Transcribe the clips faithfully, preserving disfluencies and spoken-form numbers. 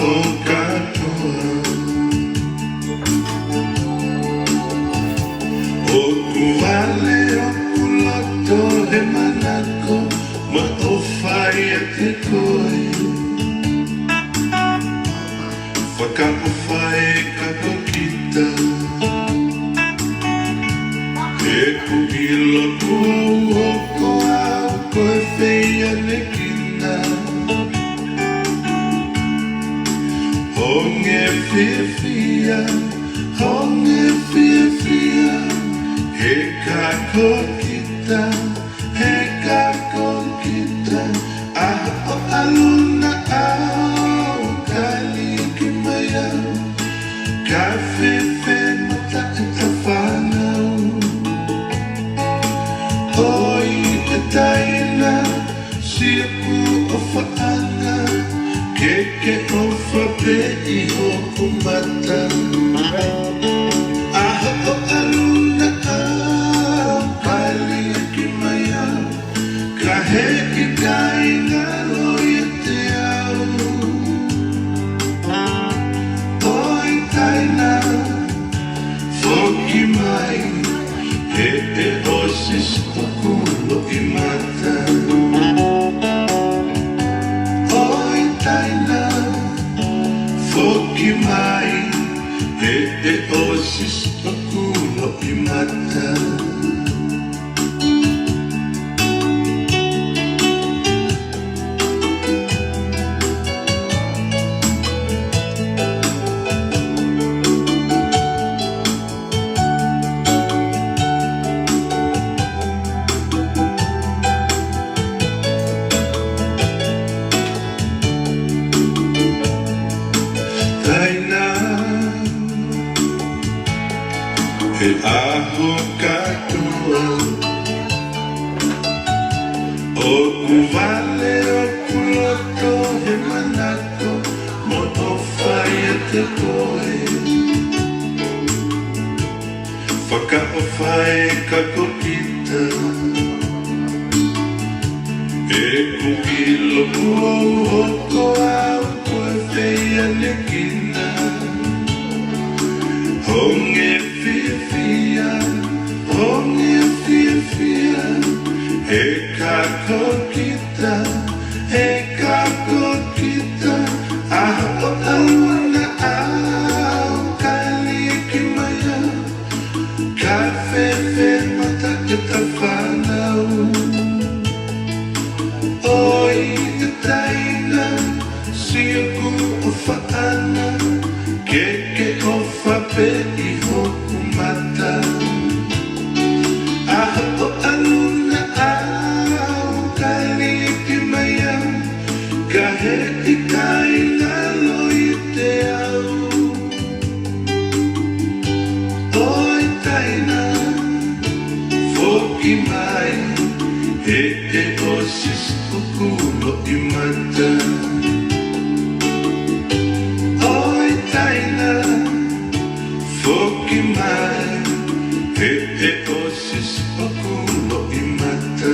ʻo kātoa. ʻOku vale hoku loto he manako mo e ʻofa ʻiate koe. Fakaʻofa e kātaki kita. He ʻoku ʻilo kuo u hoko au ko e feiʻanekina. Honge fiefia, honge fiefia, he kātaki kita, he kātaki kita. ʻAho ʻo ʻalu na au, ka liki mai au, ka fēfē mata ʻeta fānau. ʻOi ʻe taina, siʻoku ʻofaʻanga, ke ke ʻofa pē ʻi hoku mata. ʻAho ʻo ʻalu na au, ka liki mai au, ka heʻikai ngalo ʻiate au. ʻOi taina, foki mai, he ʻe ʻosi siʻoku loʻimata. ʻOi taina, foki mai, he ʻe ʻosi siʻoku loʻimata. Taina, he ʻaho kātoa, ʻoku vale hoku loto he manako mo e ʻofa ʻiate koe. Fakaʻofa e kātaki kita. He ʻoku ʻilo kuo u hoko au ko e feiʻanekina. Honge fiefia, honge fiefia, he kātaki kita, he kātaki kita. ʻAho ʻo ʻalu na au, ka liki mai au, ka fēfē mata ʻeta fānau. ʻOi ʻe taina, siʻoku ʻofaʻanga, ke ke ʻofa pē ʻi hoku mata. ʻAho ʻo ʻalu na au, ka liki mai au, ka heʻikai ngalo ʻiate au. ʻOi taina, foki mai, he ʻe ʻosi siʻoku loʻimata. ʻOi taina, foki mai, he ʻe ʻosi siʻoku loʻimata.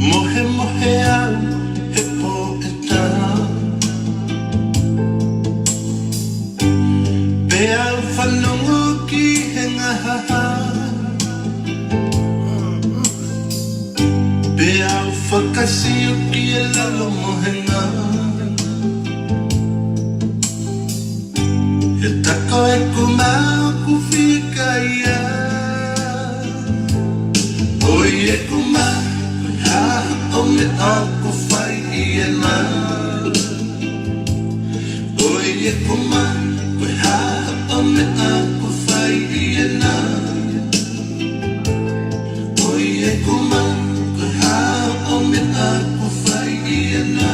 Mohemohe au he pō ʻe taha, pea u fanongo ki he ngahaha, pea u fakasio ki he lalo mohenga. He tako ʻeku mā ʻoku fiekaia. ʻOi ʻeku mā, ko e hā hoʻo meʻa ʻoku fai ʻi hena? ʻOi ʻeku mā, ko e hā hoʻo meʻa ʻoku fai ʻi hena? ʻOi ʻeku mā, ko e hā hoʻo meʻa ʻoku fai ʻi hena?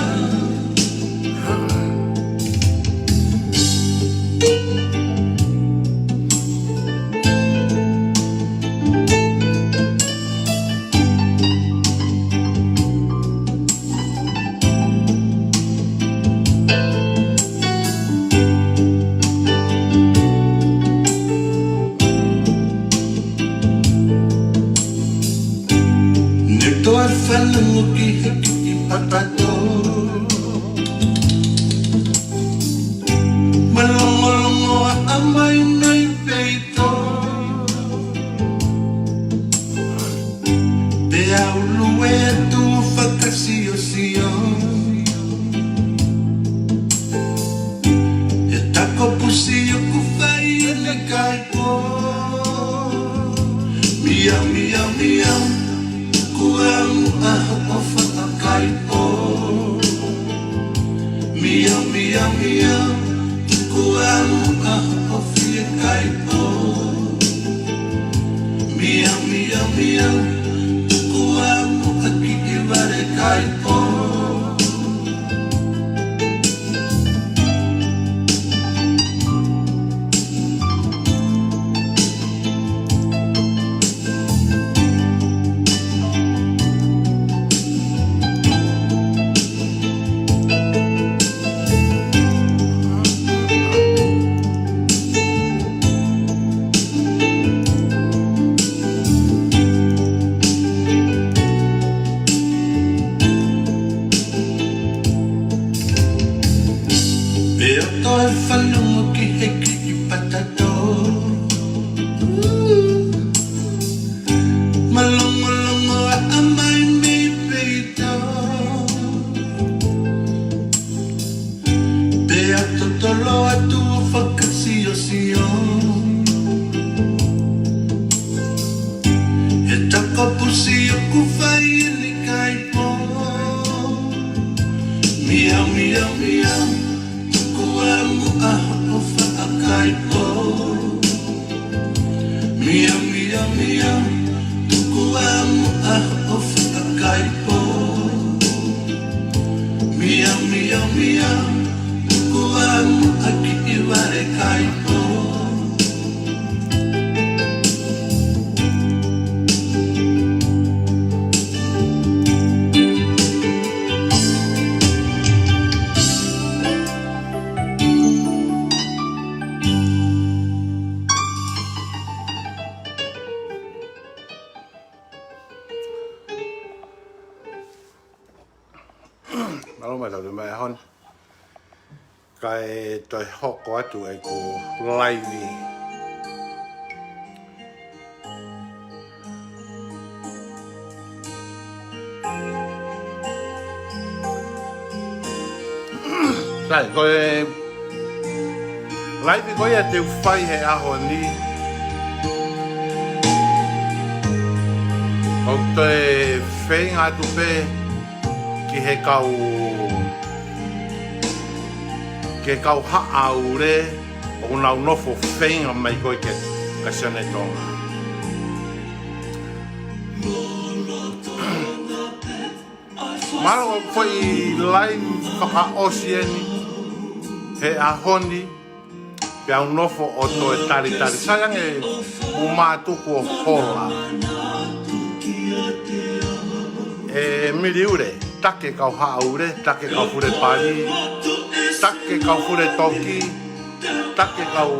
Ne u toe fanongo ki he kiʻi patato, malongolongo ʻa mai mei peito. Pea u lue atu ʻo fakasiosio he tako pusi ʻoku fai ʻi he kaipō. Miau, miau, miau, tuku ā muʻa hoʻo faʻa kaipō. Miau, miau, miau, tuku ā muʻa hoʻo fie kaipō. Miau, miau, miau, tuku ā muʻa kiʻi vale kaipō. Pea u toe fanongo ki he kiʻi patato, malongolongo ʻa mai mei peito. Pea u totolo atu ʻo fakasiosio he tako pusi ʻoku fai ʻi he kaipō. Miau, miau, miau, tuku ā muʻa hoʻo faʻa kaipō. Miau, miau, miau, tuku ā muʻa hoʻo faʻa kaipō. Miau, miau, miau, tuku ā muʻa kiʻi vale kaipō. Mālō mai tau te mai ahon. Kae toe hoko atu ʻeku laivi. Sai, ko e laivi ko ia te u fai he ʻaho ni, ʻoku toe feinga atu pē ki he kau, ki he kau haʻa ule, ʻoku nau nofo feinga mai ko ē kia Sione Tonga. Mālō foʻi live fakaʻosi eni he ʻaho ni, pea u nofo ʻo toe talitali. Sai ange ʻeku mātuku ʻo hola. ʻE Miliule, take kau Haʻaule, take kau Fulepali, take kau Fuletoki, take kau,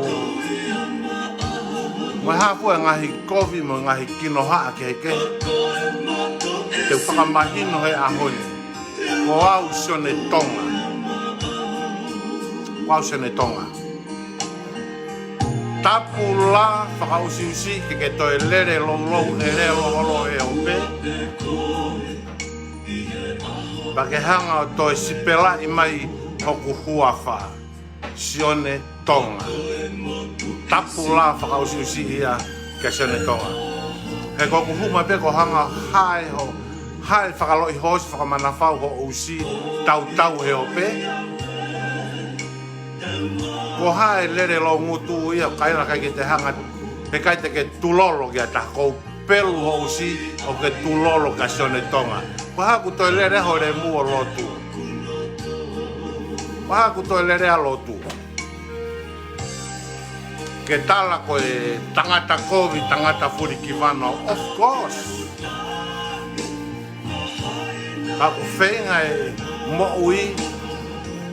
mo e hā fua e ngaahi kovi mo e ngaahi kinohaʻa kehekehe. Te u fakamahino he ʻaho ni, ko au Sione Tonga. Ko au Sione Tonga. Tapu lā fakaʻusiʻusi ke ke toe lele louloulele loholohe ʻo pē. Pea ke hanga ʻo toe sipelaʻi mai hoku huafa, Sione Tonga. Tapu lā fakaʻusiʻusi ia kia Sione Tonga. He ko ʻeku hū mai pē ko e hanga ʻo hae ho, hae fakaloʻi hoosi fakamanavahē hoʻo ʻusi tautau he ʻo pē. Ko e hā e lele loungutu ia, kaila ʻikai ke te hanga, he ʻikai te ke tulolo ki ha taha, ko e pelu hoʻo ʻusi ʻoku ke tulolo kia Sione Tonga. Ko e hā ʻoku toe lele ai ho lemu ʻo lotu? Ko e hā ʻoku toe lele ai lotu? Ke tala ko e tangata kovi, tangata fulikivanu, of course. Ka ʻoku feinga e moʻui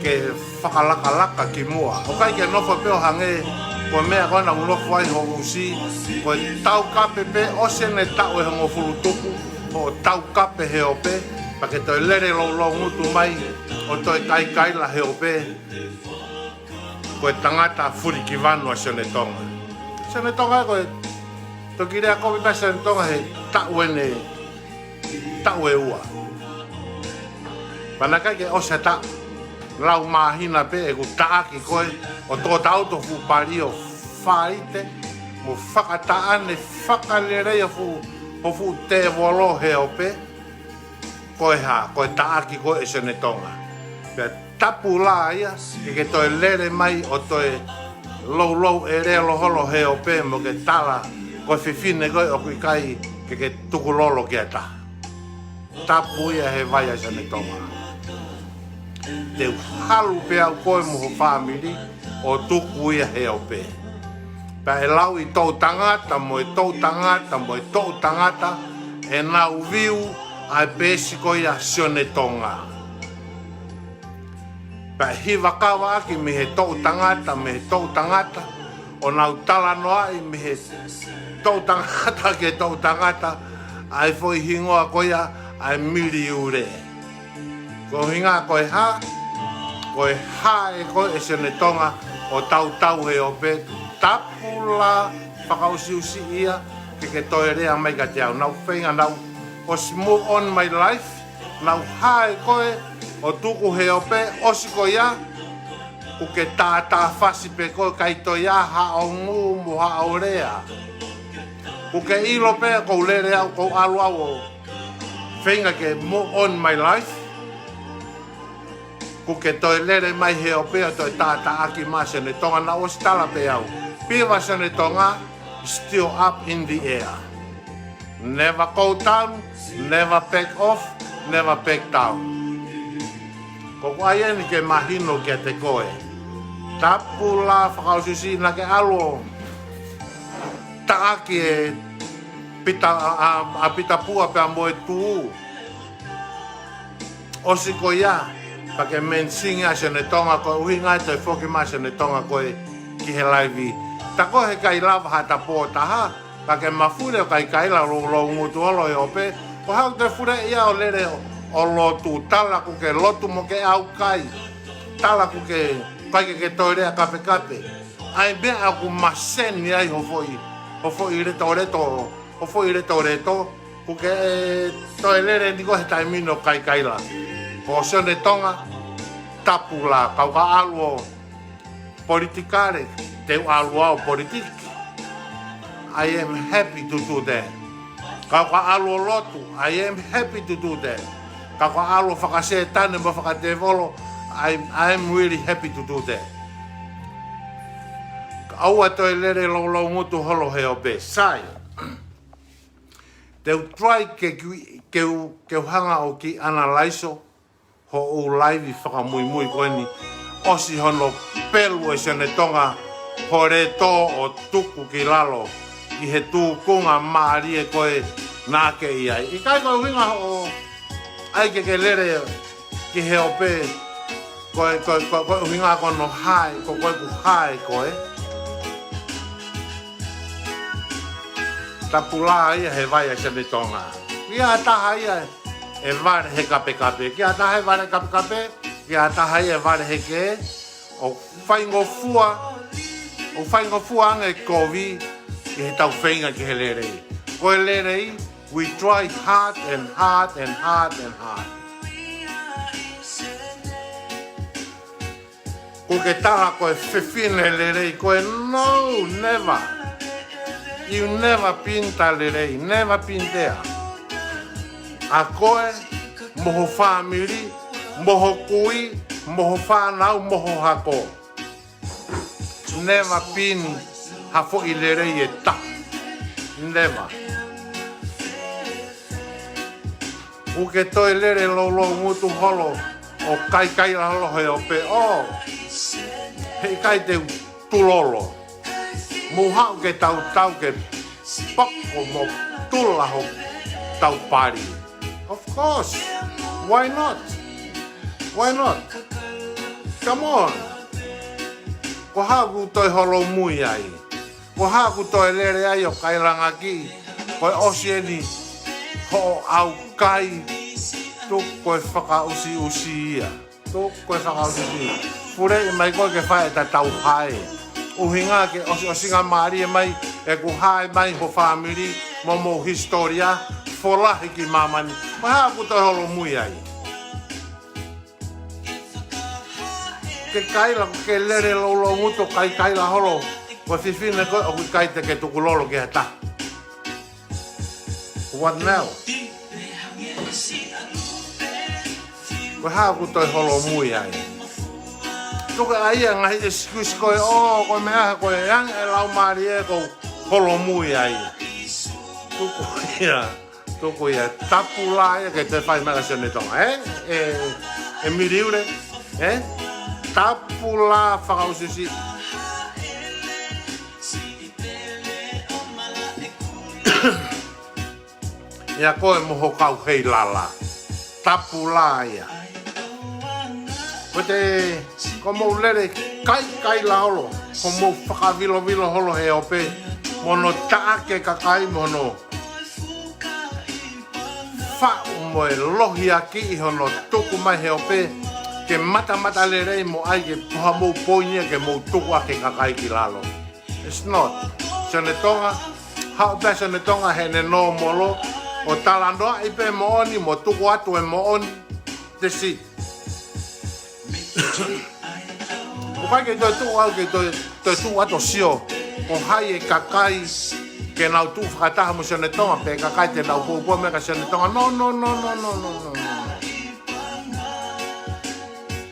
ke fakalakalaka ki muʻa. ʻOku ʻikai ke nofo pē ʻo hangē ko e meʻa ko ena ʻoku nofo ai hoʻo ʻusi, ko e taukape pē, ʻosi ʻene taʻu ʻe hongofulu tupu hoʻo taukape he ʻo pē, pea ke toe lele louloungutu mai ʻo toe kaikaila he ʻo pē. Ko e tangata fulikivanu ʻa Sione Tonga. Sione Tonga ko e toki lea kovi pē ʻa Sione Tonga he taʻu ʻeni, taʻu ʻe ua. Pea naʻe ʻikai ke ʻosi ha taʻu, lau māhina pē ʻeku taʻaki koe ʻo tō tau to fuʻu pali ʻo faite, mo fakataʻane fakalelei ho fuʻu, ho fuʻu tēvolo he ʻo pē. Ko e hā, ko e taʻaki koe ʻe Sione Tonga. Pea tapu lā ia, ke ke toe lele mai ʻo toe louloulele loholohe ʻo pē mo ke tala ko e fefine koe ʻoku ʻikai ke ke tukulolo ki ha taha. Tapu ia he vai ʻa Sione Tonga. Te u halu pē au koe mo ho fāmili ʻo tuku ia he ʻo pē. Pea ʻe lau ʻe he toʻutangata mo e toʻutangata mo e toʻutangata ʻenau viu ʻa e peesi ko ia Sione Tonga. Pea ʻe hiva kava ʻaki mei he toʻutangata, mei he toʻutangata, ʻo nau talanoaʻi mei he toʻutangata ki he toʻutangata ʻa e foʻi hingoa ko ia ʻa e Miliule. Ko e ʻuhinga ko e hā, ko e hā ʻe koe ʻe Sione Tonga ʻo tautau he ʻo pē. Tapu lā fakaʻusiʻusi ia ke ke toe lea mai kiate au. Naʻa ku feinga, naʻa ku ʻosi move on my life. Naʻa ku hā ʻe koe ʻo tuku he ʻo pē, ʻosi ko ia, kuo ke tātāfasi pē koe, ʻikai toe ʻi ai haʻo ngū mo haʻo lea. Kuo ke ʻilo pē ʻoku ou lele au, ʻoku ou ʻalu au ʻo feinga ke move on my life. Kuo ke toe lele mai he ʻo pē ʻo toe tātāʻaki mai Sione Tonga, naʻa ku ʻosi tala pē au. Piva Sione Tonga, still up in the air. Never go down, never back off, never back down. Ko ʻeku ʻai eni ke mahino kiate koe. Tapu lā fakaʻusiʻusi naʻa ke ʻalu ʻo taʻaki ʻe Pita, ʻa, ʻa, ʻa Pita Pua pea mo e Tū. ʻOsi ko ia, pea ke mention ʻa Sione Tonga, ko e ʻuhinga ia ʻe toe foki mai ʻa Sione Tonga ko ē ki he laivi. Tā ko ē he ʻikai lava ha tapu ʻo taha, pea ke mafuli ʻo kaikaila louloungutu holo he ʻo pē. Ko e hā ʻoku te fuleʻi au ʻo lele ʻo, ʻo lotu, tala kuo ke lotu mo ke ʻaukai. Tala kuo ke, ʻikai ke ke toe lea kapekape. ʻA e meʻa ʻoku maseni ai ho foʻi, ho foʻi letoleto, ho foʻi letoleto. Kuo ke toe lele ni ko ē he taimi ni ʻo kaikaila. Ko Sione Tonga, tapu lā, kau ka ʻalu ʻo politikale, te u ʻalu au ʻo politiki. I am happy to do that. Kau ka ʻalu ʻo lotu, I am happy to do that. Kau ka ʻalu ʻo fakasētane mo fakatēvolo, I, I am really happy to do that. ʻAua toe lele louloungutu holo he ope. Sai. Te u try ke, ke, ke u, ke u hanga ʻo kiʻi analaiso hoʻo laivi fakamuimui ko eni. ʻOsi hono pelu ʻe Sione Tonga ho lētō ʻo tuku ki lalo ʻi he tūkunga mālie ko ē naʻa ke ʻi ai. ʻIkai ko e ʻuhinga hoʻo ʻai ke ke lele ki he ope, ko e, ko e, ko e, ko e ʻuhinga ko hono hae, ko, ko e ku hae ko ē. Tapulā ia he vai ʻa Sione Tonga. Ki ha taha ia ʻe vale he kapekape. Ki ha taha ʻe vale kapekape. Ki ha taha ia ʻe vale he kē. ʻO faingofua, ʻo faingofua ange kovi ʻi heʻetau feinga ki he lelei. Ko e lelei, we try hard and hard and hard and hard. Ko e ke tala ko e fefine lelei, ko e no, never. You never been tā lelei, never been there. ʻA koe, mo ho fāmili, mo ho kui, mo ho fānau, mo ho hako. Never been ha foʻi lelei ʻe taha. Never. ʻOku ke toe lele louloungutu holo ʻo kaikaila holo he ope. ʻO, heʻikai te u tulolo. Mou haʻu ke tau tau ke pako mo tula hotau pali. Of course. Why not? Why not? Come on. Ko e hā ʻoku toe holomui ai? Ko e hā ʻoku toe lele ai ʻo kailangakiʻi? Ko e ʻosi eni hoʻo ʻaukai, tuku ko e fakaʻusiʻusi ia. Tuku ko e fakaʻusiʻusi. Puleʻi mai koe ke fai ʻeta tau hae. ʻUhinga ke ʻosiʻosingamālie mai ʻeku hae mai ho fāmili mo mou hisitōlia folahi ki māmani. Ko e hā ʻoku toe holomui ai? Ke kaila, ke lele louloungutu ʻo kaikaila holo ko e fefine ko ē ʻoku ʻikai te ke tukulolo ki ha taha. What now? Ko e hā ʻoku toe holomui ai? Tuku ʻa e ngaahi excuse ko ē, ʻo, ko e meʻa ko ē ange ʻe laumālie ʻoku holomui ai. Tuku ia, tuku ia, tapulā ia ke toe fai mai kia Sione Tonga, ē? ʻE, ʻe Miliule, ē? Tapulā fakaʻusiʻusi. ʻIa koe mo ho kau heilala. Tapulā ia. Ko te, ko mou lele kaikaila holo, ko mou fakavilovilo holo he ope, mo hono taʻaki e kakai mo hono faʻu mo e lohiakiʻi hono tuku mai he ope, ke matamatalelei mo ʻai ke ko ha mou poini ia ke mou tuku ʻaki e kakai ki lalo. It's not. Sione Tonga, haʻu pē Sione Tonga heʻene nōmolo, ʻo talanoaʻi pē moʻoni, mo tuku atu e moʻoni. That's it. ʻOku ʻikai ke toe tuʻu au ke toe, toe tuʻu atu ʻo sio ko hai e kakai ke nau tuʻu fakataha mo Sione Tonga, pe kakai te nau poupou mai kia Sione Tonga. No, no, no.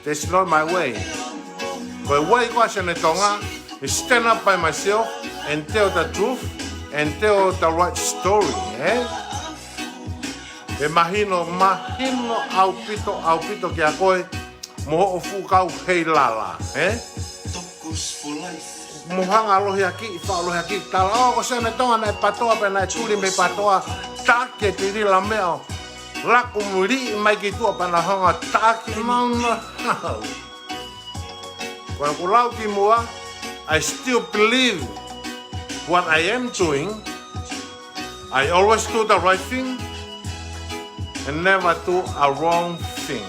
That's not my way. Ko e way ko ē ʻa Sione Tonga, is stand up by myself and tell the truth and tell the right story, ē? ʻE mahino, mahino ʻaupito, ʻaupito kia koe, mo hoʻo fuʻu kau heilala, ē? Mo hanga lohiakiʻi, faʻa lohiakiʻi, tala, ʻo, ko Sione Tonga naʻe patoa pē naʻe tuli mei patoa, taʻaki e tilila meʻa ʻo laku muliʻi mai ki tuʻa pea na hanga taʻaki mauna. Ko ʻeku lau ki muʻa, I still believe what I am doing. I always do the right thing and never do a wrong thing.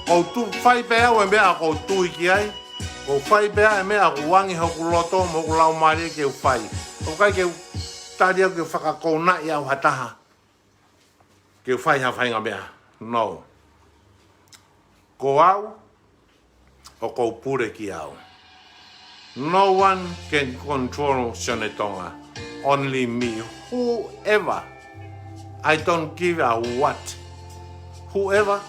ʻOku ou fai pē au e meʻa ʻoku ou tui ki ai, ʻoku ou fai pē au e meʻa ʻoku angi hoku loto mo hoku laumālie ke u fai. ʻOku ʻikai ke u tali au ke u fakakounaʻi au ha taha ke u fai ha faʻahinga meʻa. No. Ko au, ʻoku ou pule ki au. No one can control Sione Tonga. Only me. Whoever. I don't give a what. Whoever.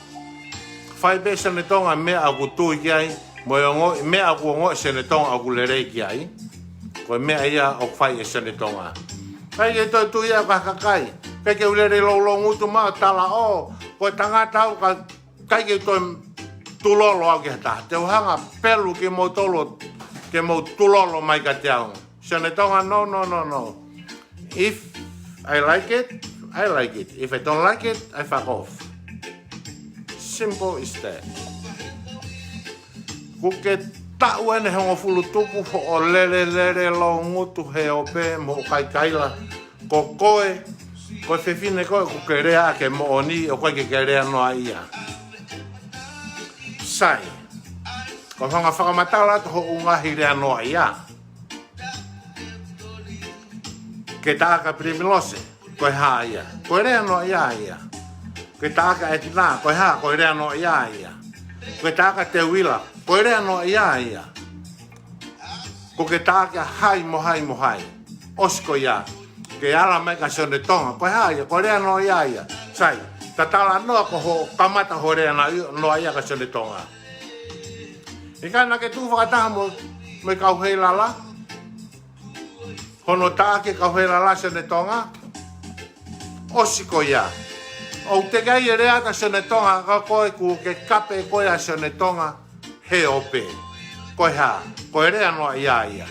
Fai pē Sione Tonga meʻa ʻoku tui ki ai. Mo e ongoʻi, meʻa ʻoku ongoʻi Sione Tonga ʻoku lelei ki ai, ko e meʻa ia ʻoku fai ʻe Sione Tonga. ʻIkai ke toe tui ia ko ha kakai. ʻIkai ke u lele louloungutu mai ʻo tala ʻo, ko e tangata au ka ʻikai ke u toe tulolo au ki ha taha. Te u hanga pelu kimoutolu ke mou tulolo mai kiate au. Sione Tonga, no, no, no, no. If I like it, I like it. If I don't like it, I fuck off. Simple as that. Kuo ke taʻu ʻeni ʻe hongofulu tupu hoʻo lele, lele louloungutu he ope mo hoʻo kaikaila. Ko koe, ko e fefine koe, kuo ke lea ʻaki e moʻoni, ʻoku ʻikai ke ke lea noaʻia. Sai. Ko e fanga fakamatala atu hoʻo ngaahi lea noaʻia. Ke taʻaki ʻa Pilimilose, ko e hā ia? Ko e lea noaʻia ia. Ke taʻaki ʻa ʻEtina, ko e hā? Ko e lea noaʻia ia. Ke taʻaki ʻa Teuila, ko e lea noaʻia ia. Kuo ke taʻaki ʻa hai mo hai mo hai. ʻOsi ko ia. Ke ala mai kia Sione Tonga, ko e hā ia? Ko e lea noaʻia ia. Sai, ta talanoa ko hoʻo kamata hoʻo lea noaʻia kia Sione Tonga. ʻIkai naʻa ke tuʻu fakataha mo, mo e kau Heilala. Hono taʻaki e kau Heilala Sione Tonga. ʻOsi ko ia. ʻOku teʻeki ai ke lea atu ʻa Sione Tonga, ka ko e kuo ke kape koe ʻa Sione Tonga he ope. Ko e hā? Ko e lea noaʻia ia.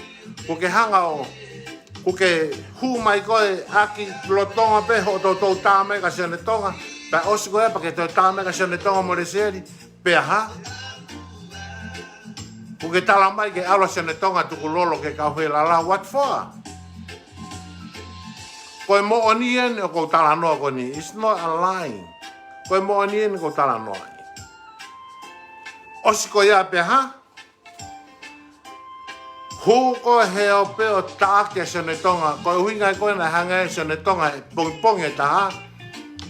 Kuo ke hanga ʻo, kuo ke hū mai koe ʻaki lolotonga pē hoʻo toutou tā mai kia Sione Tonga. Pea ʻosi ko ia pea ke toe tā mai kia Sione Tonga mo Lesieli. Pea hā? Kuo ke tala mai ke ʻalu ʻa Sione Tonga tukulolo ki he kau Heilala, what for? Ko e moʻoni ʻeni ʻoku ou talanoa ko eni. It's not a lie. Ko e moʻoni ʻeni ʻoku ou talanoa. ʻOsi ko ia pea hā? Hū koe he ope ʻo taʻaki ʻa Sione Tonga, ko e ʻuhinga ia ko ē naʻe hanga ʻe Sione Tonga he pongipongi ʻe taha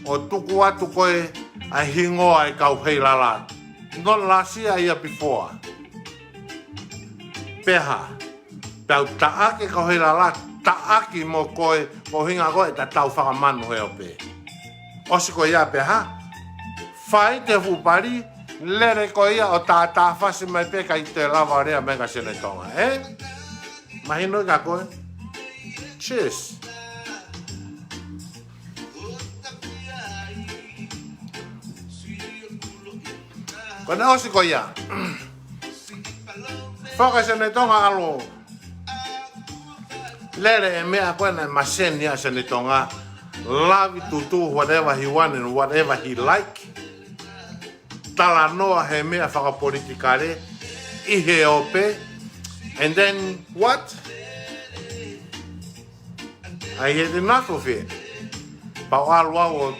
ʻo tuku atu ko ē ʻa e hingoa ʻo e kau Heilala. Not last year, year before. Pea hā? Pea u taʻaki e kau Heilala, taʻaki mo koe, ko e ʻuhinga ko ē ʻeta tau fakamanu he ope. ʻOsi ko ia pea hā? Fai atu e fuʻu pali, lele ko ia ʻo tātāfasi mai pē, ʻikai toe lava lea mai kia Sione Tonga, ē? Mahino kia koe? Cheers. Ko ena ʻosi ko ia. Faka Sione Tonga ʻalu lele e meʻa ko ena ʻe maseni ai Sione Tonga. Love to do whatever he want and whatever he like. Talanoa he meʻa fakapolitikale ʻi he ope. And then what? I had enough of it. Pea u ʻalu au ʻo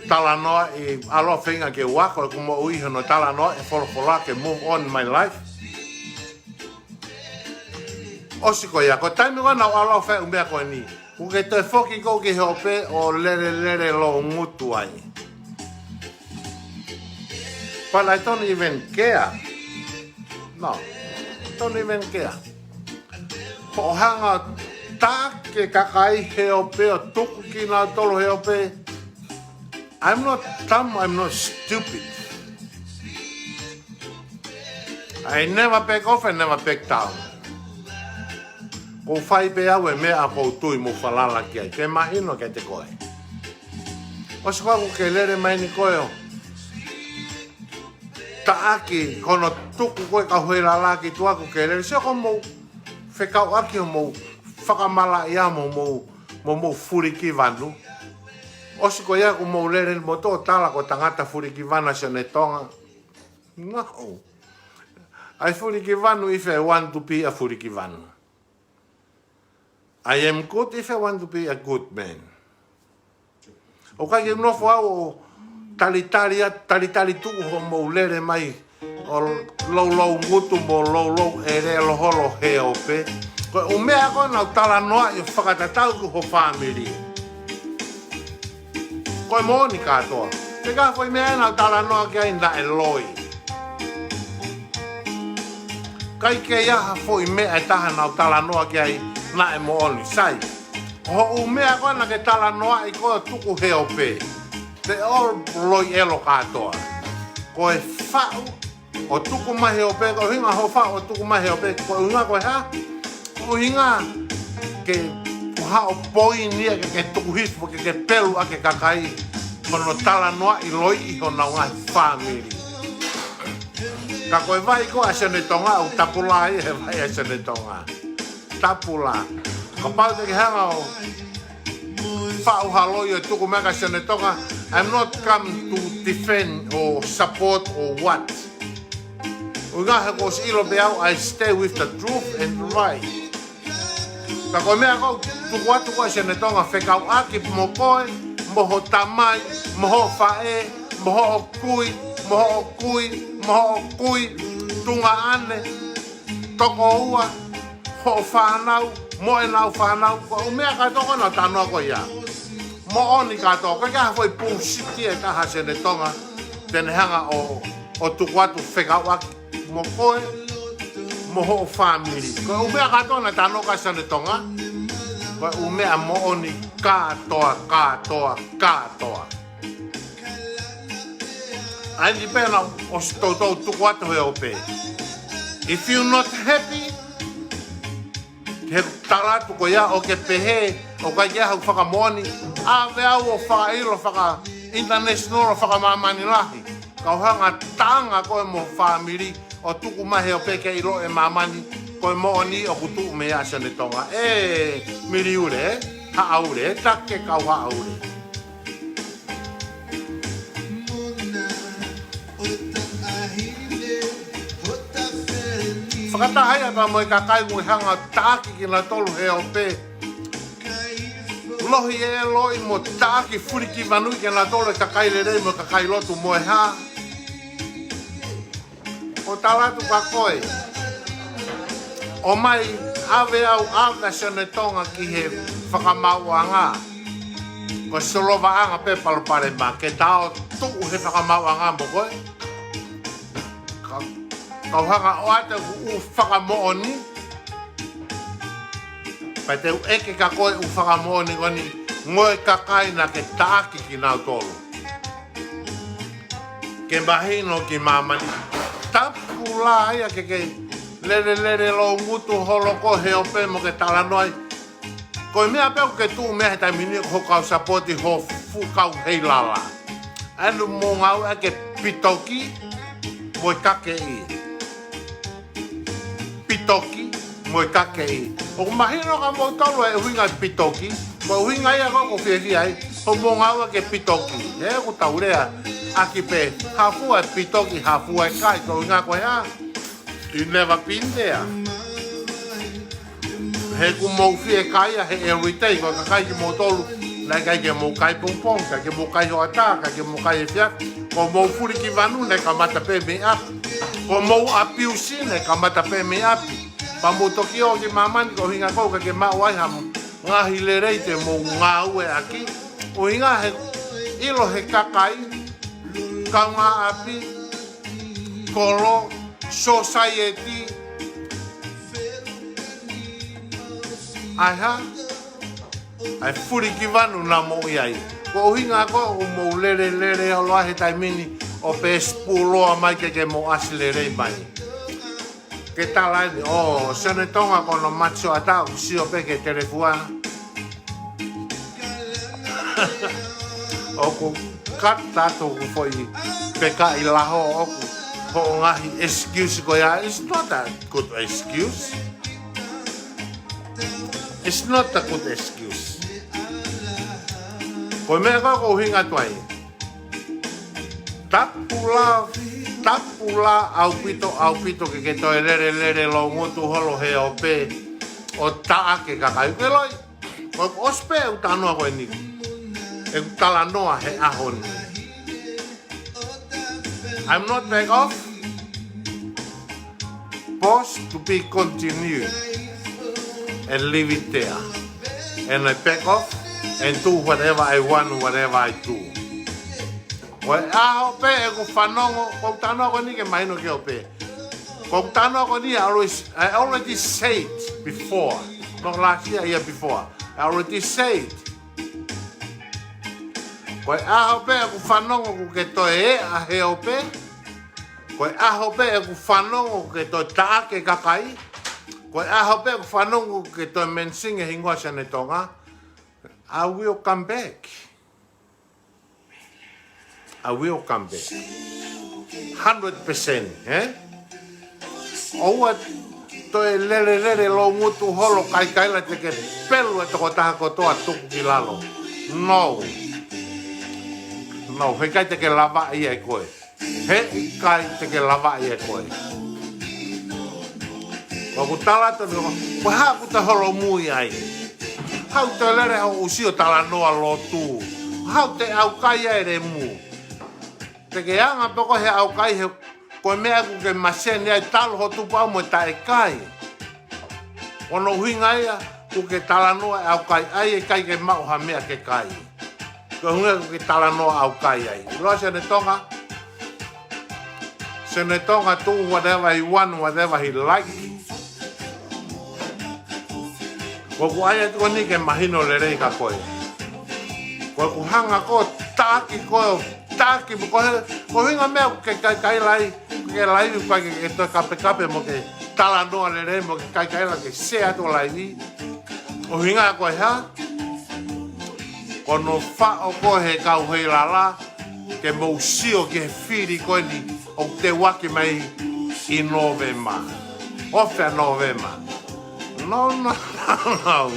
talanoa, ʻi ʻalu au feinga ke u ako ʻeku moʻui hono talanoa e folofola ke move on my life. ʻOsi ko ia, ko e taimi ko ē naʻa ku ʻalu au fai e ʻū meʻa ko eni, kuo ke toe foki koe ki he ope ʻo lele, lele louloungutu ai. But I don't even care. No, don't even care. Hoʻo hanga ʻo taʻaki e kakai he ope ʻo tuku kinautolu he ope. I'm not dumb, I'm not stupid. I never back off, I never back down. ʻOku ou fai pē au e meʻa ʻoku ou tui mo falala ki ai. Ke mahino kiate koe. ʻOsi ko ia kuo ke lele mai eni koe ʻo taʻaki hono tuku ko ē e kau Heilala ki tuʻa, kuo ke lele. Sio, ko hoʻomou fekauʻaki hoʻomou fakamalaʻia mo hoʻomou, mo hoʻomou fulikivanu. ʻOsi ko ia kuo mou lele mo toe tala ko e tangata fulikivanu ʻa Sione Tonga. No. I fulikivanu if I want to be a fulikivanu. I am good if I want to be a good man. ʻOku ʻikai ke u nofo au ʻo talitali atu, talitali tuʻu hoʻomou lele mai ʻo louloungutu mo loulou ʻelelo holo he ope. Ko e ʻū meʻa ko ē naʻa ku talanoaʻi ʻo fakatatau ki ho fāmili, ko e moʻoni kātoa. Pea ko e foʻi meʻa naʻa ku talanoa ki ai naʻe loi. ʻIkai ke ʻi ai ha foʻi meʻa ʻe taha naʻa ku talanoa ki ai naʻe moʻoni. Sai, ko e ʻū meʻa ko ē naʻa ke talanoaʻi ko ē ʻo tuku he ope, they all loi ʻelo kātoa. Ko e faʻu ʻo tuku mai he ope, ko e ʻuhinga hoʻo faʻu ʻo tuku mai he ope, ko e ʻuhinga ko e hā? Ko e ʻuhinga ke, ko haʻo poini ia ke, ke tuku hifo, ke, ke pelu ʻa e kakai, ko hono talanoaʻi loi ʻi honau ngaahi fāmili. Ka ko e vai ko ē ʻa Sione Tonga, ʻoku tapula ia he vai ʻa Sione Tonga. Tapula. Kapau te ke hanga ʻo faʻu ha loi ʻo tuku mai kia Sione Tonga, I'm not come to defend or support or what. ʻUhinga he ʻoku ou ʻilo pē au, I stay with the truth and the right. Ka ko e meʻa ʻoku ou tuku atu ko ē Sione Tonga fekauʻaki mo koe, mo ho tamai, mo ho faʻē, mo hoʻo kui, mo hoʻo kui, mo hoʻo kui, tuongaʻane, tokoua, hoʻo fānau, mo ʻenau fānau, ko e ʻū meʻa kātoa ko ē naʻa tau talanoa ko ia. Moʻoni kātoa, ko e hā foʻi pūsiki ʻe taha Sione Tonga, te ne hanga ʻo, ʻo tuku atu fekauʻaki mo koe, mo hoʻo fāmili. Ko e ʻū meʻa kātoa naʻa tau talanoa ko ē Sione Tonga, ko e ʻū meʻa moʻoni kātoa, kātoa, kātoa. ʻA ia ni pē naʻa ʻosi toutou tuku atu he ope. If you not happy, he tala atu ko ia ʻoku ke pehē, ʻoku ʻikai ke ʻi ai haʻaku fakamoʻoni, ʻave au ʻo fakaʻilo faka-international ʻo fakamāmani lahi. Kau hanga taʻanga koe mo e fāmili, ʻo tuku mai he ope ke ʻilo ʻe māmani, ko e moʻoni ʻoku tuʻu mei ai Sione Tonga. ʻE Miliule, ʻe Haʻaule, ʻe Take kau Haʻaule. Fakataha ia pea mo e kakai ʻoku ke hanga taʻaki kinautolu he ope. Lohi e loi mo taʻaki fulikivanu kinautolu e kakai lelei mo e kakai lotu mo e hā. ʻO tala atu kia koe. ʻOmai ʻave au ʻave ʻa Sione Tonga ki he fakamaauʻanga. Ko e solovaʻanga pē palopalema ke tau tuʻu he fakamaauʻanga mo koe. Ka, kau hanga ʻo ʻoatu ʻeku ʻū fakamoʻoni. Pea te u ʻeke kia koe ʻū fakamoʻoni ko eni, mo e kakai naʻa ke taʻaki kinautolu. Ke mahino ki māmani. Tapula ia ke ke lele lele lōngutu holo ko ē he ope mo ke talanoa ai. Ko e meʻa pē ʻoku ke tuʻu mei ai he taimi ni ko hoʻo kau sapoti ho fuʻu kau heilala. ʻA ia naʻa mou ngāueʻaki e pitoki mo e kakeʻi. Pitoki mo e kakeʻi. ʻOku mahino kia moutolu e ʻuhinga e pitoki, ko e ʻuhinga ia ko ē ʻoku ou fiefia ai, hoʻomou ngāueʻaki e pitoki. He ʻoku tau lea ʻaki pē, hā fua e pitoki, hā fua e kai, ko e ʻuhinga ko e hā? You never been there. He ʻoku mou fiekaia he everyday, ko e kakai kimoutolu, naʻe ʻikai ke mou kai pongipongi, ʻikai ke mou kai hoʻatā, ʻikai ke mou kai efiafi, ko hoʻomou fulikivanu naʻe kamata pē mei ʻapi. Ko hoʻomou ʻapiusi naʻe kamata pē mei ʻapi. Pea mou toki ō ki māmani ko e ʻuhinga ko ē ʻoku ʻikai ke maʻu ai ha ngaahi lelei te mou ngāueʻaki. ʻUhinga he ʻilo he kakai, kaungāʻapi, kolo, society. ʻA e hā? ʻA e fulikivanu naʻa mou ʻi ai. Ko e ʻuhinga ko ē ʻoku mou lele lele holo ai he taimi ni ʻo pēsipuloa mai ke ke mou ʻasi lelei mai. Ke tala eni, ʻo, Sione Tonga ko hono mate sioʻata ʻoku sio pē ki he telefua. ʻOku kata atu hoku foʻi pekaʻi laho ʻoku hoʻo ngaahi excuse ko ia. It's not a good excuse. It's not a good excuse. Ko e meʻa ko ē ʻoku ou ʻuhinga atu ai. Tapula, tapula ʻaupito, ʻaupito ke ke toe lele, lele lōngutu holo he ope ʻo taʻaki e kakai. Ke loi, ko e ʻosi pē ʻeku talanoa ko eni. ʻEku talanoa he ʻaho ni. I'm not back off. Pause to be continued and leave it there. And I back off and do whatever I want, whatever I do. Ko e ʻaho pē ʻeku fanongo, ko ʻeku talanoa ko eni ke mahino ki hoʻo pē. Ko ʻeku talanoa ko eni, I always, I already said before, not last year, year before. I already said. Ko e ʻaho pē ʻeku fanongo ʻoku ke toe eʻa he ope, Ko e ʻaho pē ʻeku fanongo ke toe taʻaki e kakai, ko e ʻaho pē ʻeku fanongo ke toe mention e hingoa Sione Tonga, I will come back. I will come back. Hundred percent, eh? ʻOua toe lele lele loungutu holo kaikaila te ke pelu e tokotaha kotoa tuku ki lalo. No. No, heʻikai te ke lavaʻi ia ʻe koe. Heʻikai te ke lavaʻi ʻe koe. ʻOku tala atu eni, ko e hā ʻoku te holomui ai? Haʻu te lele hoʻo ʻusi ʻo talanoa lotu. Haʻu te ʻaukai ai lemu. Te ke anga pē koe he ʻaukai he ko e meʻa ʻoku ke maseni ai talu hoʻo tupu ʻau mo e taʻekai. Ko hono ʻuhinga ia ʻoku ke talanoa ʻaukai ai ʻikai ke maʻu ha meʻa ke kai. Ko e ʻuhinga ʻoku ke talanoa ʻaukai ai. ʻIloa Sione Tonga. Sione Tonga do whatever he want, whatever he like. Ko ʻeku ʻai atu ko eni ke mahino lelei kia koe. Ko ʻeku hanga ko ē ʻo taʻaki koe, taʻaki mo koe, ko e ʻuhinga meʻa ʻoku ke kaikaila ai, ke laivi ʻoku ʻikai ke ke toe kapekape mo ke talanoa lelei mo ke kaikaila ke share atu laivi. ʻUhinga ko e hā? Ko hono faʻo koe he kau Heilala, ke mou sio ki he fili ko eni ʻoku teuaki mai ʻi Nōvema. Ofi ʻa Nōvema. No, no, no, no.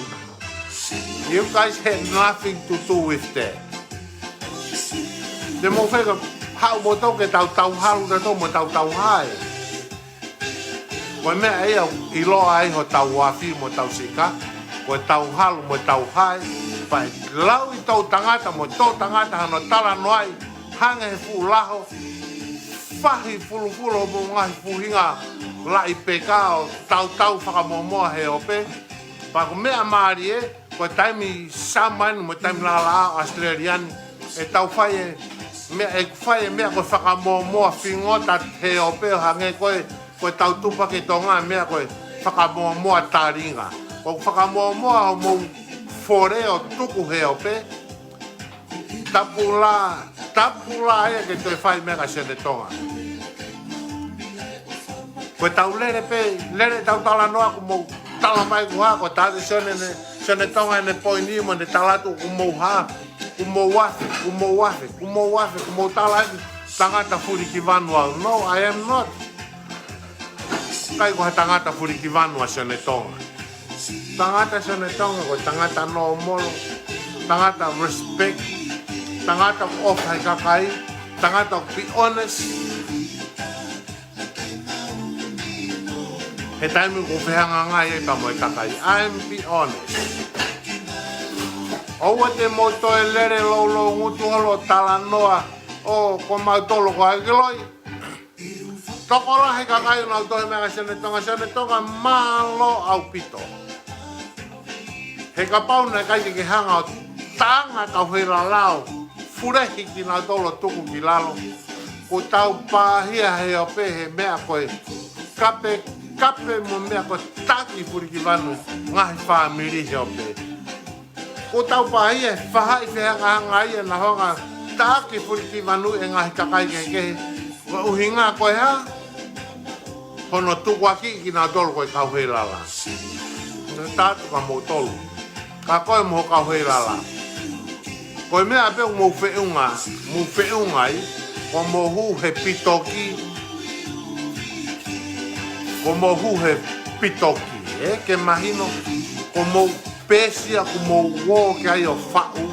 You guys had nothing to do with that. Te mou feinga haʻu mo tau ke tau tau halu te tau mo tau tau hae. Ko e meʻa ia ʻoku ʻiloa ai hotau afi mo hotau sika, ko e tau halu mo e tau hae, pea lau ʻe he toʻutangata mo e toʻutangata hano talanoaʻi, hangē he fuʻu laho, fahi fulufulu mo e ngaahi fuʻu hinga laʻi peka ʻo tautau fakamoʻomoʻa he ope, pea ko e meʻa mālie, ko e taimi summer eni mo e taimi laʻalaʻā ʻAositelēlia ni, ʻe tau fai e meʻa, ʻe fai e meʻa ko e fakamoʻomoʻa fingota he ope ʻo hangē ko e, ko e tau tupu ki Tonga meʻa ko e fakamoʻomoʻa talinga. Ko e fakamoʻomoʻa hoʻomou fole ʻo tuku he ope, tapu lā, tapu lā ia ke toe fai meʻa kia Sione Tonga. Ko e tau lele pē, lele tau talanoa ʻoku mou tala mai ʻoku hā, ko e tala atu ʻe Sione ʻene, Sione Tonga ʻene poini mo ʻene tala atu ʻoku mou hā, ʻoku mou afe, ʻoku mou afe, ʻoku mou afe, ʻoku mou tala atu tangata fulikivanu au. No, I am not. ʻIkai ko ha tangata fulikivanu ʻa Sione Tonga. Tangata Sione Tonga ko e tangata nōmolo, tangata respect, tangata ʻoku ʻofa he kakai, tangata ʻoku be honest. He taimi ʻoku fehangahangai ai pea mo e kakai, I'm be honest. ʻOua te mou toe lele louloungutu holo talanoa ʻo ko mautolu ko e ʻakiloi. Tokolahi e kakai ʻoku nau tohi meʻa kia Sione Tonga, Sione Tonga mālō ʻaupito. He kapau naʻe ʻikai ke ke hanga ʻo tanga kau Heilala ʻo fulehi kinautolu ʻo tuku ki lalo, kuo tau pāhia he ope he meʻa ko e kapekape mo e meʻa ko e taʻaki fulikivanu ngaahi fāmili he ope. Kuo tau pāhia he faʻahi fehangahangai ʻa e naʻe hanga ʻo taʻaki fulikivanu e ngaahi kakai kehekehe. Ko e ʻuhinga ko e hā? Hono tukuakiʻi kinautolu ko e kau Heilala. Naʻe tatu ka moutolu. Ka ko e mo e kau Heilala. Ko e meʻa pē ʻoku mou feʻunga, mou feʻunga ai, ʻoku mou hū he pitoki, ʻoku mou hū he pitoki, ē, ke mahino, ʻoku mou pēsia ʻoku mou ō ki ai ʻo faʻu,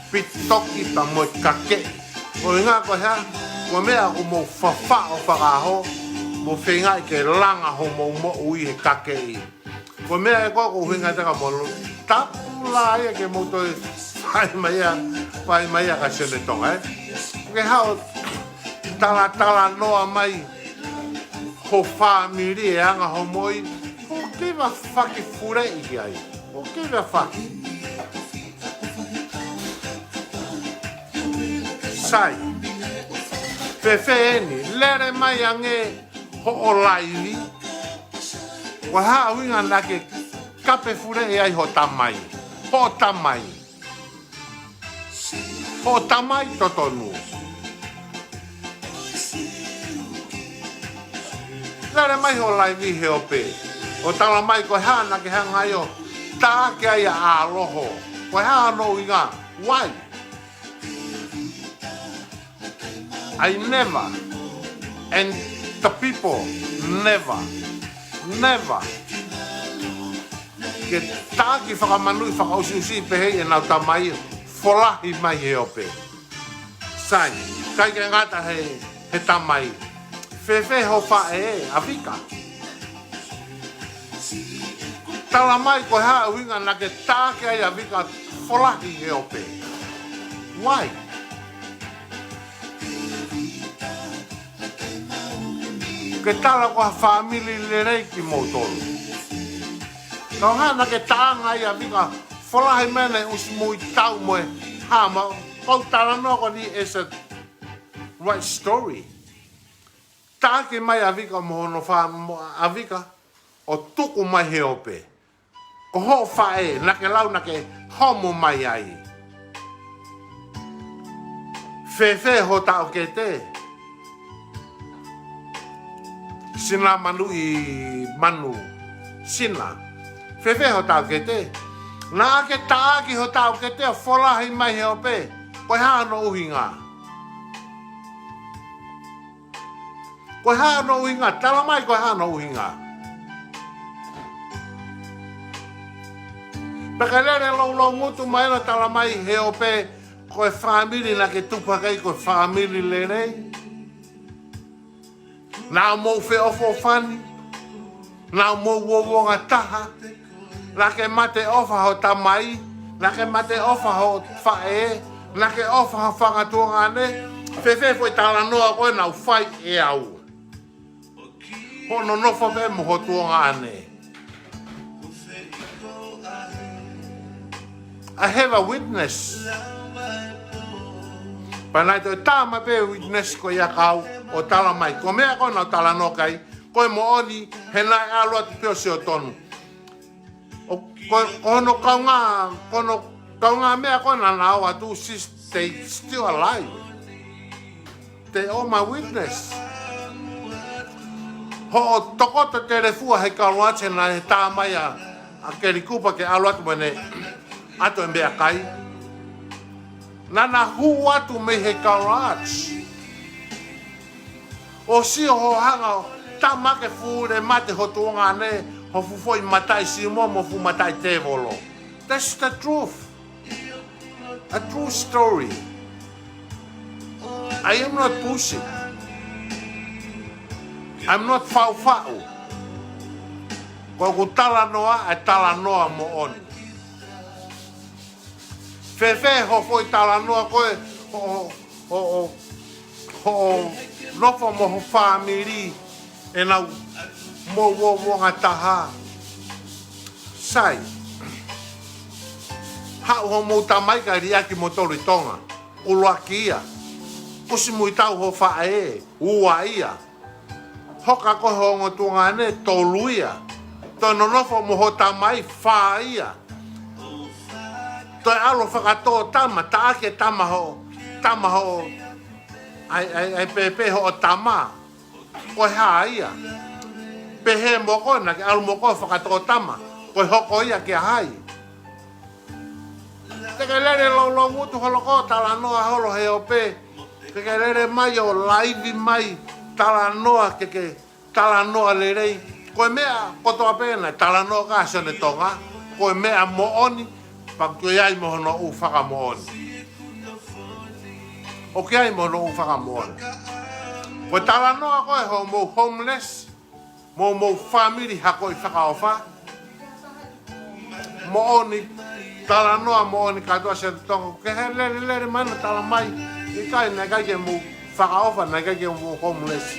pitoki pea mo e kakeʻi. Ko e ʻuhinga ko e hā? Ko e meʻa ʻoku mou fafaʻo fakaʻaho, mou feingaʻi ke langa hoʻomou moʻui he kakeʻi. Ko e meʻa ē ko e ʻuhinga te ka molu. Tapu lā ia ke mou toe fai mai ia, fai mai ia kia Sione Tonga, ē. Ke haʻu ʻo talatalanoa mai ho fāmili e anga hoʻo moʻui, ʻoku ke va faki fuleʻi ai. ʻOku ke va faki. Sai. Fēfē eni, lele mai ange hoʻo laivi. Ko e hā e ʻuhinga naʻa ke kape fuleʻi ai ho tamai. Ho tamai. Ho tamai totonu. Lele mai hoʻo laivi he ope ʻo talamai ko e hā naʻa ke hanga ai ʻo taʻaki ai ʻa ʻAloho. Ko e hā hono ʻuhinga? Why? I never, and the people never, never ke taʻaki fakamanuʻi fakaʻusiʻusi pehē ʻenau tamai folahi mai he ope. Sai, ʻikai ke ngata he, he tamai. Fēfē ho faʻē ʻa Vika? Talamai ko e hā ʻuhinga naʻa ke taʻaki ai ʻa Vika folahi he ope. Why? Ke tala ko ha fāmili lelei kimoutolu. Ka ko e hā naʻa ke taʻanga ai ʻa Vika folahi mai ʻene ʻusi muitau mo e hā ma kau talanoa ko eni as a right story. Taʻaki mai ʻa Vika mo hono fā mo ʻa Vika ʻo tuku mai he ope. Ko hoʻo faʻē, naʻa ke lau naʻa ke homo mai ai. Fēfē ho taʻokete? Sina Manuʻi Manu. Sina. Fēfē ho taʻokete? Naʻa ke taʻaki ho taʻokete ʻo folahi mai he ope. Ko e hā hono ʻuhinga? Ko e hā hono ʻuhinga? Talamai ko e hā hono ʻuhinga. Pea ke lele louloungutu mai ʻo talamai he ope ko e fāmili naʻa ke tupu hake ai ko e fāmili lelei. Naʻa mou feʻofoʻofani. Naʻa mou uouangataha. Naʻa ke mateʻofa ho tamai, naʻa ke mateʻofa ho faʻē, naʻa ke ʻofa ho fanga tuongaʻane. Fēfē foʻi talanoa ko ē naʻa ku fai ʻe au? Hoʻo nonofo pē mo ho tuongaʻane. I have a witness. Pea naʻe toe tā mai pē witness ko ia kia au ʻo talamai ko e meʻa ko ē naʻa ku talanoa ki ai, ko e moʻoni, he naʻe ʻalu atu pē ʻo sio tonu. ʻO, ko, ko hono kaungā, ko hono kaungāmeʻa ko ē naʻa na ō atu, sis, they still alive. They are my witness. Hoʻo tokoto telefua he kaulache naʻe tā mai ʻa, ʻa Kelly Cooper ke ʻalu atu mo ʻene ʻato e meʻakai. Naʻa na hū atu mei he kaulache. ʻO sio hoʻo hanga ʻo tama ke fuʻu lele mate ho tuongaʻane, ho fuʻu foʻi mataʻi simo mo fuʻu mataʻi tēvolo. That's the truth. A true story. I am not pushing. I'm not faʻufaʻu. Ko ʻeku talanoa, ʻa e talanoa moʻoni. Fēfē ho foʻi talanoa ko ē, hoʻo, hoʻo, hoʻo nofo mo ho fāmili ʻenau mou uouangataha. Sai. Haʻu hoʻomou tamai kae liʻaki kimoutolu ʻi Tonga. ʻUluaki ia. ʻUsi muitau ho faʻē, ua ia. Hoka ko ē ho ongo tuongaʻane, tolu ia. Toe nonofo mo ho tamai, fā ia. Toe ʻalu ʻo fakatō tama, taʻaki e tama hoʻo, tama hoʻo, ʻai, ʻai, ʻai pēpē hoʻo tama. Ko e hā ia? Pehē mo koe naʻa ke ʻalu mo koe ʻo fakatō tama. Ko e hoko ia kia hai? Te ke lele louloungutu holo koe ʻo talanoa holo he ope. Te ke lele mai ʻo laivi mai talanoa ke ke talanoa lelei. Ko e meʻa kotoa pē naʻe talanoa ki ai ʻa Sione Tonga, ko e meʻa moʻoni, pea ʻoku ʻi ai mo hono ʻū fakamoʻoni. ʻOku ʻi ai mo hono ʻū fakamoʻoni. Ko e talanoa ko ē hoʻomou homeless, mo hoʻomou fāmili hakoʻi fakaʻofa. Moʻoni, talanoa moʻoni kātoa ʻa Sione Tonga. Ke he lele, lele mai ʻo talamai, ʻikai, naʻe ʻikai ke mou fakaʻofa, naʻe ʻikai ke mou homeless.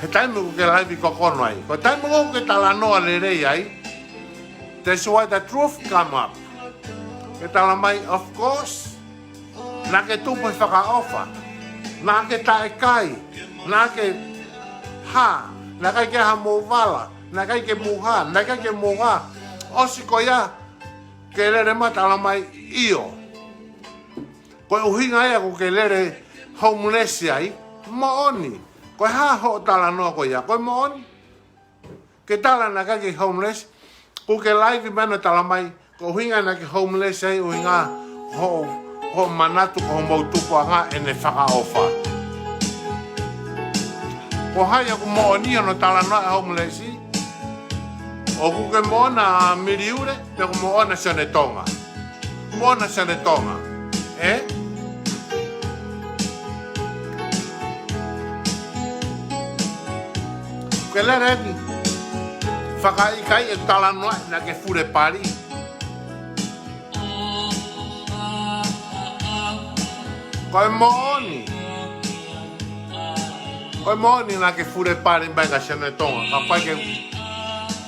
He taimi ʻoku ke laivi kokono ai, ko e taimi ʻoku ke talanoa lelei ai, that's why the truth come up. Ke talamai, of course, naʻa ke tupu he fakaʻofa. Naʻa ke taʻekai. Naʻa ke hā. Naʻe ʻikai ke ha mou vala. Naʻe ʻikai ke mou hā. Naʻe ʻikai ke mou hā. ʻOsi ko ia, ke lele mai ʻo talamai ʻio. Ko e ʻuhinga ia ʻoku ke lele homeless ai. Moʻoni. Ko e hā hoʻo talanoa ko ia, ko e moʻoni? Ke tala naʻe ʻikai ke homeless, kuo ke laivi mai ʻo talamai, ko e ʻuhinga naʻe ʻikai ke homeless ai, ʻuhinga hoʻo, hoʻo manatu ko hoʻomou tupuʻanga ʻene fakaʻofa. Ko hai ʻoku moʻoni hono talanoa e homeless? ʻOku ke moʻona Miliule, pe ʻoku moʻona Sione Tonga? Moʻona Sione Tonga, ē? Ke lele eni. Fakaʻikaiʻi e talanoa naʻa ke fule pali. Ko e moʻoni. Ko e moʻoni naʻa ke fule pali mai kia Sione Tonga. Ka ʻoku ʻikai ke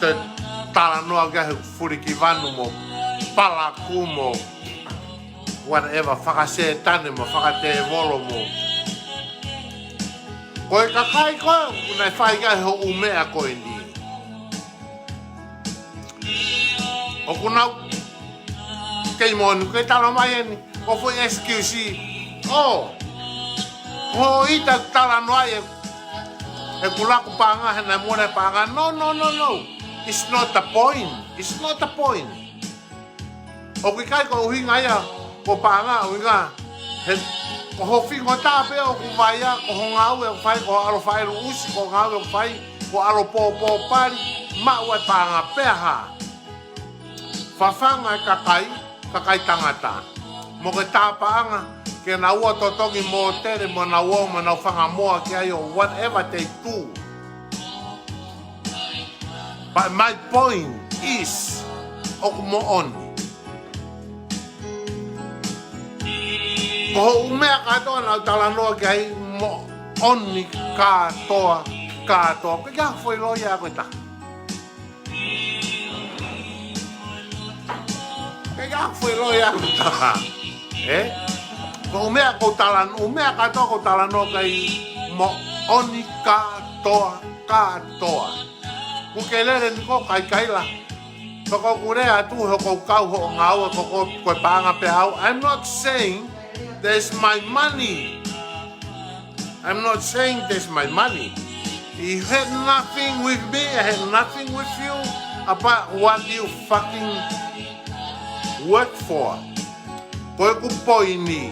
te talanoa ki he fulikivanu mo palaku mo whatever, fakasētane mo fakatēvolo mo. Ko e kakai ko ē naʻe fai ki ai hoʻo meʻa ko eni. ʻOku nau kei moʻoni, kei talamai eni, ko e foʻi excuse. ʻO, ko ʻeta talanoa ē, ʻeku laku paʻanga he naʻe mole paʻanga. No, no, no, no. It's not the point. It's not the point. ʻOku ʻikai ko e ʻuhinga ia, ko e paʻanga ʻuhinga. He, ko hoʻo fingota pē ʻoku vaia, ko hoʻo ngāue ʻoku fai, ko hoʻo ʻalu faʻeluʻusi, ko hoʻo ngāue ʻoku fai, ko hoʻo ʻalu pōpō pali, maʻu e paʻanga pea hā. Fafanga e kakai, kakai tangata. Mo ke tā paʻanga, ke nau ō ʻo totongi mōtele, mo nau ō, mo nau fanga moa ki ai ʻo whatever they do. But my point is, ʻoku moʻoni. Ko hoʻo meʻa kātoa naʻa ku talanoa ki ai, moʻoni kātoa, kātoa. Ko e hā e foʻi loi ʻa koe ta? Ko e hā e foʻi loi ʻa koe ta? Ē? Ko hoʻo meʻa ʻoku ou talanoa, hoʻo meʻa kātoa ʻoku ou talanoa ki ai, moʻoni kātoa, kātoa. Kuo ke lele eni ko e kaikaila. Ko ʻeku lea atu he ʻoku ou kau hoʻo ngāue ko, ko, ko e paʻanga pē ʻaʻau. I'm not saying that's my money. I'm not saying that's my money. It had nothing with me, it had nothing with you about what you fucking work for. Ko ʻeku poini.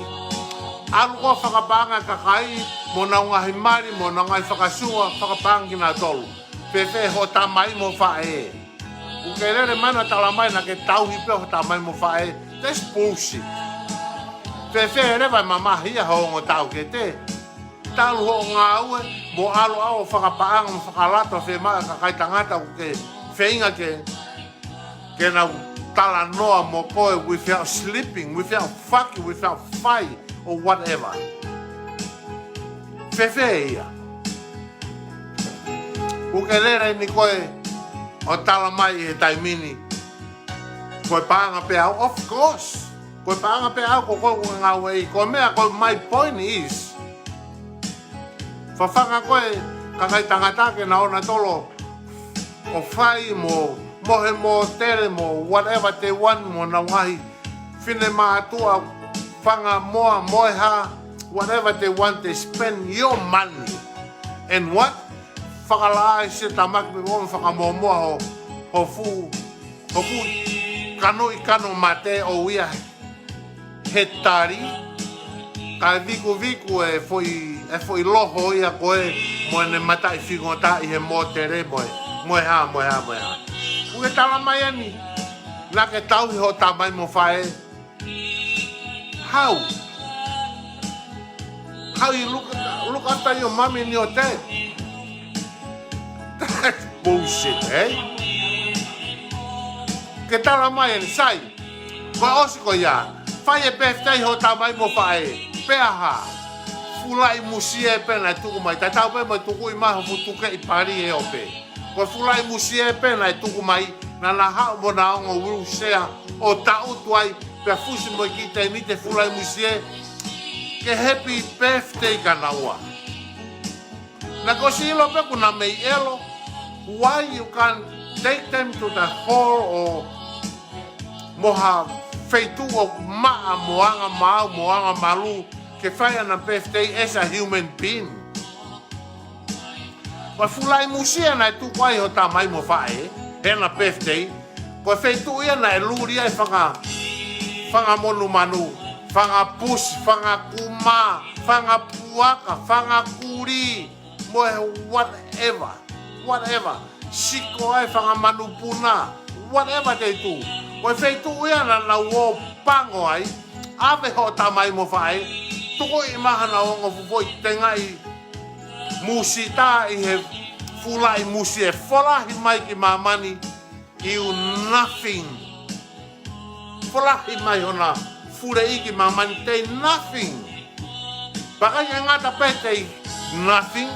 ʻAlu ʻo fakapaʻanga kakai, mo ʻenau ngaahi mali, mo ʻenau ngaahi fakasua, fakapaʻanga kinautolu. Fēfē hoʻo tamai mo faʻē? Kuo ke lele mai ʻo talamai naʻa ke tauhi pē hoʻo tamai mo faʻē. That's bullshit. Fēfē leva e mamahi ʻa hoʻo ongo taʻokete? Talu hoʻo ngāue, mo ʻalu ʻo fakapaʻanga, mo fakalato, fēmaʻa kakai tangata kuo ke feinga ke, ke nau talanoa mo koe without sleeping, without fucking, without fight, or whatever. Fēfē ia? Kuo ke lele eni koe ʻo talamai he taimi ni, ko e paʻanga pē ʻaʻau, of course. Ko e paʻanga pē ʻaʻau ko ē ʻoku ke ngāueʻi. Ko e meʻa ko ē, my point is, fafanga koe kakai tangata ke nau ō nautolu ʻo fai mo, mo he mōtele mo whatever they want mo ʻenau ngaahi finemātuʻa fanga moa mo e hā, whatever they want, they spend your money. And what? Fakalaʻā e siʻi tamaki pē mo fakamomoa ho, ho fuʻu, ho fuʻu kanoʻi kano mate ʻo ia he tali, kae vikuviku e foʻi, e foʻi loho ia ko ē mo ʻene mataʻi fingota ʻi he mōtele mo e, mo e hā, mo e hā, mo e hā. Kuo ke talamai eni, naʻa ke tauhi hoʻo tamai mo faʻē. How? How you look, look after your mommy and your dad? That's bullshit, eh? Ke talamai eni, sai. Ko e ʻosi ko ia, fai e birthday hoʻo tamai mo faʻē. Pea hā? Fulaʻi musie pē naʻe tuku mai. Tatau pē mo e tukuʻi mai ho fuʻu tukeʻi pali ʻe ope. Ko e fulaʻi musie pē naʻe tuku mai, naʻa na haʻu mo ʻena ongo wheelchair ʻo taʻutu ai, pea fusi mo e kiʻi tēniti e fulaʻi musie, ke happy birthday kia naua. Naʻa ku ʻosi ʻilo pē kuo na mei ʻelo, why you can't take them to the hall ʻo mo ha feituʻu ʻoku maʻa mo anga maau mo anga malū ke fai ʻena birthday as a human being. Ko e fulaʻi musie naʻe tuku ai ho tamai mo faʻē heʻena birthday, ko e feituʻu ia naʻe luli ai fanga, fanga monumanu, fanga pusi, fanga kuma, fanga puaka, fanga kulī, mo e whatever, whatever. Siko ai fanga manupuna, whatever they do. Ko e feituʻu ia naʻa nau ō pango ai, ʻave hoʻo tamai mo faʻē, tukuʻi mai haʻanau ongo fuʻu foʻi tengaʻi musita ʻi he fulaʻi musie, folahi mai ki māmani, you nothing. Folahi mai hona fuleʻi ki māmani, they nothing. Pea ʻikai ke ngata pē they nothing,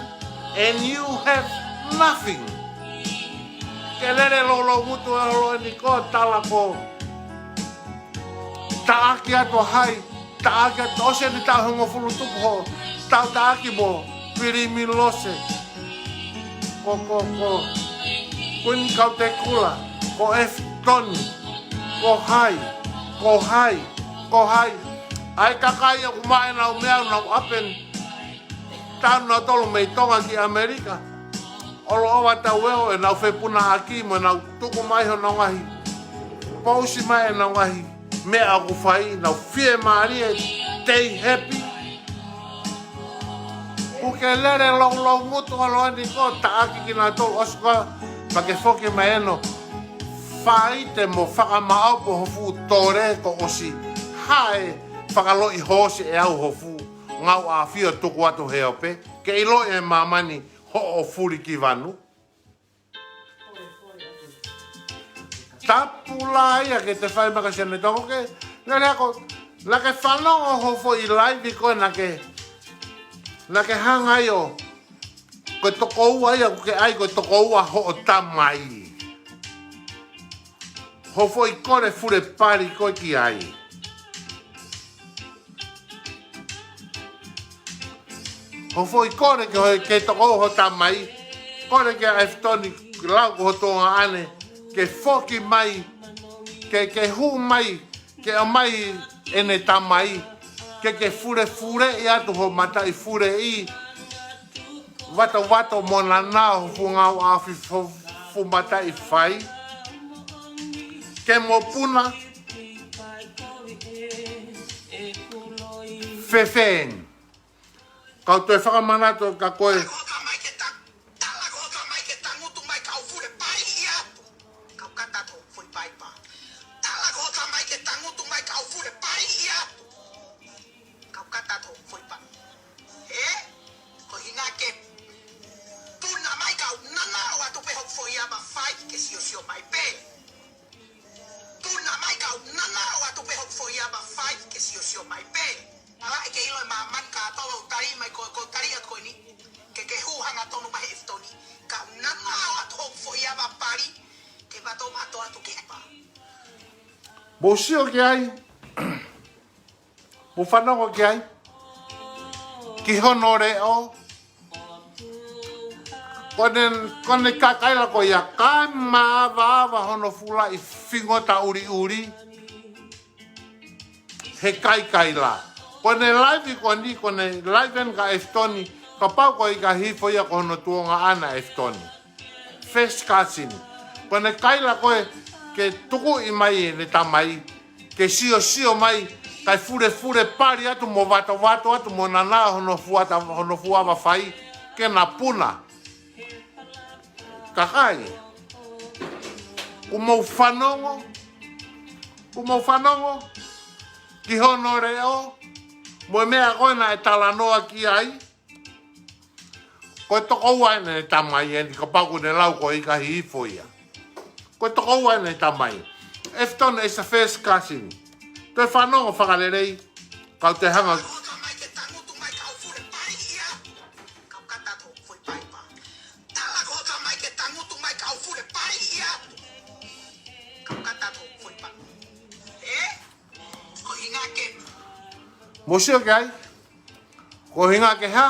and you have nothing. Ke lele louloungutu ʻa e holo eni ko tala ko taʻaki atu hai, taʻaki atu ʻosi eni taʻu hongofulu tupu ho, taʻu taʻaki mo Pilimi Lose. Ko, ko, ko, Kuini Kautekula, ko Efitoni, ko hai, ko hai, ko hai. ʻA e kakai ʻoku maʻu ʻenau meʻa ʻoku nau ʻapi eni. Tau nau tolo mei Tonga ki ʻAmelika. ʻOloʻova tau eo ʻenau fepunaʻaki mo ʻenau tuku mai honau ngaahi pousi mai ʻenau ngaahi meʻa ʻoku fai, nau fiemālie, they happy. Kuo ke lele louloungutu holo eni ko taʻaki kinautolu ʻosi ko ā, pea ke foki mai ʻo faite mo fakamaʻopoʻopo ho fuʻu tole kuo ʻosi hae fakaloʻi hoosi ʻe au ho fuʻu ngāueʻāfio tuku atu he ope, ke ʻiloʻi ʻe māmani hoʻo fulikivanu. Tapu lahi ia ke te fai maka sene toko ke, naʻa lea ko, naʻa ke fanongo ho foʻi live ko ē naʻa ke, naʻa ke hanga ai ʻo, ko e tokoua ia ʻoku ke ʻai ko e tokoua hoʻo tamai. Ho foʻi kole fule pali ko ē ki ai. Ho foʻi kole ke ho, ke tokoua ho tamai. Kole kia Efitoni, lau ko ho tuongaʻane, ke foki mai, ke, ke hū mai, ke ʻomai ʻene tamai, ke, ke fulefuleʻi atu ho mataʻi fuleʻi, vatovato mo nanao ho fuʻu ngāueʻāfio, fuʻu mataʻi fai. Ke mo puna, fēfē eni. Kau toe fakamanatu kia koe. Tala ko e tamai ke ta-, tala ko e tamai ke tangutu mai kau fule pali atu. Kau kata atu ho foʻi paipa. Tala ko e tamai ke tangutu mai kau fule pali atu. Kau kata atu ho foʻi pa-. Ē? Ko e ʻuhinga ke puna mai kau nanao atu pē hoku foʻi ava fai ke siosio mai pē. Puna mai kau nanao atu pē hoku foʻi ava fai ke siosio mai pē. Ala e ke ʻilo ʻe māmani kātoa ʻoku tali mai ko, ko tali atu ko eni. Ke ke hū hangatonu mai he Efitoni. Kau nanao atu hoku foʻi ava pali. Ke vato vato atu ke pa. Mou sio ki ai. Mou fanongo ki ai. Ki hono leʻo. Ko ʻene, ko ʻene kaikaila ko ia, kae maavaava hono fulaʻi fingota ʻuliʻuli. He kaikaila. Ko ʻene live ko eni, ko ʻene live eni kia Efitoni, kapau ko e ʻikai hifo ia ko hono tuongaʻane ʻa Efitoni. First cousin. Ko ʻene kaila ko ē ke tukuʻi mai ʻene tamai, ke siosio mai, kae fulefule pali atu mo vatovato atu mo nanao hono fuata, hono fuʻu ava fai, ke na puna. Kakai. Kuo mou fanongo. Kuo mou fanongo. Ki hono leʻo. Mo e meʻa ko ē naʻe talanoa ki ai. Ko e tokoua ʻene tamai eni, kapau ʻoku ne lau ko e ʻikai hifo ia. Ko e tokoua ʻene tamai. Efton is a first cousin. Toe fanongo fakalelei, kau toe hanga. Mou sio ki ai. Ko e ʻuhinga ke hā?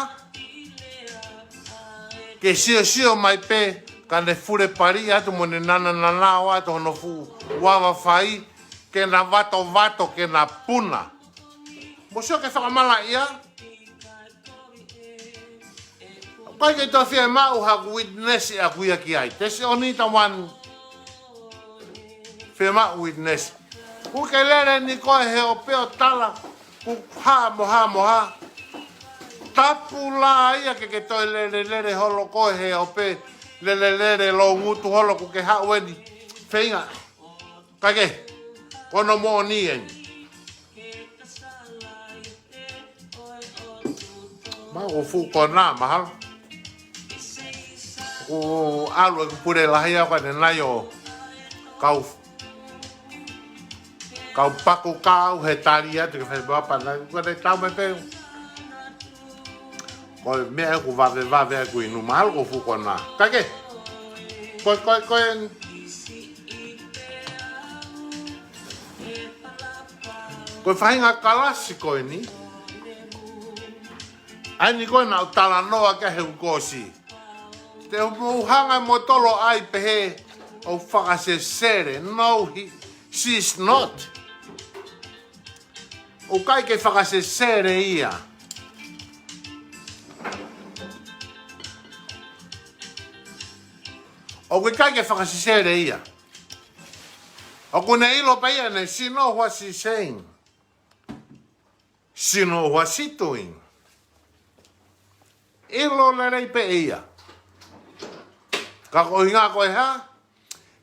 Ke siosio mai pē, ka ne fule pali atu mo ne nanananao atu hono fuʻu ava fai, ke na vatovato, ke na puna. Mou sio ki he fakamalaʻia. ʻIkai ke toe fiemaʻu haʻaku witness ʻaʻaku ia ki ai. Testimony, taʻu ʻe ua. Fiemaʻu witness. Kuo ke lele ni koe he ope ʻo tala, kuo hā mo hā mo hā. Tapu lā ia ke ke toe lele lele holo koe he ope, lele lele loungutu holo kuo ke haʻu eni. Feinga. Kae kehe, ko hono moʻoni eni. Mahalo ko e fuʻu konā, mahalo. Kuo ʻalu ʻeku pule lahi ʻaʻaku ʻanenai ʻo kau, kau paku kau he tali atu ke fai papa na, ko e tau mai pē. Ko e meʻa ʻoku vave vave ʻeku inu, mahalo ko e fuʻu konā. Kae kehe, ko e, ko e, ko e, ko e faʻahinga kalasi ko eni. ʻA eni ko ē naʻa ku talanoa ki ai he kuo ʻosi. Te mou hanga ʻe moutolu ʻo ʻai pehē ʻoku fakasesele. No, he, she's not. ʻOku ʻikai ke fakasesele ia. ʻOku ʻikai ke fakasesele ia. ʻOku ne ʻilo pē ia ne, she know what she's saying. She know what she's doing. ʻIlo lelei pē ia. Ka ko e ʻuhinga ko e hā?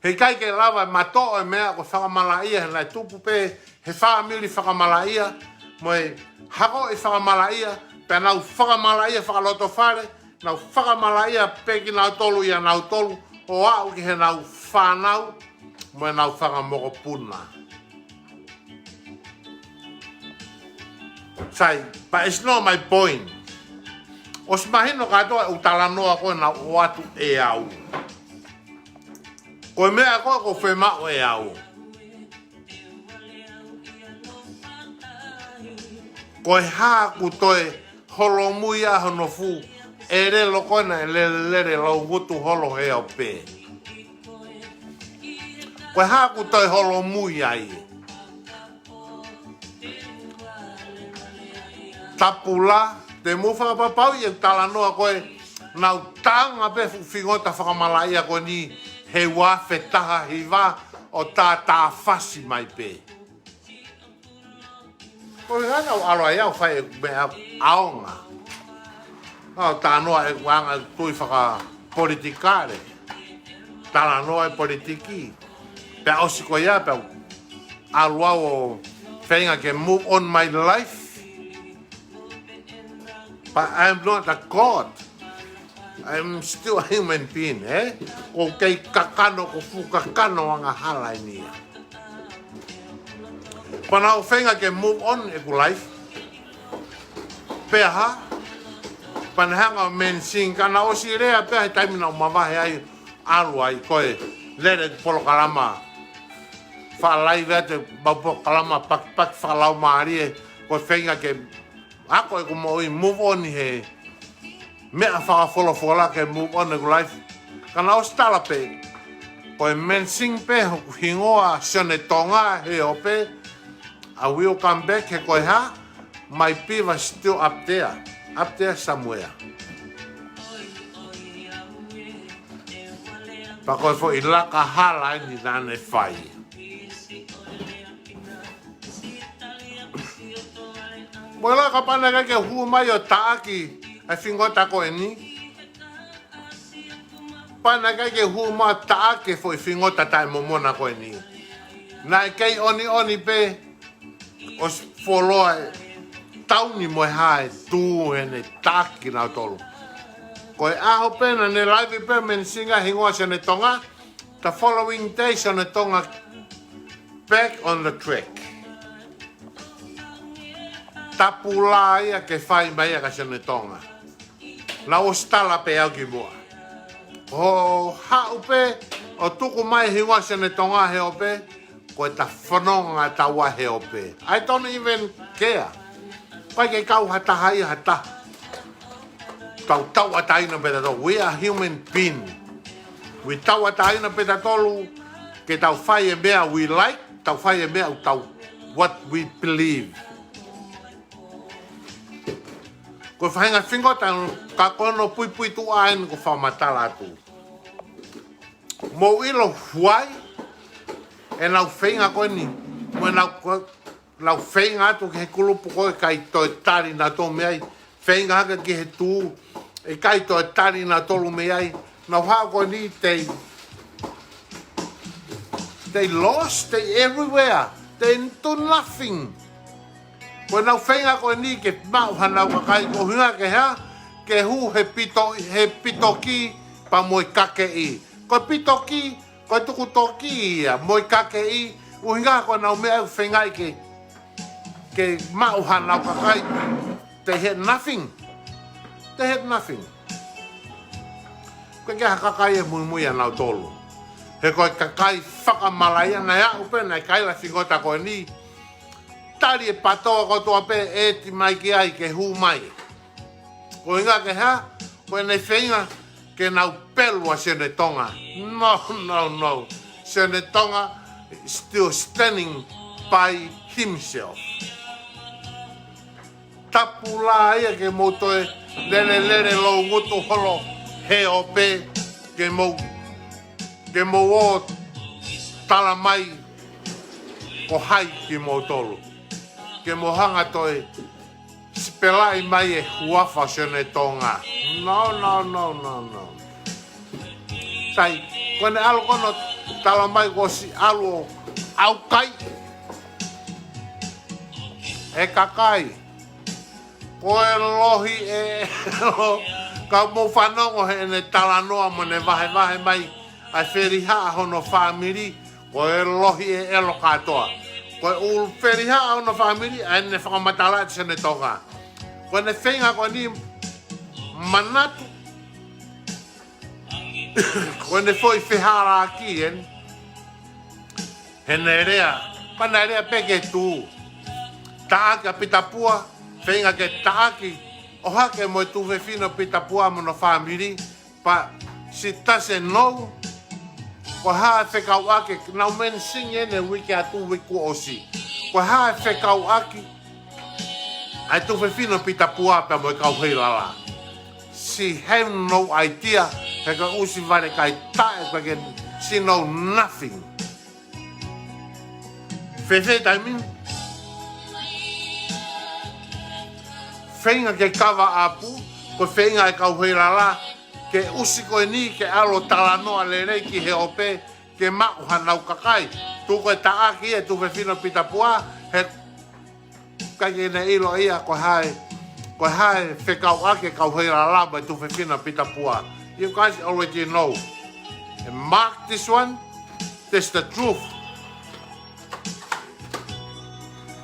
Heʻikai ke lava ʻo matoʻo e meʻa ko e fakamalaʻia, he naʻe tupu pē he fāmili fakamalaʻia, mo e hako ʻi fakamalaʻia, pea nau fakamalaʻia fakalotofale, nau fakamalaʻia pē kinautolu ʻia nautolu, ʻo aʻu ki heʻenau fānau, mo ʻenau fanga mokopuna. Sai, but it's not my point. ʻOsi mahino kātoa ʻeku talanoa ko ē naʻe ʻoatu ʻe au. Ko e meʻa ko ē ʻoku fiemaʻu ʻe au. Ko e hā ʻoku toe holomui ai hono fuʻu ʻelelo ko ē naʻe lele lele loungutu holo he ope. Ko e hā ʻoku toe holomui ai. Tapu lā, te mou fakapapauʻi ʻeku talanoa ko ē naʻa ku tala ange pē fuʻu fingota fakamalaʻia ko eni he ua afe taha hiva ʻo tātāfasi mai pē. Ko e ʻuhinga naʻa ku ʻalu ai au ʻo fai ʻeku meʻa ʻaonga. Naʻa ku talanoa ʻeku anga ʻeku tui fakapolitikale. Talanoa e politiki. Pea ʻosi ko ia, pea ʻalu au ʻo feinga ke move on my life. But I'm not a god. I'm still a human being, eh? ʻOku ou kei kakano, ko e fuʻu kakano angahala eni ia. Pea naʻa ku feinga ke move on ʻeku life. Pea hā? Pea ne hanga ʻo mention, ka naʻe ʻosi lea pē he taimi naʻa ku mavahe ai, ʻalu ai ko ē lele polokalama. Fakalaive atu ʻemau polokalama pakipaki fakalaumālie, ko e feinga ke ako ʻeku moʻui, move on he meʻa fakafolofola ke move on ʻeku life. Ka naʻe ʻosi tala pē, ko e mention pē hoku hingoa Sione Tonga he ope, I will come back, he ko e hā, my piva still up there, up there somewhere. Pea ko e foʻi laka hala eni naʻa ne fai. Mo e laka pea naʻe ʻikai ke hū mai ʻo taʻaki e fingota ko eni. Pea naʻe ʻikai ke hū mai ʻo taʻaki e foʻi fingota taʻemomona ko eni. Naʻe kei ʻoniʻoni pē ʻo fuoloa e tauni mo e hā e tū heʻene taʻaki kinautolu. Ko e ʻaho pē naʻa ne laivi pē mention e hingoa Sione Tonga, the following day Sione Tonga back on the track. Tapu lā ia ke fai mai ia kia Sione Tonga. Naʻa ku ʻosi tala pē au kimuʻa. ʻO haʻu pē ʻo tuku mai e hingoa Sione Tonga he ope, ko ʻeta fononga taua he ope. I don't even care. ʻIkai ke kau ha taha ia ha taha. Tau tauʻatāina pē tautolu. We are human being. We tauʻatāina pē tautolu ke tau fai e meʻa we like, tau fai e meʻa ʻoku tau, what we believe. Ko e faʻahinga fingota ka ko hono puipuituʻa eni ʻoku fakamatala atu. Mou ʻilo ʻoku ʻi ai ʻenau feinga ko eni, mo ʻenau ko-, nau feinga atu ki he kulupu ko ē ʻikai toe tali nautolu mei ai, feinga hake ki he tuʻu, ʻikai toe tali nautolu mei ai, nau haʻu ko eni they, they lost, they everywhere, they do nothing. Ko ʻenau feinga ko eni ke maʻu hanau kakai, ko e ʻuhinga ke hā, ke hū he pito, he pitoki pea mo e kakeʻi. Ko e pitoki, ko e tukutoki ia mo e kakeʻi, ʻuhinga ko ʻenau meʻa ʻoku feingaʻi ke, ke maʻu hanau kakai, they had nothing. They had nothing. Ko e ke ha kakai ʻe muimui ʻia nautolu. He ko e kakai fakamalaʻia naʻe aʻu pē naʻe kaila fingota ko eni. Tali e patoa kotoa pē ʻe ʻeti mai ki ai ke hū mai. Ko e ʻuhinga ke hā, ko ʻene feinga ke nau pelu ʻa Sione Tonga. No, no, no. Sione Tonga is still standing by himself. Tapu lā ia ke mou toe lele lele lou ngutu holo he ope ke mou, ke mou ō tala mai ko hai kimoutolu. Ke mou hanga toe sipelaʻi mai e huafa Sione Tonga. No, no, no, no, no. Sai, ko ʻene ʻalu ko ē ʻo tala mai kuo ʻosi ʻalu ʻo ʻaukai e kakai. Ko e lohi ʻe ʻelo, ka mou fanongo heʻene talanoa mo ʻene vahevahe mai ʻa e felihaʻa hono fāmili, ko e lohi ʻe ʻelo kātoa. Ko e ʻū felihaʻa hono fāmili, ʻa ʻene fakamatala ʻa Sione Tonga. Ko ʻene feinga ko eni manatu, ko ʻene foʻi fehālaaki eni. Heʻene lea, pea naʻe lea pē ke tuʻu. Taʻaki ʻa Pita Pua, feinga ke taʻaki ʻo hake mo e tuofefine ʻo Pita Pua mo hono fāmili, but she doesn't know. Ko e hā e fekauʻaki, naʻa ku mention eni he uike ʻa e tuʻu uike kuo ʻosi. Ko e hā e fekauʻaki ʻa e tuofefine ʻo Pita Pua pea mo e kau Heilala. She have no idea, he ko e ʻū siʻi vale kae taʻe, ko e ke, she know nothing. Fēfē taimi ni? Feinga ke kava ʻapu, ko e feinga e kau Heilala, ke ʻosi ko eni, ke ʻalu ʻo talanoa lelei ki he ope, ke maʻu hanau kakai. Tuku e taʻaki e tuofefine ʻo Pita Pua, he ʻikai ke ne ʻilo ia ko hai, ko hai fekauʻaki e kau Heilala mo e tuofefine ʻo Pita Pua. You guys already know. And mark this one, that's the truth.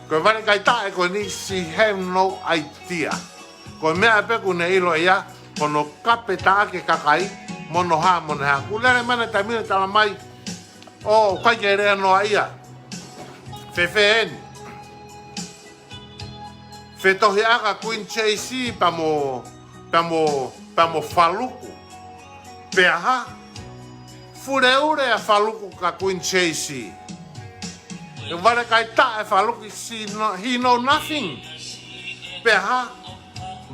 Ko e vale kae taʻe ko eni, she have no idea. Ko e meʻa pē ʻoku ne ʻilo ia, ko hono kape taʻaki e kakai, mo hono hā, mo hono hā. Kuo lele mai ʻene taimi ʻo tala mai, ʻoku ʻikai ke lea noa ia. Fēfē eni? Fetohiʻaki ʻa Queen Chasey pea mo, pea mo, pea mo Faluku. Pea hā? Fuleule ʻa Faluku kia Queen Chasey. He vale kae taʻe Faluku, she know, he know nothing. Pea hā?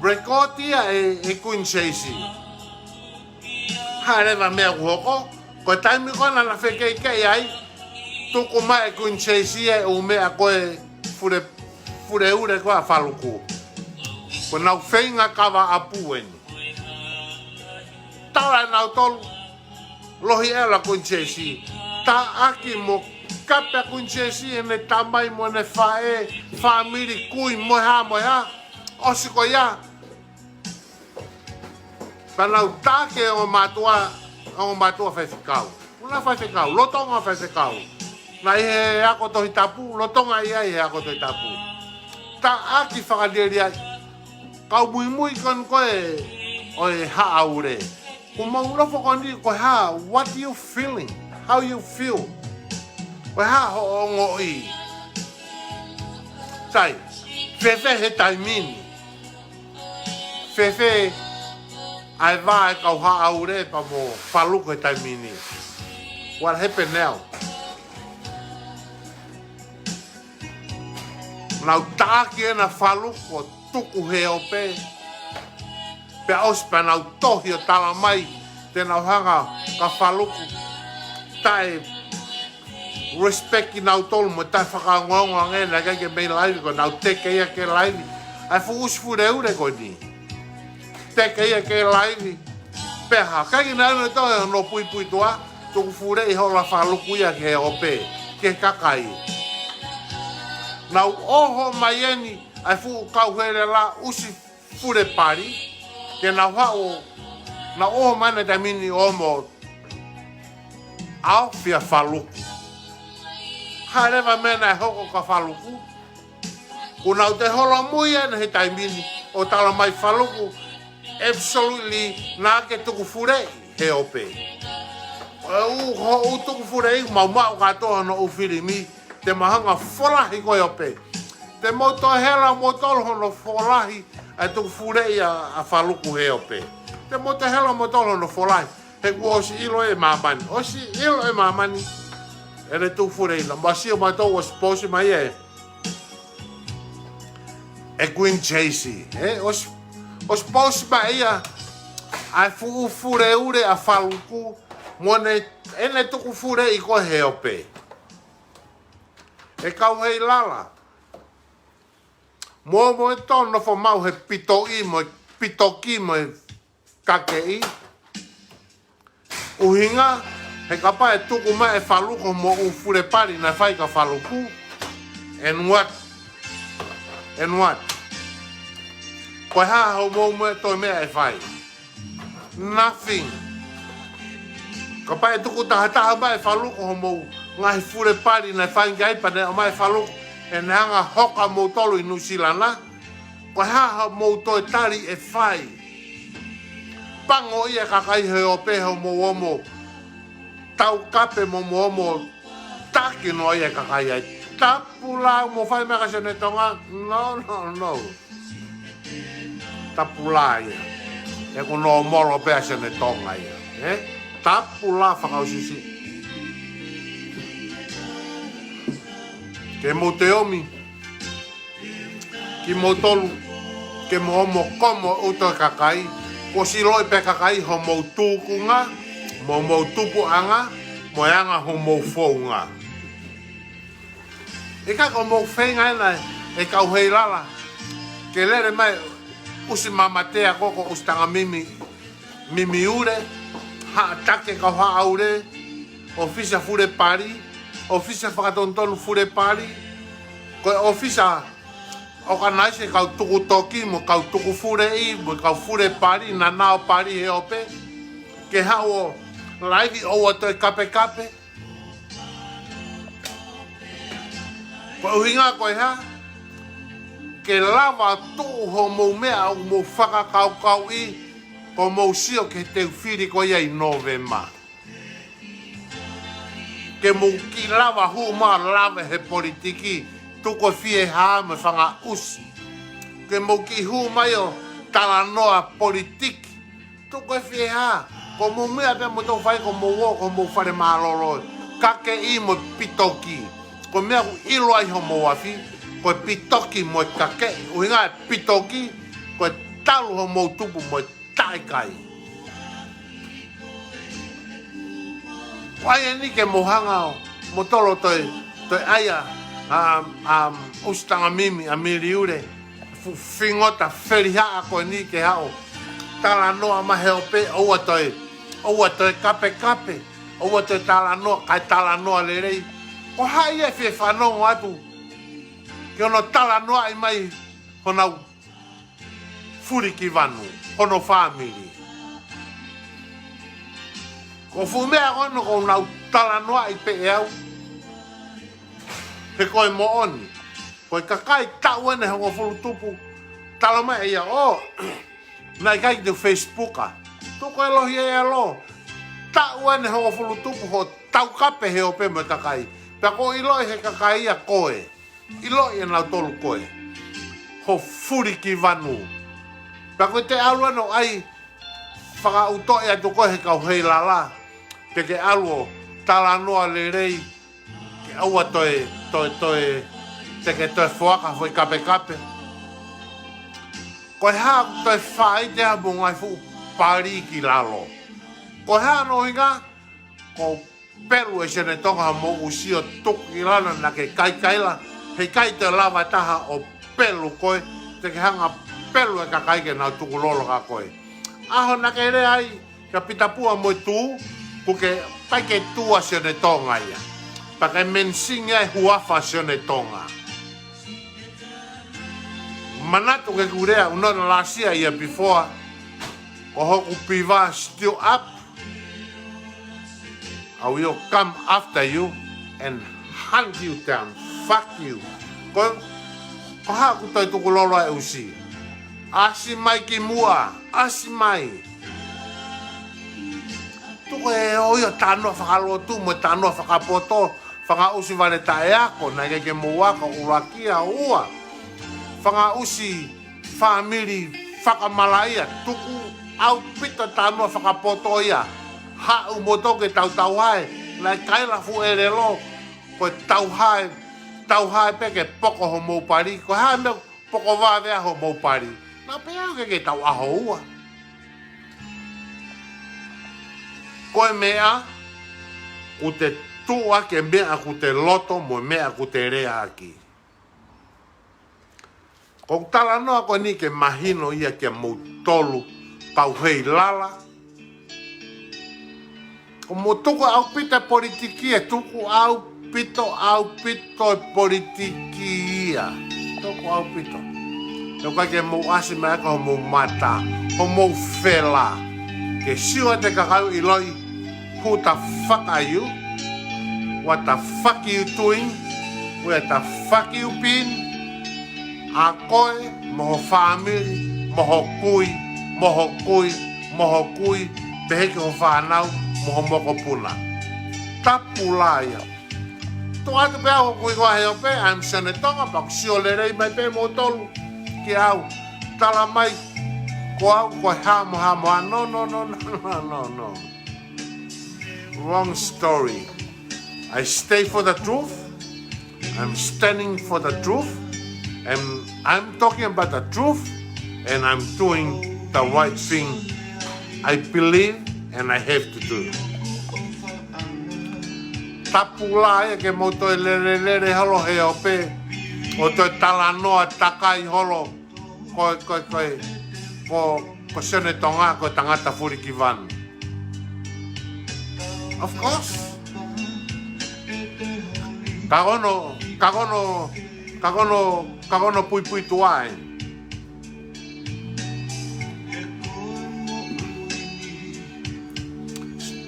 Record ia ʻe, ʻe Queen Chasey. Hā leva e meʻa kuo hoko, ko e taimi ko ē naʻa na fekeʻikeʻi ai, tuku mai ʻe Queen Chasey e ʻū meʻa ko e fule, fuleule ko ē ʻa Faluku. Ko ʻenau feinga kava ʻapu eni. Tala ʻe nautolu, lohi ʻela Queen Chasey. Taʻaki mo kape ʻa Queen Chasey, ʻene tamai mo ʻene faʻē, fāmili, kui, mo e hā, mo e hā. ʻOsi ko ia, pea nau taʻaki e ongo mātuʻa, ongo mātuʻa faifekau. Ko e ongo faifekau, lolotonga faifekau. Naʻe ʻi he ako Tohi Tapu, lolotonga ia ʻi he ako Tohi Tapu. Taʻaki fakalieliai. Kau muimui ko eni ko ē ʻo e Haʻaule. Ko e mau lofo ko eni ko e hā, what you feeling? How you feel? Ko e hā hoʻo ongoʻi? Sai, fēfē he taimi ni? Fēfē ʻa e vā e kau Haʻaule pea mo Faluku he taimi ni? What happened now? Nau taʻaki ena Faluku ʻo tuku he ope. Pea ʻosi pea nau tohi ʻo tala mai te nau hanga ka Faluku taʻe respect kinautolu mo taʻe fakaongoongo ange naʻe ʻikai ke mei laivi, ko ʻenau teke ia ke laivi ʻa e fuʻu ʻusi fuleule ko eni. Teke ia ke laivi. Pea hā, ʻikai ke nau ʻi ai ha toe ʻenau puipuituʻa, tuku fuleʻi hola Faluku ia ki he ope, ki he kakai. Nau ʻoho mai eni ʻa e fuʻu kau Heilala ʻusi fulepali, ke nau haʻu, nau ʻoho mai ʻi he taimi ni ʻo mo ʻaofia Faluku. Hā leva e meʻa naʻe hoko ka Faluku? Kuo nau toe holomui eni he taimi ni ʻo tala mai Faluku, absolutely naʻa ke tuku fuleʻi he ope. ʻO u ho u tuku fuleʻi, mau maʻu kātoa hono ʻū filimi, te mau hanga folahi ko e ope. Te mau toe hela moutolu hono folahi ʻa e tuku fuleʻi ʻa, ʻa Faluku he ope. Te mau toe hela moutolu hono folahi. He kuo ʻosi ʻilo ʻe māmani. ʻOsi ʻilo ʻe māmani ʻene tuku fuleʻi na. Mau sio mautolu ʻosi post mai ʻe, ʻe Queen Jaycee. ʻE, ʻosi, ʻosi post mai ia ʻa e fuʻu fuleule ʻa Faluku mo ʻene, ʻene tuku fuleʻi ko ē he ope. ʻE kau Heilala. Mo, mo e tō nofo maʻu he pitoʻi, mo e pitoki, mo e kakeʻi. ʻUhinga, he kapau ʻe tuku mai ʻe Faluku mo e ʻū fulepali naʻe fai ka Faluku. And what? And what? Ko e hā hoʻomou meʻa, toe meʻa ʻe fai? Nothing. Kapau ʻe tuku tahataha mai ʻe Faluku hoʻomou ngaahi fulepali naʻe fai ki ai pea ne ʻomai ʻe Faluku, ʻene hanga hoka moutolu ʻi Nuʻusila na. Ko e hā hoʻomou toe tali ʻe fai? Pango ia e kakai he ope hoʻomou omo taukape mo hoʻomou omo taki noa ia e kakai ai. Tapu lā, mou fai meʻa ka Sione Tonga? No, no, no. Tapu lā ia. He ko hono molo pē ʻa Sione Tonga ia. Ē? Tapu lā fakaʻusiʻusi. Ke mou toe ʻomi kimoutolu, ke mou omo komo ʻo ʻuto e kakai, kuo ʻosi ʻiloʻi pē ʻe he kakai hoʻomou tūkunga, mo hoʻomou tupuʻanga, mo e anga hoʻomou founga. ʻIkai ko hoʻomou feinga ena ʻe kau Heilala ke lele mai ʻusi mamatea ko ē ko ʻUsi Tangamimi, Mimiule, Haʻatake Kauhaʻaule, ʻōfisa fulepali, ʻōfisa fakatonutonu fulepali, ko e ʻōfisa ʻokanaisi e kau tukutoki, mo e kau tuku fuleʻi, mo e kau fulepali, naʻa nau pali he ope, ke haʻu ʻo laivi ʻoua toe kapekape. Ko e ʻuhinga ko e hā? Ke lava tuʻu hoʻomou meʻa ʻoku mou fakakaukauʻi, ko hoʻomou sio ki he teu fili ko ia ʻi Nōvema. Ke mou kiʻi lava hū mai ʻo lave he politiki, tuku e fiehā mo e fanga ʻusi. Ke mou kiʻi hū mai ʻo talanoa politiki, tuku e fiehā. Ko hoʻomou meʻa pē ʻoku mou fai, ko hoʻomou ō, ko hoʻomou fale mālōlō, kakeʻi mo e pitoki. Ko e meʻa ʻoku ʻilo ai homou afi, ko e pitoki mo e kakeʻi. ʻUhinga e pitoki, ko e talu hoʻomou tupu mo e taʻekai. Ko ia eni ke mou hanga ʻo moutolu ʻo toe, toe ʻai ʻa, ʻa, ʻa ʻUsi Tangamimi, ʻa Miliule, fuʻu fingota felihaʻa ko eni ke haʻu ʻo talanoa mai he ope, ʻoua toe, ʻoua toe kapekape, ʻoua toe talanoa, kae talanoa lelei. Ko hai ia ʻe fie fanongo atu ki hono talanoaʻi mai honau fulikivanu, hono fāmili? Ko e fuʻu meʻa ko ena ʻoku nau talanoaʻi pē ʻe au, he ko e moʻoni, ko e kakai taʻu ʻeni ʻe hongofulu tupu, tala mai ʻe ia, ʻo, naʻe ʻikai te u Facebook a. Tuku e lohi ē ʻa e lo. Taʻu ʻeni ʻe hongofulu tupu hoʻo taukape he ope mo e kakai. Pea kuo ʻiloʻi ʻe he kakai ia koe. ʻIloʻi ʻe nautolu koe, hoʻo fulikivanu. Pea ko ʻete ʻalu ʻeni ʻo ʻai fakaʻutoʻi atu koe ʻe he kau Heilala, te ke ʻalu ʻo talanoa lelei, ke ʻoua toe, toe, toe, te ke toe foaki ha foʻi kapekape. Ko e hā ʻoku toe faʻite ai hoʻomou ngaahi fuʻu pali ki lalo? Ko e hā hono ʻuhinga? Ko e pelu ʻe Sione Tonga hoʻomou ʻusi ʻo tuku ki lalo naʻa ke kaikaila, heʻikai toe lava taha ʻo pelu koe, te ke hanga pelu e kakai ke nau tukulolo kia koe. ʻAho naʻa ke lea ai kia Pita Pua mo e Tū, ʻoku ʻikai ke tū ʻa Sione Tonga ia. Pea ke mention ai e huafa Sione Tonga. Manatu ki heʻeku lea ʻi he last year ia before, ko hoku piva still up, I will come after you and hunt you down. Fuck you. Ko, ko e hā ʻoku toe tukulolo ai e ʻusi? ʻAsi mai ki muʻa, ʻasi mai. Tuku e ʻo ia talanoa fakalotu mo e talanoa fakapoto, fanga ʻusi vale taʻeako, naʻe ʻikai ke mou ako, ʻuluaki. Ua, fanga ʻusi fāmili fakamalaʻia, tuku ʻaupito talanoa fakapoto ia. Haʻu moutolu ke tau tauhae, naʻe ʻikai ha fuʻu ʻelelo, ko e tauhae, tauhae pē ke poko hoʻomou pali, ko e hā e meʻa poko vave ai hoʻomou pali. Naʻa pehē ʻoku ʻikai ke tau ʻaho ua. Ko e meʻa, ʻoku te tuʻu ʻaki e meʻa ʻoku te loto mo e meʻa ʻoku te lea ʻaki. Ko e talanoa ko eni ke mahino ia kia moutolu kau hei lala. ʻOku mou tuku ʻaupito e politiki, ʻe tuku ʻaupito, ʻaupito e politiki ia. Tuku ʻaupito. He ʻoku ʻikai ke mou ʻasi mai ʻaki hoʻomou mata, hoʻomou fela. Ke sio atu e kakai ʻo ʻiloʻi, who the fuck are you? What the fuck you doing? Where the fuck you been? ʻA koe, mo ho fāmili, mo ho kui, mo ho kui, mo ho kui, pehē ki ho fānau, mo ho mokopuna. Tapu lā ia. Tuku atu pē au ko e kui ko e Heope, I'm Sione Tonga, pea ʻoku sio lelei mai pē moutolu kiate au. Tala mai, ko au, ko e hā mo hā mo hā, no, no, no. Wrong story. I stay for the truth. I'm standing for the truth. And I'm talking about the truth. And I'm doing the right thing. I believe and I have to do. Tapu lā ia ke mou toe lelelele holo Heope. ʻO toe talanoa takai holo. Ko, ko, ko, ko, ko Sione Tonga, ko e tangata fulikivanu. Of course. Ka ko hono, ka ko hono, ka ko hono, ka ko hono puipuituʻa ē.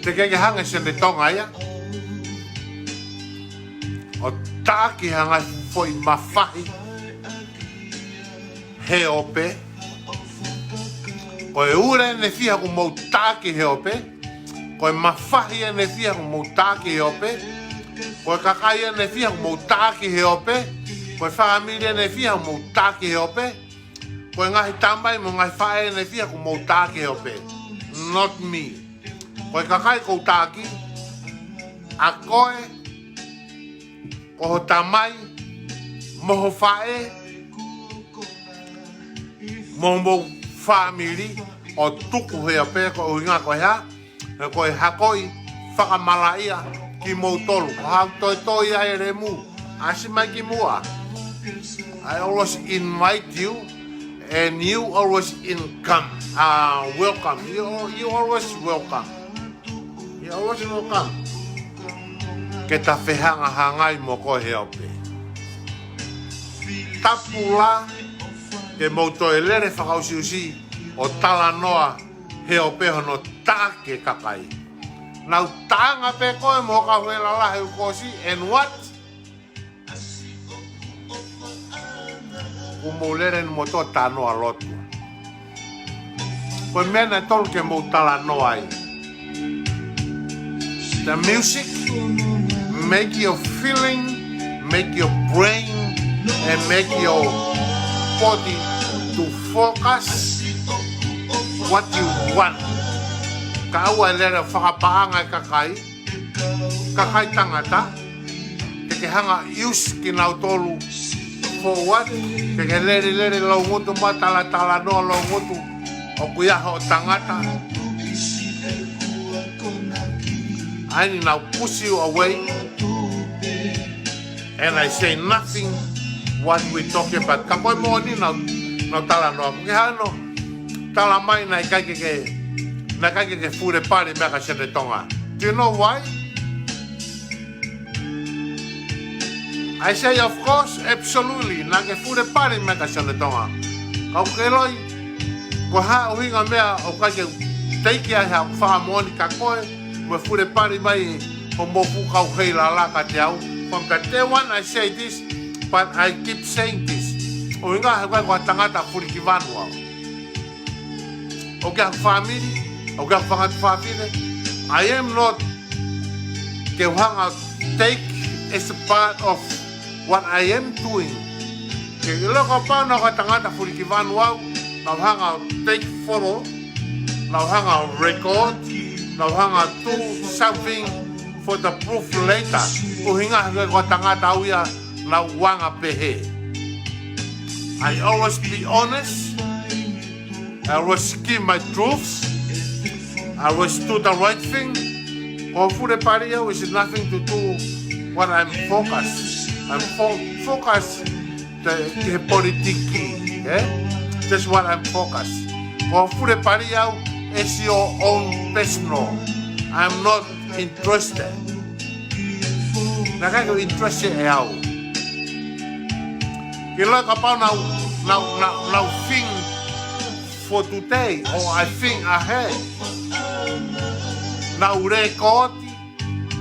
Teʻeki ke hanga ʻe Sione Tonga ia ʻo taʻaki ha ngaahi foʻi mafahi Heope. Ko e ule ʻene fia ʻoku mou taʻaki Heope. Ko e mafahi ʻene fia ʻoku mou taʻaki Heope. Ko e kakai ʻene fia ʻoku mou taʻaki Heope. Ko e fāmili ʻene fia ʻoku mou taʻaki Heope. Ko e ngaahi tamai mo e ngaahi faʻē ʻene fia ʻoku mou taʻaki Heope. Not me. Ko e kakai ʻoku ou taʻaki, ʻa koe, ko ho tamai, mo ho faʻē, mo hoʻomou fāmili, ʻo tuku Heope, ko e ʻuhinga ko e hā? He ko e hakoʻi fakamalaʻia kimoutolu. Ko haʻaku toitoi ʻa e lemu, ʻasi mai ki muʻa. I always invite you, and you always in come, uh, welcome. You, you always welcome. You always welcome. Ke ta fehangahangai mo koe Heope. Tapu lā ke mou toe lele fakaʻusiʻusi ʻo talanoa Heope hono taʻaki e kakai. Nau taʻanga pē koe mo ho kau hei lalahi ʻoku ʻosi, and what? ʻOku mou lele ni mo toe talanoa lotu. Ko e meʻa naʻe totonu ke mou talanoa ai. The music make your feeling, make your brain, and make your body to focus what you want. Ka ʻoua ʻe lele fakapaʻanga e kakai, kakai tangata, ke ke hanga use kinautolu forward, ke ke lele lele loungutu mo talatalanoa loungutu ʻoku ʻi ai hoʻo tangata. ʻA eni naʻa ku push you away. And I say nothing what we talking about. Ka ko e moʻoni naʻa ku, naʻa ku talanoa. Ko e hā hono talamai naʻe ʻikai ke ke, naʻe ʻikai ke ke fule pali meʻa kia Sione Tonga. Do you know why? I say, of course, absolutely, naʻa ke fule pali meʻa kia Sione Tonga. Ka ʻoku ke ʻiloʻi, ko e hā ʻuhinga e meʻa ʻoku ʻikai ke teʻeki ai haʻaku fakamoʻoni kia koe, mo e fule pali mai hoʻomou fuʻu kau heilala kiate au. From the day one I say this, but I keep saying this. ʻUhinga he ʻikai ko ha tangata fulikivanu au. ʻOku ʻi ai haku family, ʻoku ʻi ai haku fanga tuofāfine. I am not ke u hanga take as a part of what I am doing. Ke ʻilo kapau naʻa ku ha tangata fulikivanu au, naʻa ku hanga take photo, naʻa ku hanga record, naʻa ku hanga do something for the proof later. ʻUhinga he ʻikai ko ha tangata au ia naʻa ku anga pehē. I always be honest. I always keep my truths. I always do the right thing. Ko e fule pali au is nothing to do what I'm focused. I'm fo- focused the, the politiki, eh? That's what I'm focused. Ko e fule pali au is your own personal. I'm not interested. Naʻe ʻikai ke u interested ʻe au. Ke ʻilo kapau naʻa ku, naʻa ku, naʻa ku, naʻa ku think for today, or I think ahead. Naʻa ku record,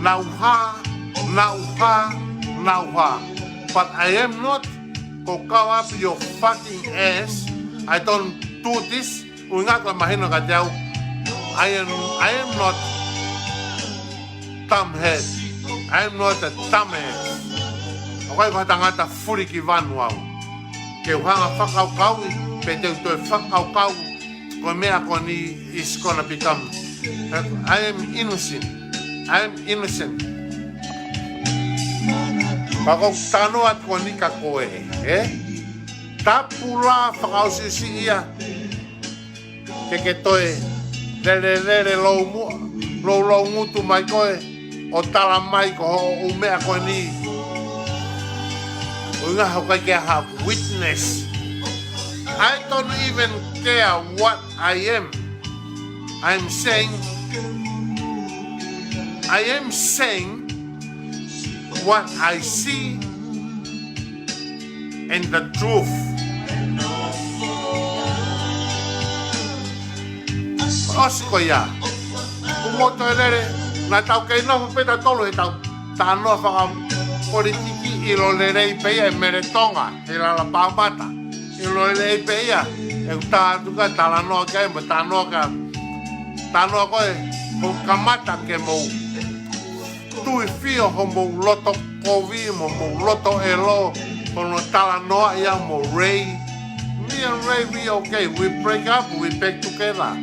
naʻa ku hā, naʻa ku hā, naʻa ku hā. But I am not go cover up your fucking ass. I don't do this. ʻUhinga ko e mahino kiate au. I am, I am not dumb head. I am not a dumb ass. ʻOku ʻikai ko ha tangata fulikivanu au. Ke u hanga fakakaukauʻi, pe te u toe fakakaukau ko e meʻa ko eni is gonna become. I am innocent. I am innocent. Ka ko e talanoa ko eni kia koe, eh? Tapu lā fakaʻusiʻusi ia. Ke ke toe lele lele lou mu-, lou, loungutu mai koe ʻo talamai ko hoʻo ʻū meʻa ko eni. ʻUhinga he ʻoku ʻikai ke ha witness. I don't even care what I am. I'm saying, I am saying what I see and the truth. ʻOsi ko ia. Kuo mou toe lele, naʻa tau kei nofo pē tautolu he ʻetau talanoa fakapolitiki, ʻilo lelei pē ia ʻe Mele Tonga, ʻi Lalapaʻamata. ʻIlo lelei pē ia, ʻeku tā atu ka talanoa ki ai, mo talanoa ka, talanoa ko ē, ʻoku kamata ke mou tuifio hoʻomou loto kovi, mo mou loto ʻelo, hono talanoaʻi au mo Ray. Me and Ray, we okay. We break up, we back together.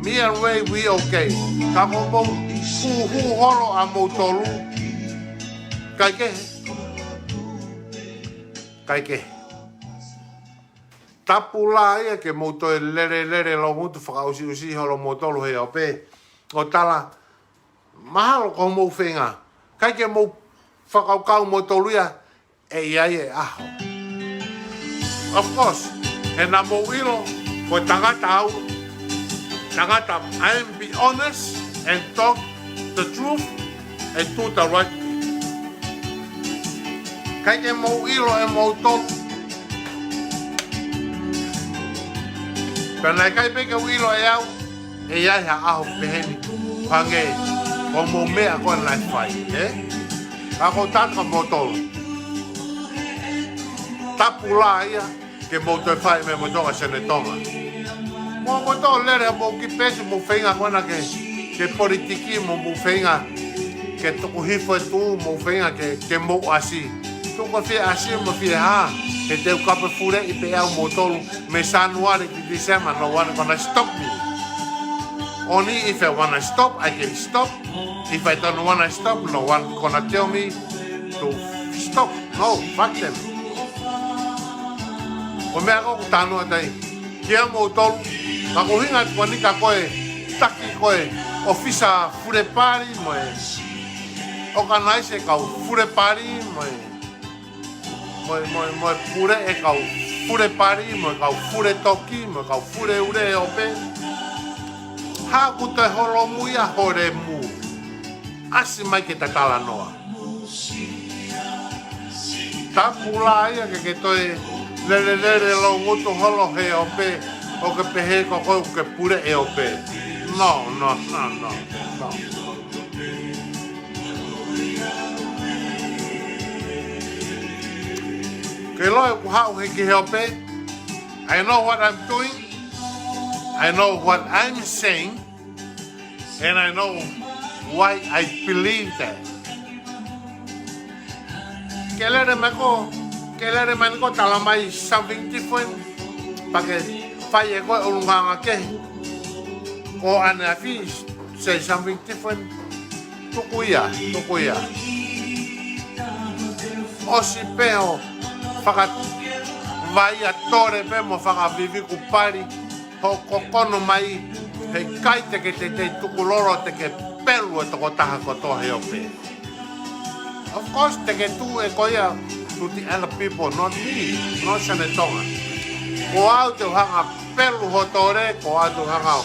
Me and Ray, we okay. Ka ko hoʻomou huhu holo ʻamoutolu. ʻIkai ke. ʻIkai ke. Tapu lā ia ke mou toe lele lele loungutu fakaʻusiʻusi holo moutolu he ope. ʻO tala, mahalo ko hoʻomou feinga. ʻIkai ke mou fakakaukau moutolu ia, ʻe ʻi ai e ʻaho. Of course, he naʻa mou ʻilo, ko e tangata au, tangata, I am be honest and talk the truth and do the right thing. ʻIkai ke mou ʻilo ʻe moutolu. Pea naʻe ʻikai pē ke u ʻilo ʻe au, ʻe ʻi ai ha ʻaho peheni, hangē ko hoʻomou meʻa ko ē naʻe fai, eh? Ka ko e tangata moutolu. Tapu lā ia, ke mou toe fai meʻa moutolu kia Sione Tonga. Mo moutolu lele mou ki pesi mou feinga ko ena ke, ke politiki mo mou feinga ke tuku hifo e tuʻu mou feinga ke, ke mou ʻasi. Tuku fie ʻasi mo fie hā, he te u kape fuleʻi pē au moutolu mei Sānuali ki Tīsema, no one gonna stop me. Only if I wanna stop, I can stop. If I don't wanna stop, no one gonna tell me to stop. No, fuck them. Ko e meʻa ko ē ʻoku ou talanoa atu ai kia moutolu, ka ko e ʻuhinga atu ko eni ka ko e taki ko ē ʻōfisa fule pali mo e ʻokanaise kau fule pali mo e, mo e, mo e, mo e puleʻi kau fule pali mo e kau fule toki mo e kau fule ule ʻo pē. Haʻaku toe holomui ʻa ho lemu. ʻAsi mai ke ta talanoa. Tapu lā ia ke ke toe lelelele loungutu holo he ʻo pē, ʻo ke pehē ko koe ʻoku ke puleʻi ʻo pē. No, no, no, no, no. Ke loe ku hau he ki he ʻo pē. I know what I'm doing. I know what I'm saying. And I know why I believe that. Ke lele mai ko, ke lele mai ko tala mai something different. Pea ke fai ʻe koe ʻulungaanga kehe. Ko ʻaneafi say something different. Tuku ia, tuku ia. ʻOsi pē ʻo fakavaia tole pē mo fakaviviku pali. Hoʻo kokono mai, he ʻikai te ke teitei tukulolo te ke pelu e tokotaha kotoa he ʻo pē. Of course, te ke tuʻu ʻe koe ia to the other people, not me, not Sione Tonga. Ko au te u hanga pelu ho tole, ko au te u hanga ʻo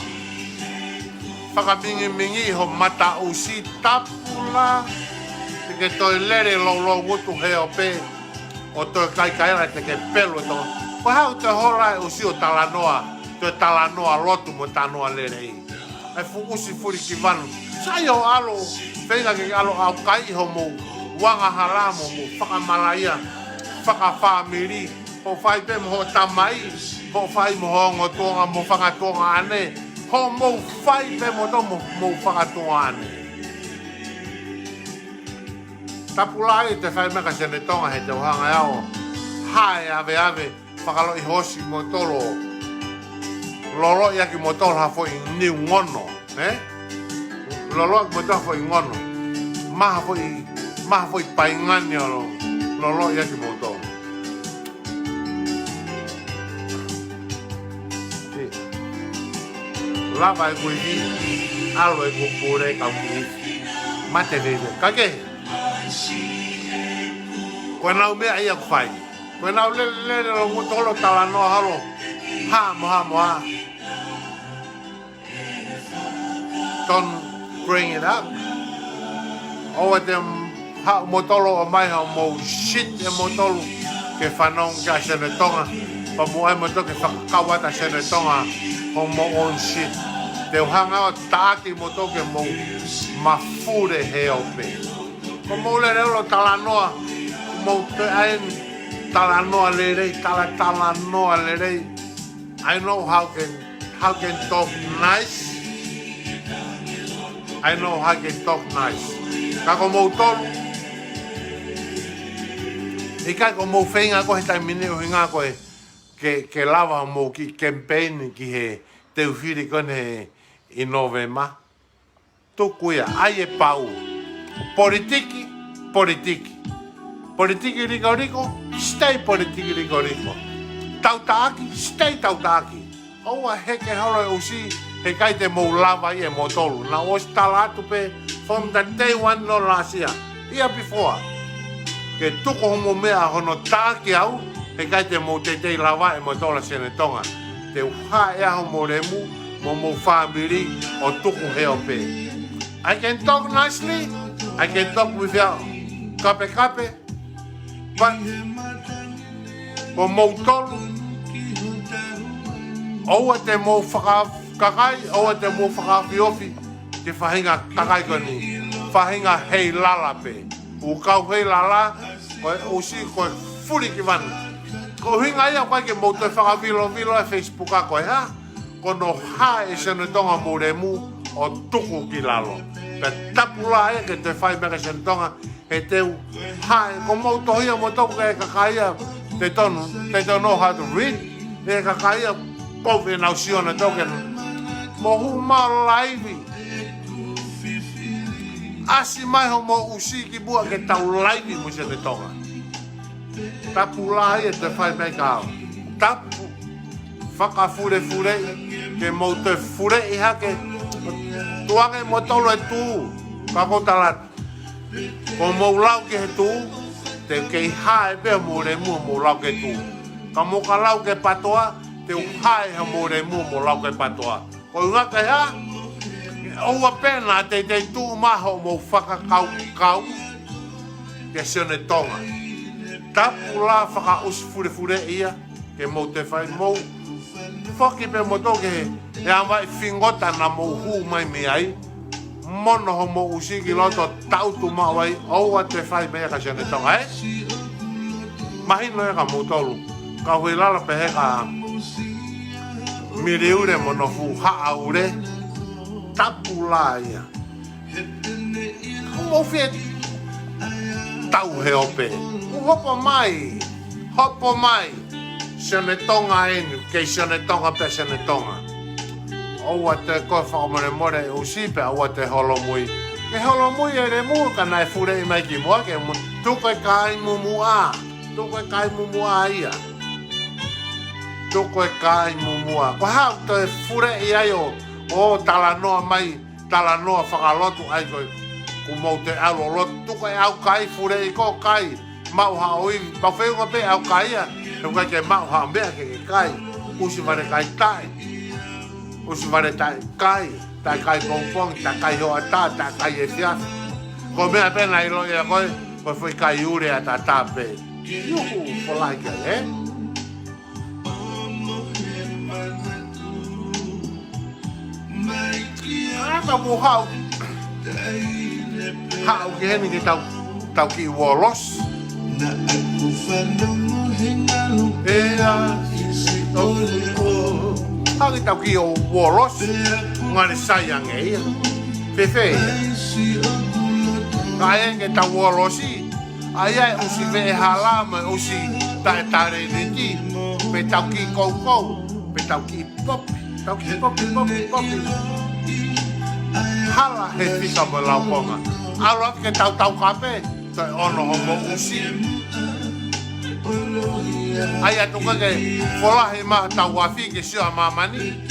fakamingimingi ho mataʻusi. Tapu lā, te ke toe lele loulou ngutu he ʻo pē, ʻo toe kaikaila te ke pelu e tokotaha. Ko e hā ʻoku toe hola e ʻusi ʻo talanoa, toe talanoa lotu mo talanoa lelei. ʻA e fuʻu ʻusi fuli ki vanu. Sai ʻo ʻalu, feinga ke ʻalu ʻaukai homou angahala mo hoʻomou fakamalaʻia fakafāmili. Hoʻo fai pē mo hoʻo tamai, hoʻo fai mo ho ongo tuonga mo fanga tuongaʻane, hoʻomou fai pē mo to mo, mo fanga tuongaʻane. Tapu lā ia te fai mai ka Sione Tonga he te u hanga ʻe au ʻo hae aveave, fakaloʻi hoosi moutolu. Loloʻi ʻaki moutolu ha foʻi niu ngono, ē? Loloʻi ʻaki moutolu ha foʻi ngono. Maha foʻi, maha foʻi paingani ʻo lo-, loloʻi ʻaki moutolu. Lava e kui ki, ʻalu e kui pule kau ki. Mate veve. Ka ke. Ko e nau meʻa ia ʻoku fai. Ko e nau lele, lele, lo ngutu holo talanoa holo. Hā mo hā mo hā. Don't bring it up. ʻOua te haʻu moutolu ʻo ʻomai haʻamou shit ʻe moutolu ke fanongo kia Sione Tonga. Pea mou ʻai moutolu ke fakakau atu ʻa Sione Tonga homou own shit. Te u hanga ʻo taʻaki moutolu ke mou mafule he ʻo pē. Ko mou lele ʻo talanoa, mou te ʻai talanoa lelei, tala talanoa lelei. I know how can, how can talk nice. I know how can talk nice. Ka ko moutolu, ʻikai ko mou feinga ko he taimi ni ʻuhinga ko e ke, ke lava mou kiʻi campaign ki he teu fili ko eni ʻi November. Tuku ia, ʻai e pau. Politiki, politiki. Politiki likoliko, stay politiki likoliko. Tautaʻaki, stay tautaʻaki. ʻOua heke holo e ʻusi, he ʻikai te mou lava ia ʻe moutolu. Naʻa ku ʻosi tala atu pē, from the day one no last year. Ia before. Ke tuku homou meʻa hono taʻaki au, he ʻikai te mou teitei lava ʻe moutolu ʻa Sione Tonga. Te u haʻea homou lemu, mo homou fāmili ʻo tuku he ʻo pē. I can talk nicely, I can talk without kapekape, but ko moutolu, ʻoua te mou fakakakai, ʻoua te mou fakaofiofi ki he faʻahinga kakai ko eni, faʻahinga heilala pē. ʻOku kau heilala, ko e ʻusi, ko e fuli ki vanu. Ko e ʻuhinga ia ʻoku ʻikai ke mou toe fakavilovilo e Facebook ʻa ko e hā, ko hono haʻe ʻe Sione Tonga homou lemu ʻo tuku ki lalo. Pea tapu lā ia ke toe fai mai ka Sione Tonga, he te u haʻe, ko mou tohi ia mo toku ke kakai ia, they don't, they don't know how to read, ʻe kakai ia, ko e nau sio na toke na. Mo hū mau laivi. ʻAsi mai homou ʻusi ki muʻa ke tau laivi mo Sione Tonga. Tapu lā ia te fai mai ka au. Tapu fakafulefuleʻi, ke mou toe fuleʻi hake. Tuku ange moutolu e tū, ka ʻoku ou tala atu, ko hoʻomou lau ki he tū, te u kei hā pē homou lemu hoʻomou lau ki he tū. Ka mou ka lau ki he patoa, te u hā homou lemu hoʻomou lau ki he patoa. Ko e ʻuhinga ke hā? ʻOua pē naʻa teitei tuʻu mai hoʻomou fakakaukau kia Sione Tonga. Tapu lahi fakaʻosi fulefuleʻi ia, ke mou toe fai, mou foki pē moutolu ki he, he ʻa e fingota naʻa mou hū mai mei ai. Mono hoʻomou ʻusi ki loto, taʻutu maʻu ai, ʻoua toe fai meʻa kia Sione Tonga, ē? Mahino ia kia moutolu. Kau Heilala pehē kia Miliule mo hono fuʻu Haʻaule. Tapu lahi ia. Mou fie tau he ope. Hopo mai. Hopo mai. Sione Tonga eni, kei Sione Tonga pē Sione Tonga. ʻOua toe ko e fakamolemole ʻusi pea ʻoua toe holomui. Ke holomui e lemu ka naʻe fuleʻi mai kimuʻa ke mu-, tuku e kai mumuʻa. Tuku e kai mumuʻa ia. Tuku e kai mumuʻa. Ko e hā ʻoku toe fuleʻi ai ʻo, ʻo talanoa mai, talanoa fakalotu ai ko e, kuo mou toe ʻalu ʻo lotu, tuku e ʻaukai, fuleʻi ko e kai, maʻu haʻo ivi, pau feʻunga pē ʻaukai ia, he ʻoku ʻikai ke maʻu haʻo meʻa ke ke kai, ʻusi vale kai taʻe, ʻusi vale taʻe kai, taʻe kai pongipongi, taʻe kai hoʻatā, taʻe kai efiafi. Ko e meʻa pē naʻe ʻilo ia ko e, ko e foʻi kai ule ʻataʻatā pē. Iuhu, folahi kai, ē? ʻA ka mou haʻu. Haʻu ki heni ke tau, tau kiʻi uolosi. ʻEa, ʻoku, haʻu ke tau kiʻi uolosi. Ngali sai ange ia. Fēfē ia? Ka ʻai ke tau uolosi. ʻAi ʻa e ʻusi veʻehala mo e ʻusi taʻe talēniti, pe tau kiʻi koukou, pe tau kiʻi popi, tau kiʻi popi, popi, popi. Hala he fika mo e laukonga. ʻAlu atu ke tau taukape, toe ʻono hoʻomou ʻusi. ʻAi atu ke ke folahi mai tau afi ke sio ʻa māmani.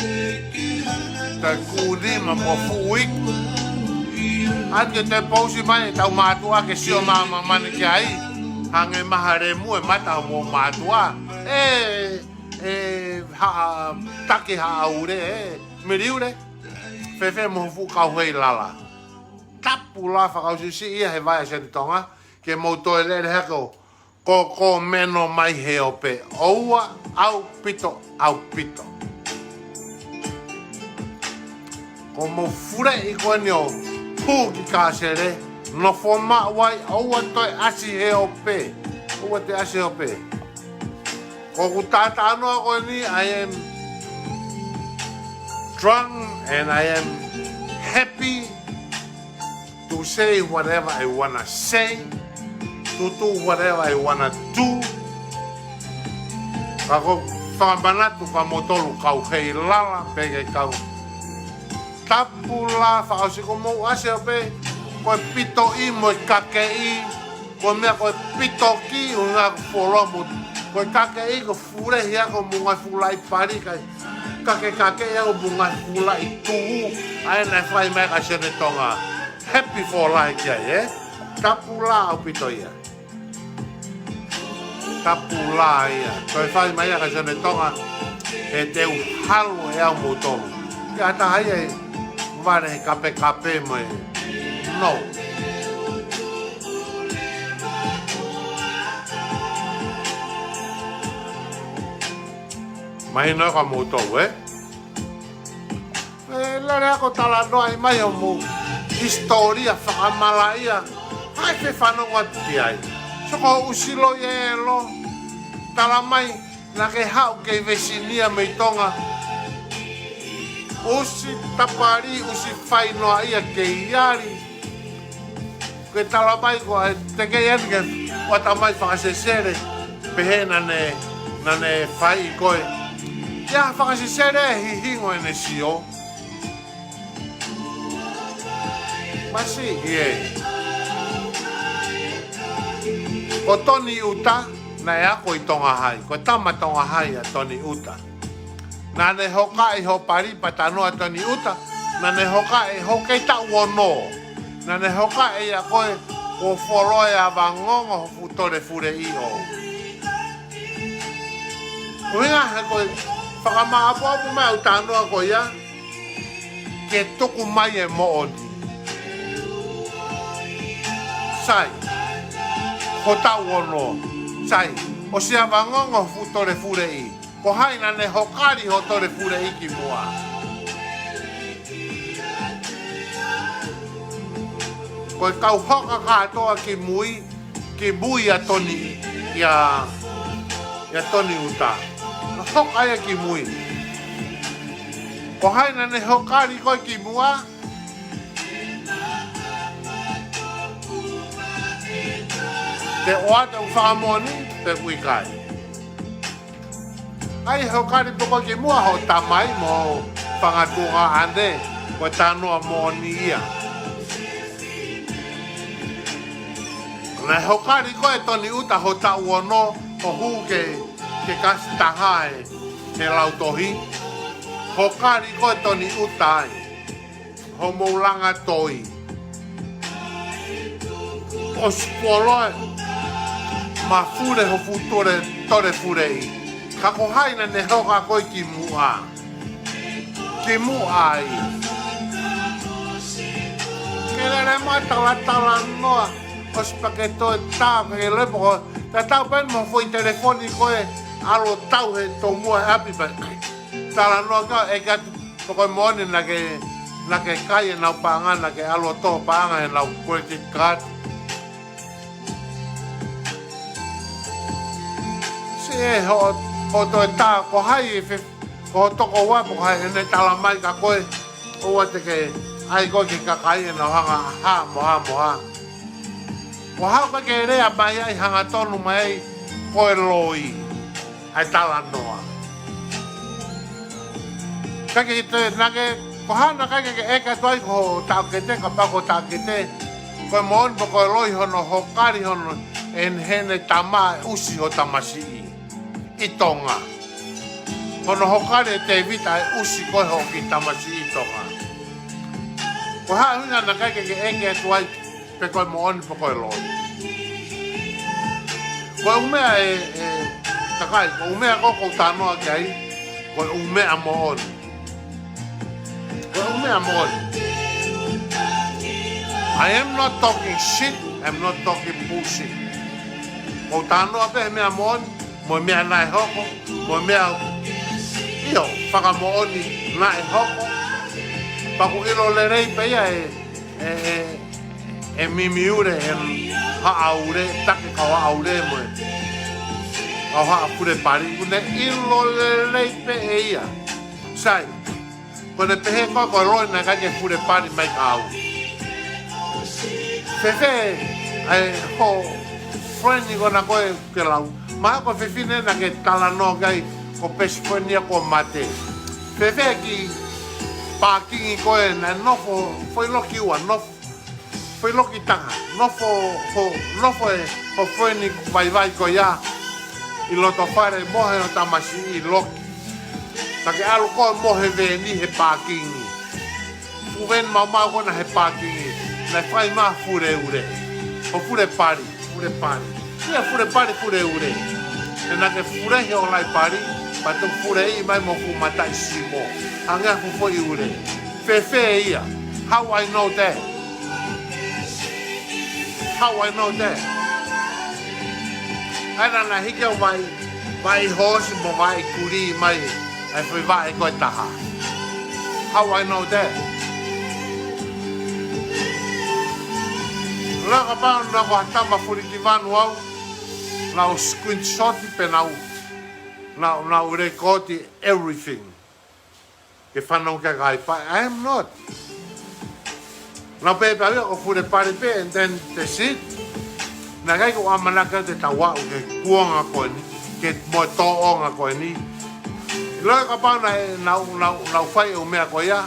Taʻe kū nima mo fuʻu iku. ʻAi ke toe pousi mai ʻetau mātuʻa ke sio mai ʻa māmani ki ai. Hangē mai ha lemu e mata hoʻomou mātuʻa. ʻE, ʻe, Haʻa, Taki Haʻaule, ʻe, Miliule. Fēfē mo e fuʻu kau Heilala. Tapu lahi fakaʻosiʻosi ia he vaʻe ʻa Sione Tonga. Ke mou toe lele hake ʻo ko, ko meno mai he ope. ʻOua, ʻaupito, ʻaupito. Ko hoʻomou fuleʻi ko eni ʻo hū ki Kasele, nofo maʻu ai, ʻoua toe ʻasi he ope. ʻOua toe ʻasi he ope. Ko ʻeku talanoa ko eni, I am drunk and I am happy to say whatever I wanna say, to do whatever I wanna do. Ka ko e fakamanatu kia moutolu kau Heilala pea ke kau. Tapu lahi fakaʻosi, ko hoʻomou ʻasi ʻo pehē, ko e pitoʻi mo e kakeʻi, ko e meʻa ko e pitoki, ʻuhinga ko e folomo, ko e kakeʻi, ko e fulehi ʻa homou ngaahi fuʻu laʻi pali, kae kakekake ʻa homou ngaahi fuʻu laʻi tuhu, ʻa ia naʻe fai mai kia Sione Tonga. Happy folahi ki ai, ē? Tapu lahi ʻaupito ia. Tapu lahi ia. Toe fai mai ia kia Sione Tonga, he te u halo ʻe au moutolu. Ke ʻatā ai e vale he kapekape mo e. No. Mahino kia moutolu, ē? ʻE, lele ako talanoaʻi mai hoʻomou hisitōlia fakamalaʻia. ʻAi ke fanongo atu ki ai. Soko ʻusi loi elo. Tala mai, naʻa ke haʻu kei Vesinia mei Tonga. ʻUsi tapali, ʻusi fai noaʻia kei ali. Ke tala mai ko e teke eni ke ʻoatu mai fakasesele, pehē naʻa ne, naʻa ne fai koe. Ia fakasesele hihingo ʻene sio. Masiʻi ē. Ko Toni ʻUta, naʻe ako ʻi Tongahai, ko e tama Tongahai ʻa Toni ʻUta. Naʻa ne hokaʻi hoʻo pali pea talanoa Toni ʻUta, naʻa ne hokaʻi hoʻo kei taʻu ono. Naʻa ne hokaʻi ʻa koe kuo fuoloa e avangongo ho fuʻu tole fuleʻi ʻoʻou. ʻUhinga he ko e fakamāʻopoʻopo mai ʻa e talanoa ko ia, ke tuku mai e moʻoni. Sai, ho taʻu ono, sai, ʻosi avangongo ho fuʻu tole fuleʻi. Ko hai naʻa ne hokali ho tole fuleʻi ki muʻa? Ko e kau hoka kātoa ki mui, ki mui ʻa Toni, ʻia, ʻia Toni ʻUta. Naʻe hoka ia ki mui. Ko hai naʻa ne hokali koe ki muʻa? Te u ʻoatu e fakamoʻoni, pe ʻikai. ʻAi hokali pē koe ki muʻa ho tamai mo ho fanga tuongaʻane, ko e talanoa moʻoni ia. Naʻe hokali koe ʻe Toni ʻUta ho taʻu ono, ho hū ke, ke kasi taha he, he lautohi. Hokali koe ʻe Toni ʻUta ai. Hoʻomou langa toi. ʻOsi fuoloa e mafule ho fuʻu tole, tole fuleʻi. Ka ko hai naʻa ne hoka koe ki muʻa? Ki muʻa ai. Ke lele mai talatalanoa. ʻOsi pea ke toe tā, ke lele pē koe. Tatau pē mo e foʻi telefoni ko e ʻalu ʻo tau he tomuʻa ʻapi pē. Talanoa ka e ka Ko e moʻoni naʻa ke, naʻa ke kai ʻenau paʻanga, naʻa ke ʻalu ʻo toho paʻanga ʻenau credit card. Siʻi hoʻo, hoʻo toe tā, ko hai e fe-, ko ho tokoua pe ko hai ʻene tala mai kia koe, ʻoua te ke ʻai koe ke kakai ʻenau hanga ha mo ha mo ha. Ko ha koe ke lea mai ai hangatonu mai ai ko e loi. ʻA e talanoa. Ka ke te, naʻa ke, ko hana kai ke, ke ʻeke atu ai ko ho taʻokete, kapau ko ho taʻokete. Ko e moʻoni pē ko e loi hono hokali hono ʻene, heʻene tama ʻusi ho tamasiʻi ʻi Tonga. Hono hokali ʻe Tēvita e ʻusi ko e hoʻo kiʻi tamasiʻi ʻi Tonga. Ko e hā e ʻuhinga naʻa kai ke, ke ʻeke atu ai pe ko e moʻoni pe ko e loi. Ko e ʻū meʻa ē, ē, kakai, ko e ʻū meʻa ko ē ʻoku ou talanoa ki ai, ko e ʻū meʻa moʻoni. Ko e ʻū meʻa moʻoni. I am not talking shit, I'm not talking bullshit. ʻOku ou talanoa pē he meʻa moʻoni, mo e meʻa naʻe hoko, mo e meʻa, ʻio, fakamoʻoni naʻe hoko. Pea ʻoku ʻilo lelei pē ia ʻe, ʻe, ʻe, ʻe Mimi Ule, ʻe Haʻa Ule, Take Kauhaʻa Ule, mo e Kauhaʻa Fulepali, ʻoku ne ʻilo lelei pē ʻe ia. Sai, ko ʻene pehē ko ē ko e loi naʻe ʻikai ke fulepali mai kia au. Fēfē, ʻa e hoʻo friend ko ena ko ē ke lau. Mahalo ko e fefine naʻa ke talanoa ki ai ko e best friend ia kuo mate. Fēfē e kiʻi pākingi ko ē naʻe nofo, foʻi loki ua, nofo, foʻi loki taha, nofo, ho, nofo e, ho friend vaivai ko ia ʻi loto fale mo hono tamasiʻi loki. Naʻa ke ʻalu koe mo e veni he pākingi. Fuʻu veni maumau ko ena he pākingi. Naʻe fai mai Fuleule. Ko Fulepali, Fulepali. Ia Fulepali, Fuleule. He naʻa ke fulehi ʻo lai pali, pea toe fulehi mai mo e fuʻu mataʻi simo. Hangē ha fuʻu foʻi ule. Fēfē ia? How I know that? How I know that? ʻA ia naʻa na hiki ʻo vaʻi, vaʻi hoosi mo vaʻi kulī mai, ʻa e foʻi vaʻe ko ē ʻe taha. How I know that? Laka pau naʻa ko ha tama fulikivanu au, naʻa ku screenshot pē naʻa ku, naʻa ku, naʻa ku record everything. Ke fanongo ki ai, but I am not. Naʻa ku pehē pē au ia ko Fulepali pē, and then that's it. Naʻe ʻikai ke u ʻamanaki au te tau aʻu ki he kuonga ko eni, ki he moʻoni tōʻonga ko eni. ʻIlo kapau naʻe, naʻa ku, naʻa ku, naʻa ku fai e ʻū meʻa ko ia.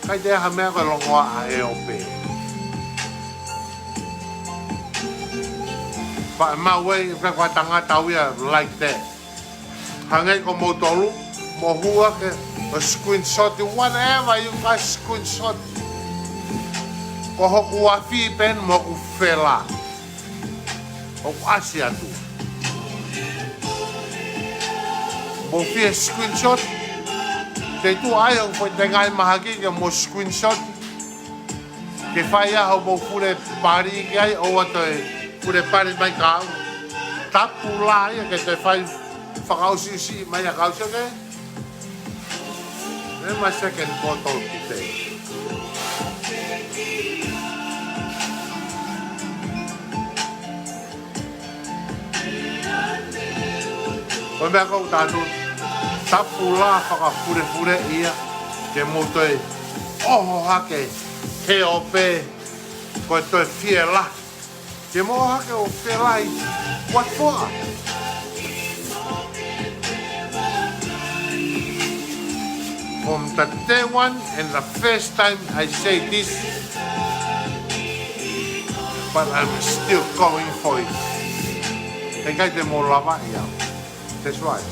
ʻIkai toe ʻi ai ha meʻa ko e longoaʻa ʻe ope. But my way, ʻoku ʻikai ko ha tangata au ia like that. Hangē ko moutolu, mou hū hake ʻo screenshot, whatever you guys screenshot. Ko hoku afi pē eni mo hoku fela. ʻOku ʻasi atu. Mou fie screenshot. Te tu ai ʻo fai tengai mahaki ke mou screenshot. Ke fai ai hoʻomou fule pali ki ai, ʻoua toe fule pali mai kiate au. Tapu lā ia ke toe fai fakaʻusiʻusi mai ʻa kau seke. Ē, my second bottle today. Ko e meʻa ʻoku ou tala atu, tapu lā fakafulefule ia, ke mou toe ʻoho hake he ʻope, ko e toe fie lahi. Ke mou ʻoho hake ʻo fie lahi, what for? From the day one and the first time I say this, but I'm still going for it. He ʻikai te mou lavaʻi au. That's right.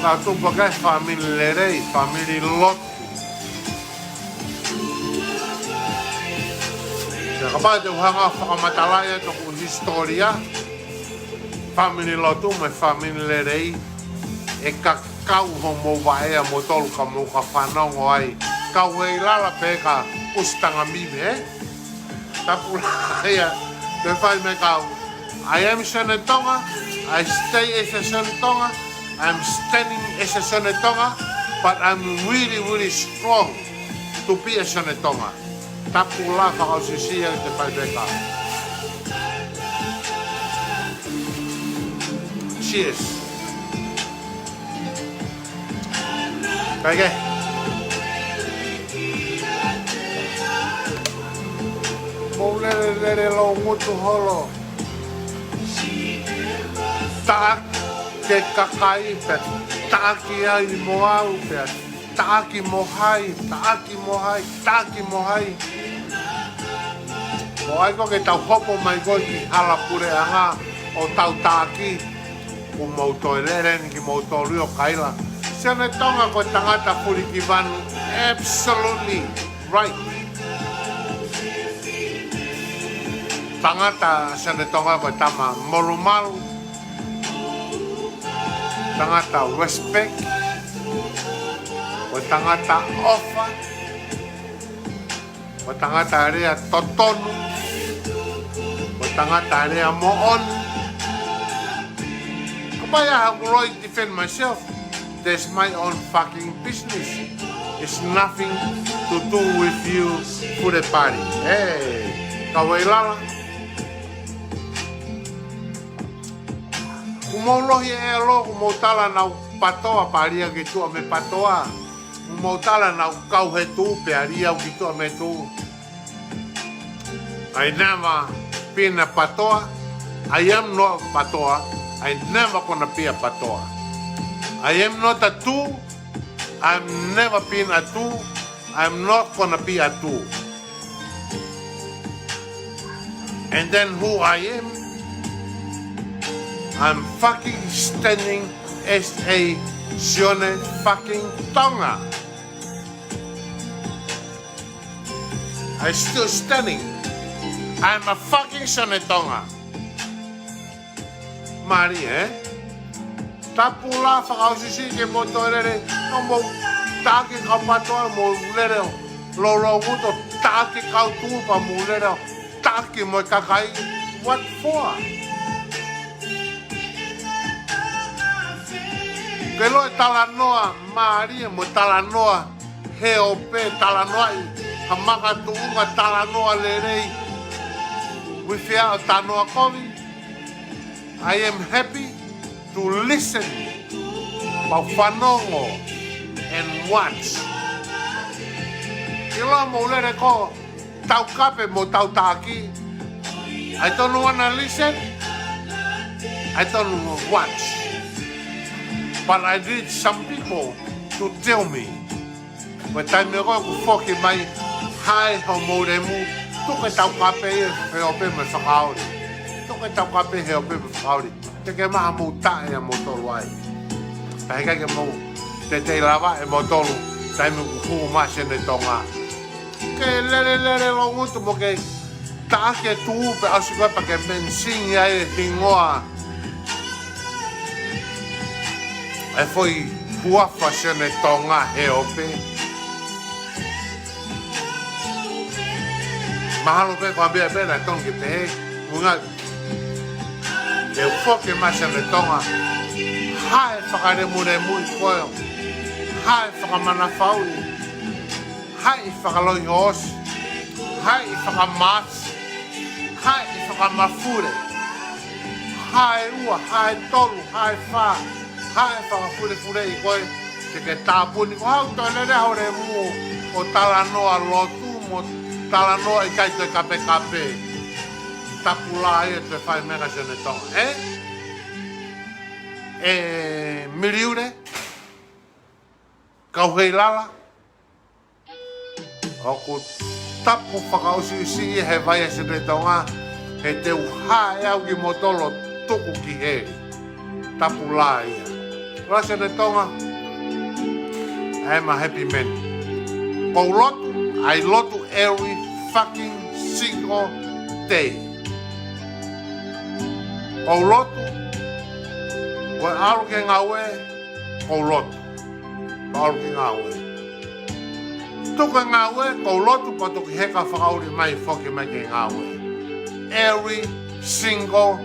Naʻa tupu hake fāmili lelei, fāmili lotu. Pea kapau te u hanga ʻo fakamatalaʻi ʻa e toku hisitōlia, fāmili lotu mo e fāmili lelei, ʻe kakau hoʻomou vaʻe ʻa moutolu ka mou ka fanongo ai. Kau ʻi lalo pē ka ʻusi tangamive, ē? Tapu lā ia, te fai mai kau. I am Sione Tonga, I stay as a Sione Tonga, I'm standing as a Sione Tonga, but I'm really, really strong to be a Sione Tonga. Tapu lā fakaʻusiʻusi ia te fai mai kau. Cheers. Kae kehe, mou lele, lele loungutu holo. Taʻaki e kakai pea taʻaki ai mo au pea taʻaki mo hai, taʻaki mo hai, taʻaki mo hai. Ko ai ko ke tau hopo mai ko ki hala puleʻanga ʻo tau taʻaki. Kuo mou toe lele ni kimoutolu ʻo kaila. Sione Tonga ko e tangata fulikivanu, absolutely right. Tangata Sione Tonga ko e tama molumalu. Tangata respect. Ko e tangata ʻofa. Ko e tangata lea totonu. Ko e tangata lea moʻoni. Kapau ʻe ʻi ai haʻaku loi defend myself, that's my own fucking business. It's nothing to do with you, fule pali. Hey, kau ʻi lalo. Kuo mou lohi ʻe ʻelo, kuo mou tala naʻa ku patoa pea ʻalu au ki tuʻa mei patoa. Kuo mou tala naʻa ku kau he tuʻu pea ʻalu au ki tuʻa mei tuʻu. I never been a patoa. I am not patoa. I never gonna be a patoa. I am not a tu. I'm never been a tu. I'm not gonna be a tu. And then who I am? I'm fucking standing as a Sione fucking Tonga. I still standing. I'm a fucking Sione Tonga. Mālie, ē? Tapu lā fakaʻusiʻusi ke mou toe lele, ʻo mou taʻaki kau patoa, mou lele ʻo loulou kuto, taʻaki kau tuʻu pea mou lele ʻo taʻaki mo e kakai. What for? Ke ʻilo e talanoa mālie mo e talanoa he ʻope, talanoaʻi ha makatuʻunga, talanoa lelei. Without talanoa kovi. I am happy to listen. Pea u fanongo and watch. ʻIlo mou lele ko taukape mo tautaʻaki. I don't wanna listen. I don't wanna watch. But I need some people to tell me. Ko e taimi ko ē ʻoku foki mai Hae hoʻomou lemu, tuku e taukape ia he ope mo e fakaoli. Tuku e taukape he ope mo e fakaoli. Ke ke maha mou taʻe ʻa moutolu ai. Pea heʻikai ke mou teitei lava ʻe moutolu, taimi ʻoku hū mai Sione Tonga. Ke lele lele longutu mo ke taʻaki e tuʻu pē ʻosi ko ē pea ke mention ai e hingoa ʻa e foʻi huafa Sione Tonga he ope. Mahalo pē ko e meʻa pē naʻe tonu ke pehē, ʻuhinga ke u foki mai Sione Tonga. Hae fakalemulemuʻi koe. Hae fakamanafauʻi. Hae fakaloihoʻosi. Hae fakamāsi. Hae fakamafule. Hae ua, hae tolu, hae fā. Hae fakafulefuleʻi koe, ke ke tāpuni. Ko haʻu toe lele hoʻo lemu ʻo talanoa lotu mo talanoa ʻikai toe kapekape. Tapu lahi ʻa e toe fai meʻa kia Sione Tonga, ē? ʻE Miliule, Kauheilala, ʻoku tapu fakaʻusiʻusi ia he vai ʻa Sione Tonga, he te u hae au kimoutolu ʻo tuku ki heli. Tapu lahi ia. Lā Sione Tonga, I'm a happy man. Ko u lotu, I lotu every fucking single day. Ko u lotu, ko e ʻalu ki he ngāue, ko u lotu. Pea ʻalu ki he ngāue. Tuku e ngāue, ko u lotu pea toki heka fakaoli mai, foki mai ki he ngāue. Every single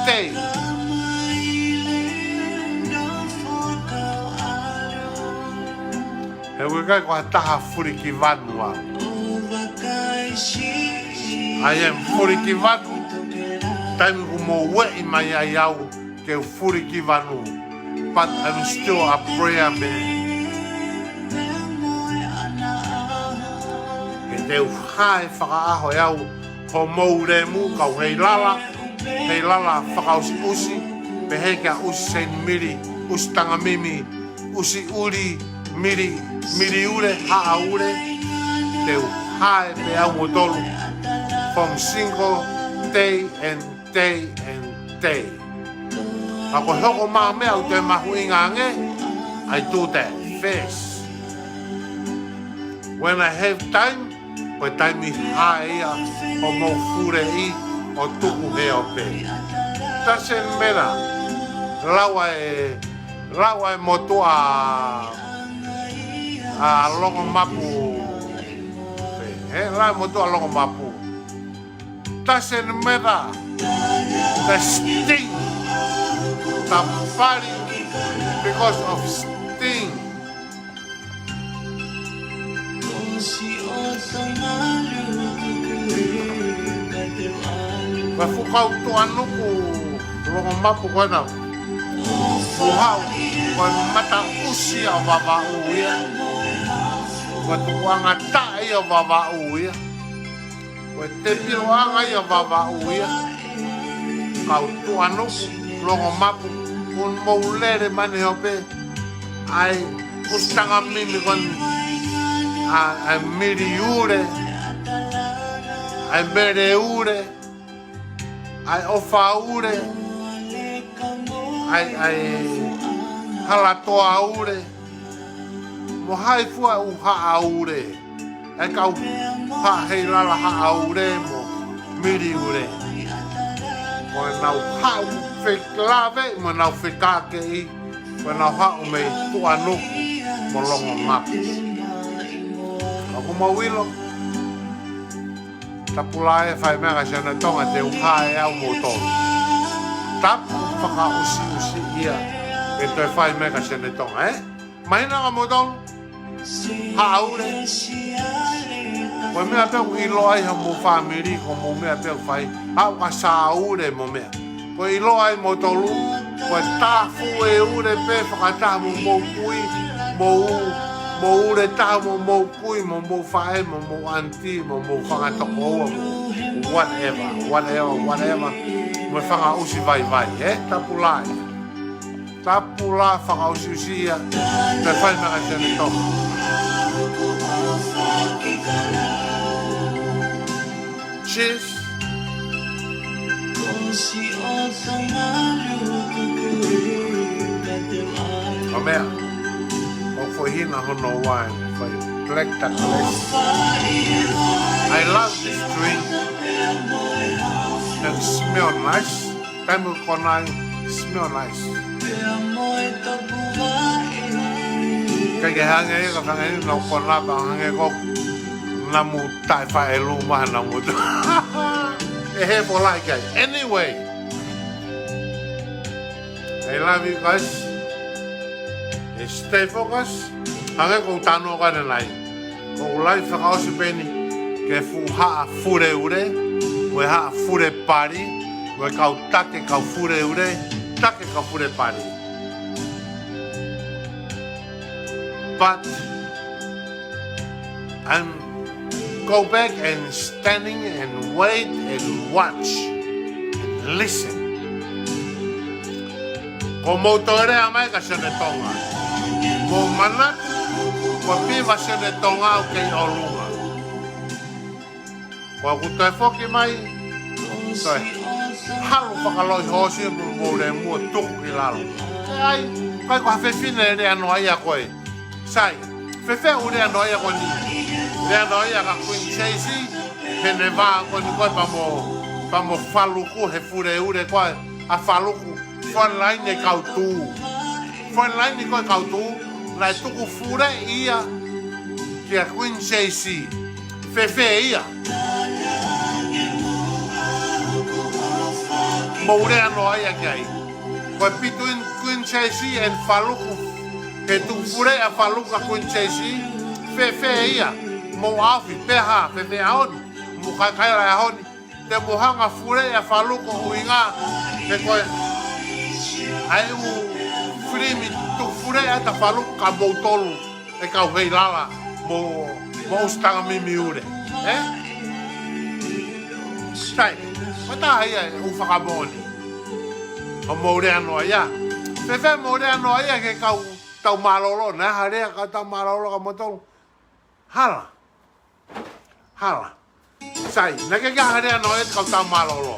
day. He ʻoku ʻikai ko ha taha fulikivanu au. I am fulikivanu. Taimi ʻoku mou ueʻi mai ai au ke u fulikivanu. But I'm still a prayer man. Ke te u hae fakaʻaho ʻe au hoʻomou lemu, Kauheilala, Heilala fakaʻusiʻusi, pehē kia ʻUsi Seinimili, ʻUsi Tangamimi, ʻUsi ʻUli, Mili, Miliule, Haʻaule. Te u hae pē au moutolu from single day and day and day. Ka ko e hoko mai e meʻa ʻoku toe mahuʻinga ange, I do that first. When I have time, ko e taimi hae ia hoʻomou fuleʻi ʻo tuku he ope. Doesn't matter. Lau ʻa e, lau ʻa e motuʻa ʻa Longomapu. He, lau ʻa e motuʻa Longomapu. Doesn't matter. The sting. The valley because of sting. Ko e fuʻu kau tuʻanuku Longomapu ko ena. Fuʻu haʻu, ko e mata ʻusi ia ʻo Vavaʻu ia. Ko e tukuʻanga taʻe ia ʻo Vavaʻu ia. Ko e tepiloʻanga ia ʻo Vavaʻu ia. Kau tuʻanuku Longomapu, ʻoku mou lele mai he ope. ʻA e ʻUsi Tangamimi ko eni, ʻa e, ʻa e Miliule, ʻa e Meleule, ʻa e ʻOfaule, ʻa e, ʻa e Halatoaule, mo hai fua ʻū Haʻaule. ʻA e kau Haʻa Heilala, Haʻaule mo Miliule. Ko ʻenau haʻu fekalave mo ʻenau fekākeʻi, ko ʻenau haʻu mei tuʻanuku mo Longomapu. ʻOku mou ʻilo, tapu lahi e fai meʻa kia Sione Tonga, te u hae au moutolu. Tapu fakaʻusiʻusi ia, ke toe fai meʻa kia Sione Tonga, ē? Mahino kia moutolu, Haʻaule. Ko e meʻa pē ʻoku ʻiloa ai homou fāmili, ko hoʻomou meʻa pē ʻoku fai, haʻu ka Saule mo meʻa. Ko e ʻiloa ai moutolu, ko e tafu e ule pē fakataha mo hoʻomou kui, mo u, mo ule taha mo hoʻomou kui, mo hoʻomou faʻē, mo hoʻomou aunty, mo hoʻomou fanga tokoua, mo whatever, whatever, whatever. Mo e fanga ʻusi vaivai, ē? Tapu lahi. Tapu lahi fakaʻusiʻusi ia, te u fai meʻa kia Sione Tonga. This. ʻO meʻa, ʻoku foʻi hina hono ua, foʻi black chocolate. I love this drink. And smell nice. Taimi ʻoku konā ai, smell nice. Kae ke hangē ia, ka hangē ia, nau konā pē hangē ko namu taʻe faʻelu maha namu. ʻE he pola kai. Anyway. I love you guys. And stay focused. Hangē ko ʻeku talanoa ko eni ʻanenai. Ko ʻeku live fakaʻosi pē eni ki he fuʻu haʻa Fuleule, mo e haʻa Fulepali, mo e kau Take kau Fuleule, Take kau Fulepali. But I'm go back and standing and wait and watch and listen. Ko mou toe lea mai ka Sione Tonga. Mou manatu, ko e piva Sione Tonga ʻoku kei ʻolunga. Ko ʻeku toe foki mai, toe halu fakalohi hoosi mo mou lemu ʻo tuku ki lalo. ʻE ʻai, kai ko ha fefine lea noa ia ko ē. Sai, fēfē ʻeku lea noa ia ko eni. Lea noa ia ka Queen Jaycee, he ne vā ko eni ko ē pea mo, pea mo Faluku he Fuleule ko ē, ʻa Faluku. Frontline e kau tū. Frontline ko e kau tū, naʻe tuku fule ia kia Queen Jaycee. Fēfē ia. Mou lea noa ia ki ai. Ko e between Queen Jaycee and Faluku. He tuku fule ʻa Faluku kia Queen Jaycee. Fēfē ia. Mou ʻaofi pē ha, fēfē ʻaho ni. Mou kaikaila ʻaho ni. Te mou hanga fule ʻa Faluku ʻuhinga. He ko e ʻai ʻū filimi tuku fule ʻa ta Faluku ka mou tolu. ʻE kau hei lala mo, mo ʻusi tanga mimi ule. ʻE? Sai, mata hai ai ʻū fakamoʻoni. ʻO mou lea noa ia. Fēfē mou lea noa ia ki he kau tau mālōlō, naʻe ha lea kau tau mālōlō kia moutolu. Hala. Hala. Sai, naʻe ʻikai ke ha lea noa ia kau tau mālōlō.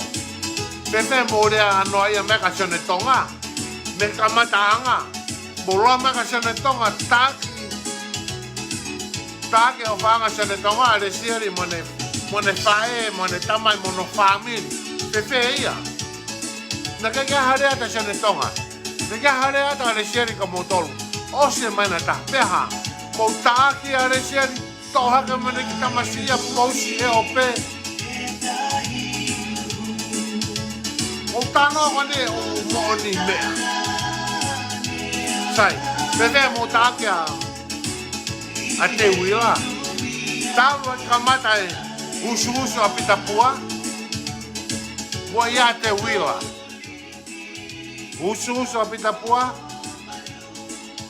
Fēfē mou lea noa ia mai kia Sione Tonga. Mei he kamataʻanga. Mou lea mai kia Sione Tonga, taki. Taki ʻofaʻanga Sione Tonga, ʻa Lesieli mo ʻene, mo ʻene faʻē, mo ʻene tamai, mo hono fāmili. Fēfē ia. Naʻe ʻikai ke ha lea ʻa Sione Tonga. Naʻe ʻikai ke ha lea ʻa Lesieli kia moutolu. ʻOsi mai na ta. Pea ha. Mou taki ʻa Lesieli. Toʻo hake mo ʻene kiʻi tamasiʻi ia pousi ʻe ʻo pē. Mou talanoa ko eni ʻū moʻoni meʻa. Sai, fēfē mou taki ʻa, ʻa Teuila. Talu ʻa e kamata e usuusu ʻa Pita Pua. Mo ia ʻa Teuila. Usuusu ʻa Pita Pua.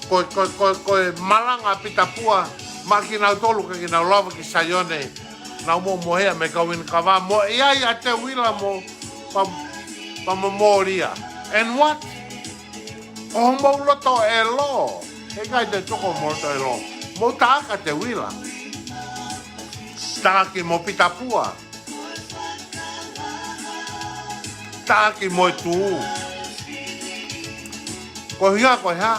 Ko, ko, ko, ko e malanga ʻa Pita Pua, maʻa kinautolu ka kinautolu lava ki Saione, naʻa nau momohea mei he kau inikava, mo ʻi ai ʻa Teuila mo, pea, pea mo Molia. And what? ʻO mou loto ʻelo. He ʻikai te u tuku mou loto ʻelo. Mou taki ʻa Teuila. Taki mo Pita Pua. Taki mo e tū. Ko e ʻuhinga ko e hā,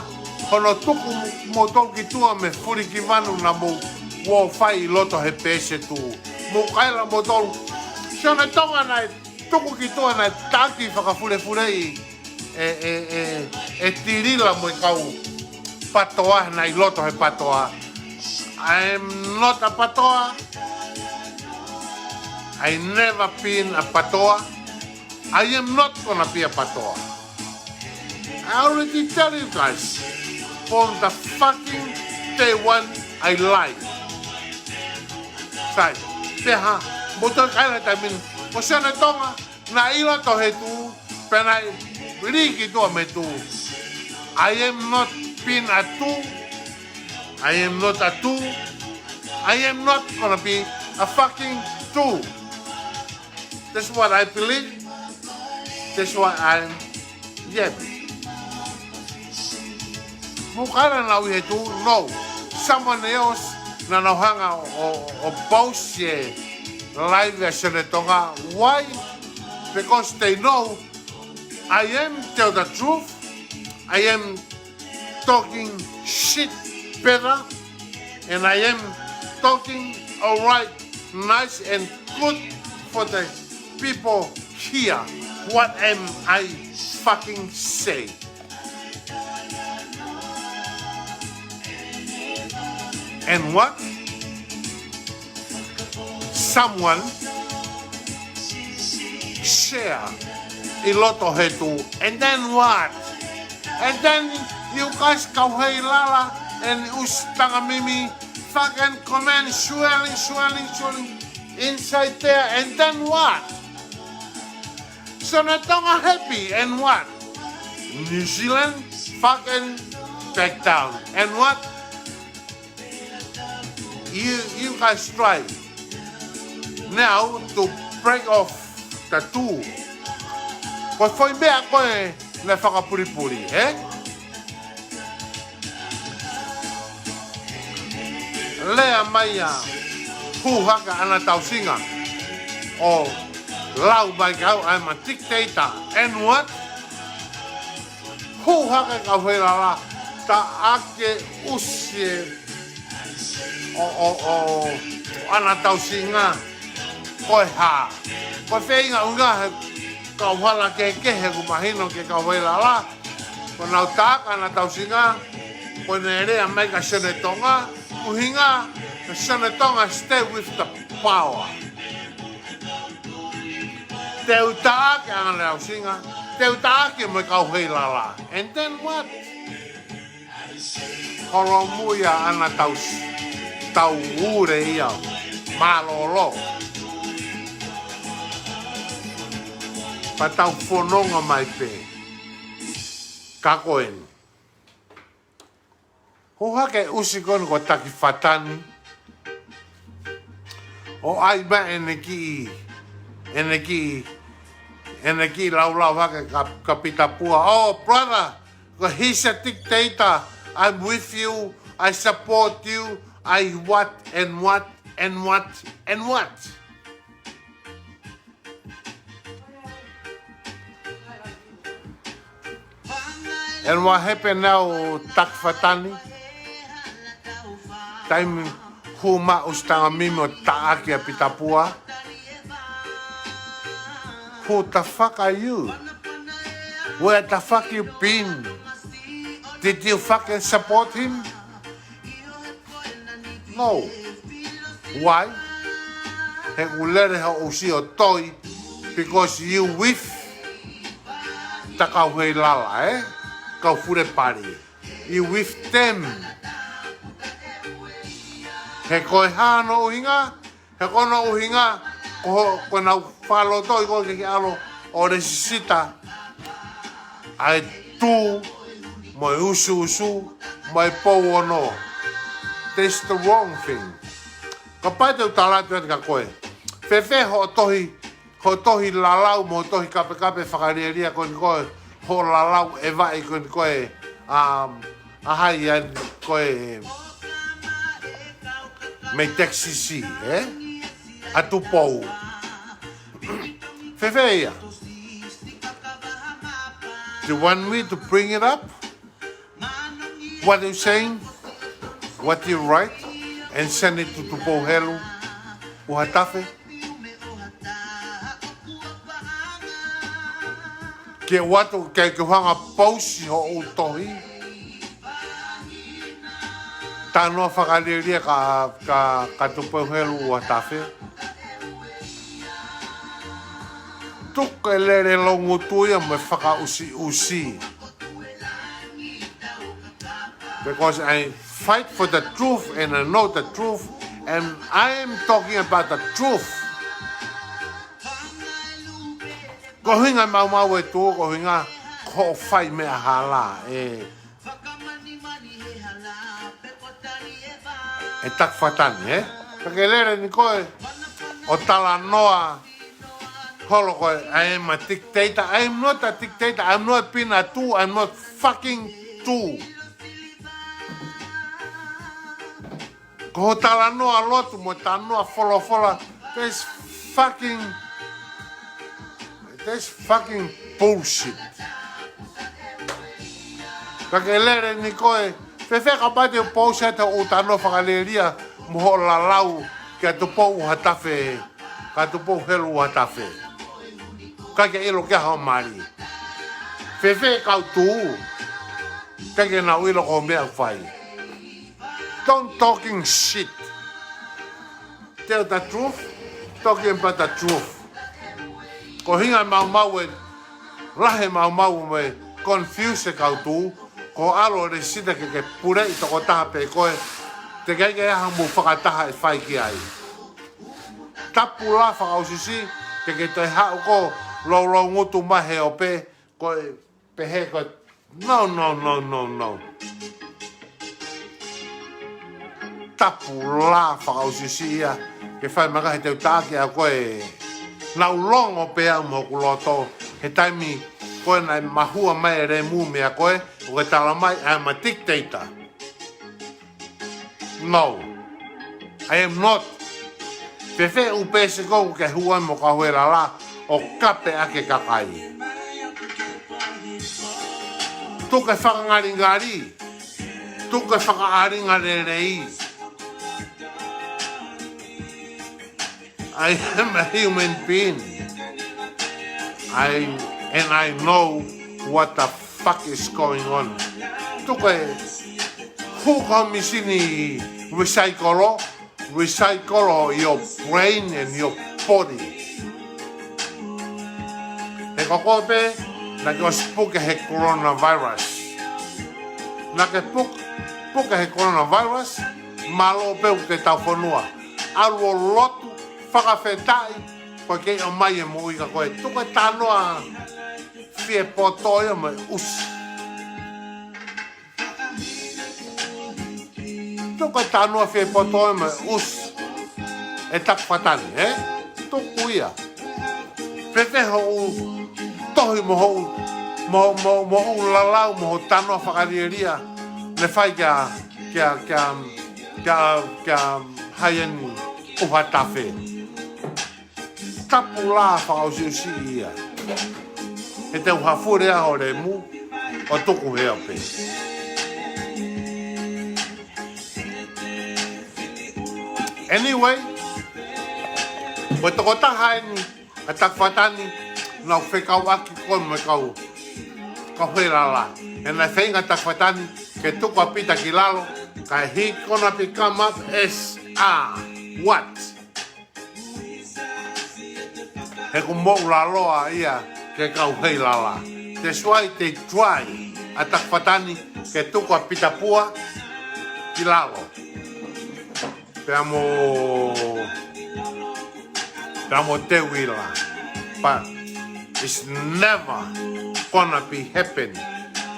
hono tuku moutolu ki tuʻa mei he fulikivanu naʻa mou ō ʻo fai ʻi loto he peesi ʻe tū. Mou kaila moutolu. Sione Tonga naʻe tuku ki tuʻa naʻe taki fakafulefuleʻi ʻe, ʻe, ʻe, ʻe Tilila mo e kau PATOA naʻe ʻi loto he PATOA. I am not a PATOA. I never been a PATOA. I am not gonna be a PATOA. I already tell you guys from the fucking day one I lied. Sai, pea ha, mou toe kaila taimi ni. Ko Sione Tonga, naʻe ʻi loto he tū, pea naʻe lī ki tuʻa mei he tū. I am not been a tū. I am not a tū. I am not gonna be a fucking tū. That's what I believe. That's what I am. Yeah. Mou kaila naʻa ku ʻi he tū, no. Someone else, naʻa nau hanga ʻo, ʻo, ʻo post e live ʻa Sione Tonga. Why? Because they know I am tell the truth. I am talking shit better, and I am talking all right, nice and good for the people here. What am I fucking say? And what? Someone share ʻi loto he tū. And then what? And then you guys kau hei lala and ʻusi tanga mimi fucking comment swelling, swelling, swelling inside there. And then what? Sione Tonga happy and what? New Zealand fucking back down. And what? You, you guys try now to break off the two. Ko e foʻi meʻa ko ē naʻe fakapulipuli, eh? Lea mai ʻa Hū Hake ʻAna Tausinga ʻo lau mai kiate au, I'm a dictator. And what? Hū Hake kau hei lala, taʻaki ʻusi ʻo, ʻo, ʻo ʻAna Tausinga. Ko e hā? Ko e feinga ʻuhinga he kau hala kehekehe ʻoku mahino ki he kau hei lala. Ko ʻenau taʻaki ʻAna Tausinga, ko ʻene lea mai kia Sione Tonga, ʻuhinga kia Sione Tonga stay with the power. Te u taʻaki ʻAna Tausinga, te u taʻaki mo e kau hei lala. And then what? Holomui ʻa ʻAna Tausi, tau ule ia, mālōlō. Pea tau fononga mai pē. Ka ko eni. Hū Hake ʻusi ko eni ko Taki Fatani. ʻO ʻai mai ʻene kiʻi, ʻene kiʻi, ʻene kiʻi laulau hake kia, kia Pita Pua. Oh, brother, he's a dictator. I'm with you. I support you. I what and what and what and what. And what happened now, Taki Fatani? Taimi hū mai ʻusi tanga mimi ʻo taʻaki ʻa Pita Pua. Who the fuck are you? Where the fuck you been? Did you fucking support him? No. Why? He ʻoku lele hoʻo ʻusi ʻo toi, because you with the kau hei lala, eh? Kau fule pali. You with them. He ko e hā hono ʻuhinga? He ko hono ʻuhinga, ko, ko ʻenau fakalotoi ko ē ke ke ʻalu ʻo lēsisita ʻa e tū, mo e ʻusuʻusu, mo e pou ono. That's the wrong thing. Kapau te u tala atu eni kia koe, fēfē hoʻo tohi, hoʻo tohi lalau mo e tohi kapekape fakalielia ko eni ko ē, hoʻo lalau ʻevaʻi ko eni ko ē, um, ʻa hai eni ko ē mei Texas, eh? ʻA Tupou. Fēfē ia? Do you want me to bring it up? What you saying? What you write and send it to Tupou Helu ʻUhatafe? Ke ʻoatu, ke, ke u hanga ʻo pousi hoʻo tohi. Talanoa fakalielia kia, kia, kia Tupou Helu ʻUhatafe. Tuku e lele longutu ia mo e fakaʻusiʻusi. Because I fight for the truth and I know the truth and I am talking about the truth. Ko e ʻuhinga maumau e tū, ko e ʻuhinga ko hoʻo fai meʻa hala, eh. E Taki Fatani, eh? Ka ke lele ni koe ʻo talanoa holo koe, I am a dictator. I am not a dictator. I am not being a tū. I am not fucking tū. Ko hoʻo talanoa lotu mo e talanoa folofola, that's fucking, that's fucking bullshit. Ka ke lele ni koe, fēfē kapau te u post atu hoʻo talanoa fakalielia mo hoʻo lalau kia Tupou ʻUhatafe, kia Tupou Helu ʻUhatafe. Ka ke ʻilo ki hoʻo mali. Fēfē kau tū, ka ke nau ʻilo ko e meʻa ʻoku fai. Don't talking shit. Tell the truth, talking about the truth. Ko e ʻuhinga maumau ē, lahi maumau mo e confuse e kau tū, ko e ʻalu ʻo lēsisita ke ke puleʻi tokotaha pē koe, teʻeki ai ke ʻi ai ha mou fakataha ʻe fai ki ai. Tapu lā fakaʻusiʻusi, ke ke toe haʻu ʻo louloungutu mai he ope, ko e pehē ko e, no, no, no, no, no. Tapu lā fakaʻusiʻusi ia, ke fai mai ka he te u taʻaki ʻa koe, naʻa ku longo pē au mo hoku loto, he taimi ko ē naʻe mahua mai e lemu meia koe, ʻo ke tala mai, I am a dictator. No, I am not. Fēfē ʻū pēsi ko ē ke hua mo kau he lala ʻo kape ʻaki e kakai. Tuku e fakangalingali. Tuku e fakaʻalinga lelei. I am a human being. I, and I know what the fuck is going on. Tuku e hū ki he misini recycle, recycle your brain and your body. He ko koe pē, naʻa ke ʻosi puke he coronavirus. Naʻa ke puk-, puke he coronavirus, mālō pē ʻoku ke tau fonua. ʻAlu ʻo lotu, fakafetaʻi, ko e kei ʻomai e moʻui kia koe. Tuku e talanoa fie poto ia mo e ʻusi. Tuku e talanoa fie poto ia mo e ʻusi. ʻE Takufatani, ē? Tuku ia. Fēfē hoʻo tohi mo hoʻo, mo, mo, mo hoʻo lalau mo hoʻo talanoa fakalielia. Ne fai kia, kia, kia, kia, kia Haiani ʻUhatafe. Tapu lā fakaʻusiʻusi ia. He te u hafule ʻa hoʻo lemu ʻo tuku he ope. Anyway, ko e tokotaha eni ʻa Takufatani, naʻa ku fekauʻaki koe mo e kau, kau he lala. He naʻe feinga Takufatani ke tuku ʻa Pita ki lalo, kae he gonna become up as a what? He ʻoku moʻulaloa ia ki he kau he lala. That's why they try ʻa Takufatani ke tuku ʻa Pita Pua ki lalo. Pea mo, pea mo Teuila. But it's never gonna be happen.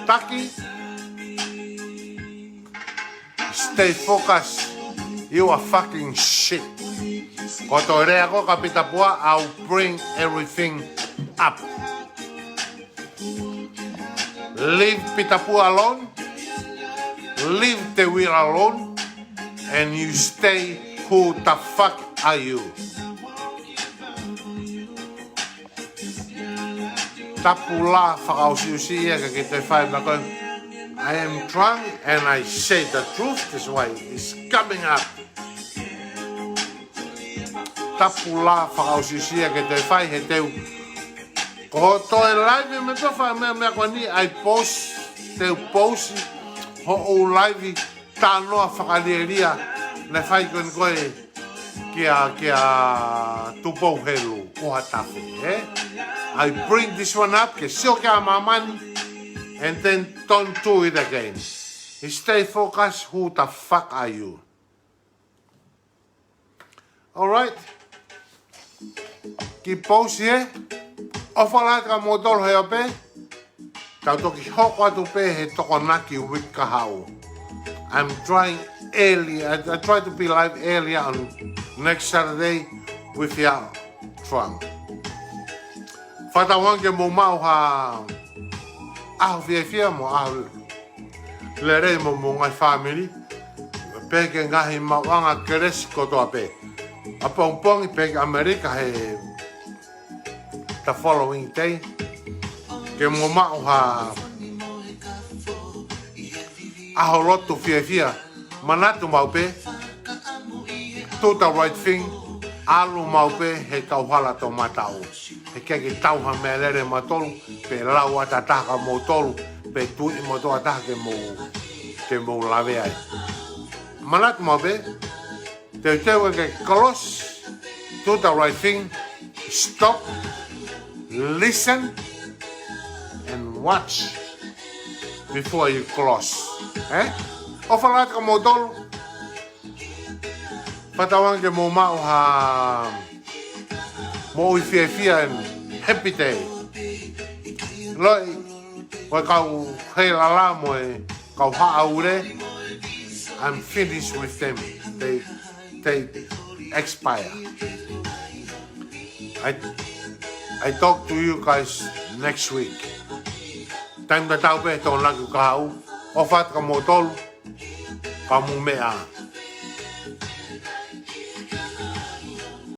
Taki, stay focused. You are fucking shit. Ko e toe lea ko ē kia Pita Pua, I'll bring everything up. Leave Pita Pua alone. Leave Teuila alone. And you stay, who the fuck are you? Tapu lā fakaʻusiʻusi ia ke ke toe fai mai ko e, I am drunk and I say the truth, that's why it's coming up. Tapu lā fakaʻusiʻusi ia ke toe fai he te u, ko hoʻo toe live mo e toe fai meʻa, meʻa ko eni, I post, te u post hoʻo live talanoa fakalielia naʻe fai ko eni ko ē kia, kia Tupou Helu ʻUhatafe, ē? I bring this one up ke sio ki ai ʻa māmani, and then don't do it again. Stay focused, who the fuck are you? All right. Kiʻi post ē. ʻOfa lahi kia moutolu he ope. Tau toki hoko atu pē he Tokonaki week kahaʻu. I'm trying early, I, I try to be live earlier on next Saturday with your Trump. Fakatauange ke mou maʻu ha ʻaho fiefia mo ʻaho lelei mo homou ngaahi fāmili, pea ke ngaahi maʻuʻanga kelesi kotoa pē. ʻapongipongi pē ki ʻAmelika he the following day, ke mou maʻu ha ʻaho lotu fiefia. Manatu maʻu pē, do the right thing, ʻalu maʻu pē he kauhala toʻomataʻu. He ʻikai ke tau ha meʻa lele mautolu, pe lau ʻa e taha kia moutolu, pe tuʻi moutolu ʻa e taha ke mou, ke mou lave ai. Manatu maʻu pē, teuteu ke close, do the right thing, stop, listen, and watch before you close. Eh? ʻOfa lahi kia moutolu, fakatauange ke mou maʻu ha moʻui fiefia and happy day. Loi, ko e kau heilala mo e kau haʻaule, I'm finished with them. They, they expire. I, I talk to you guys next week. Taimi tatau pē Tokonaki ʻo e Kahaʻu, ʻofa atu kia moutolu, ka mou meʻa.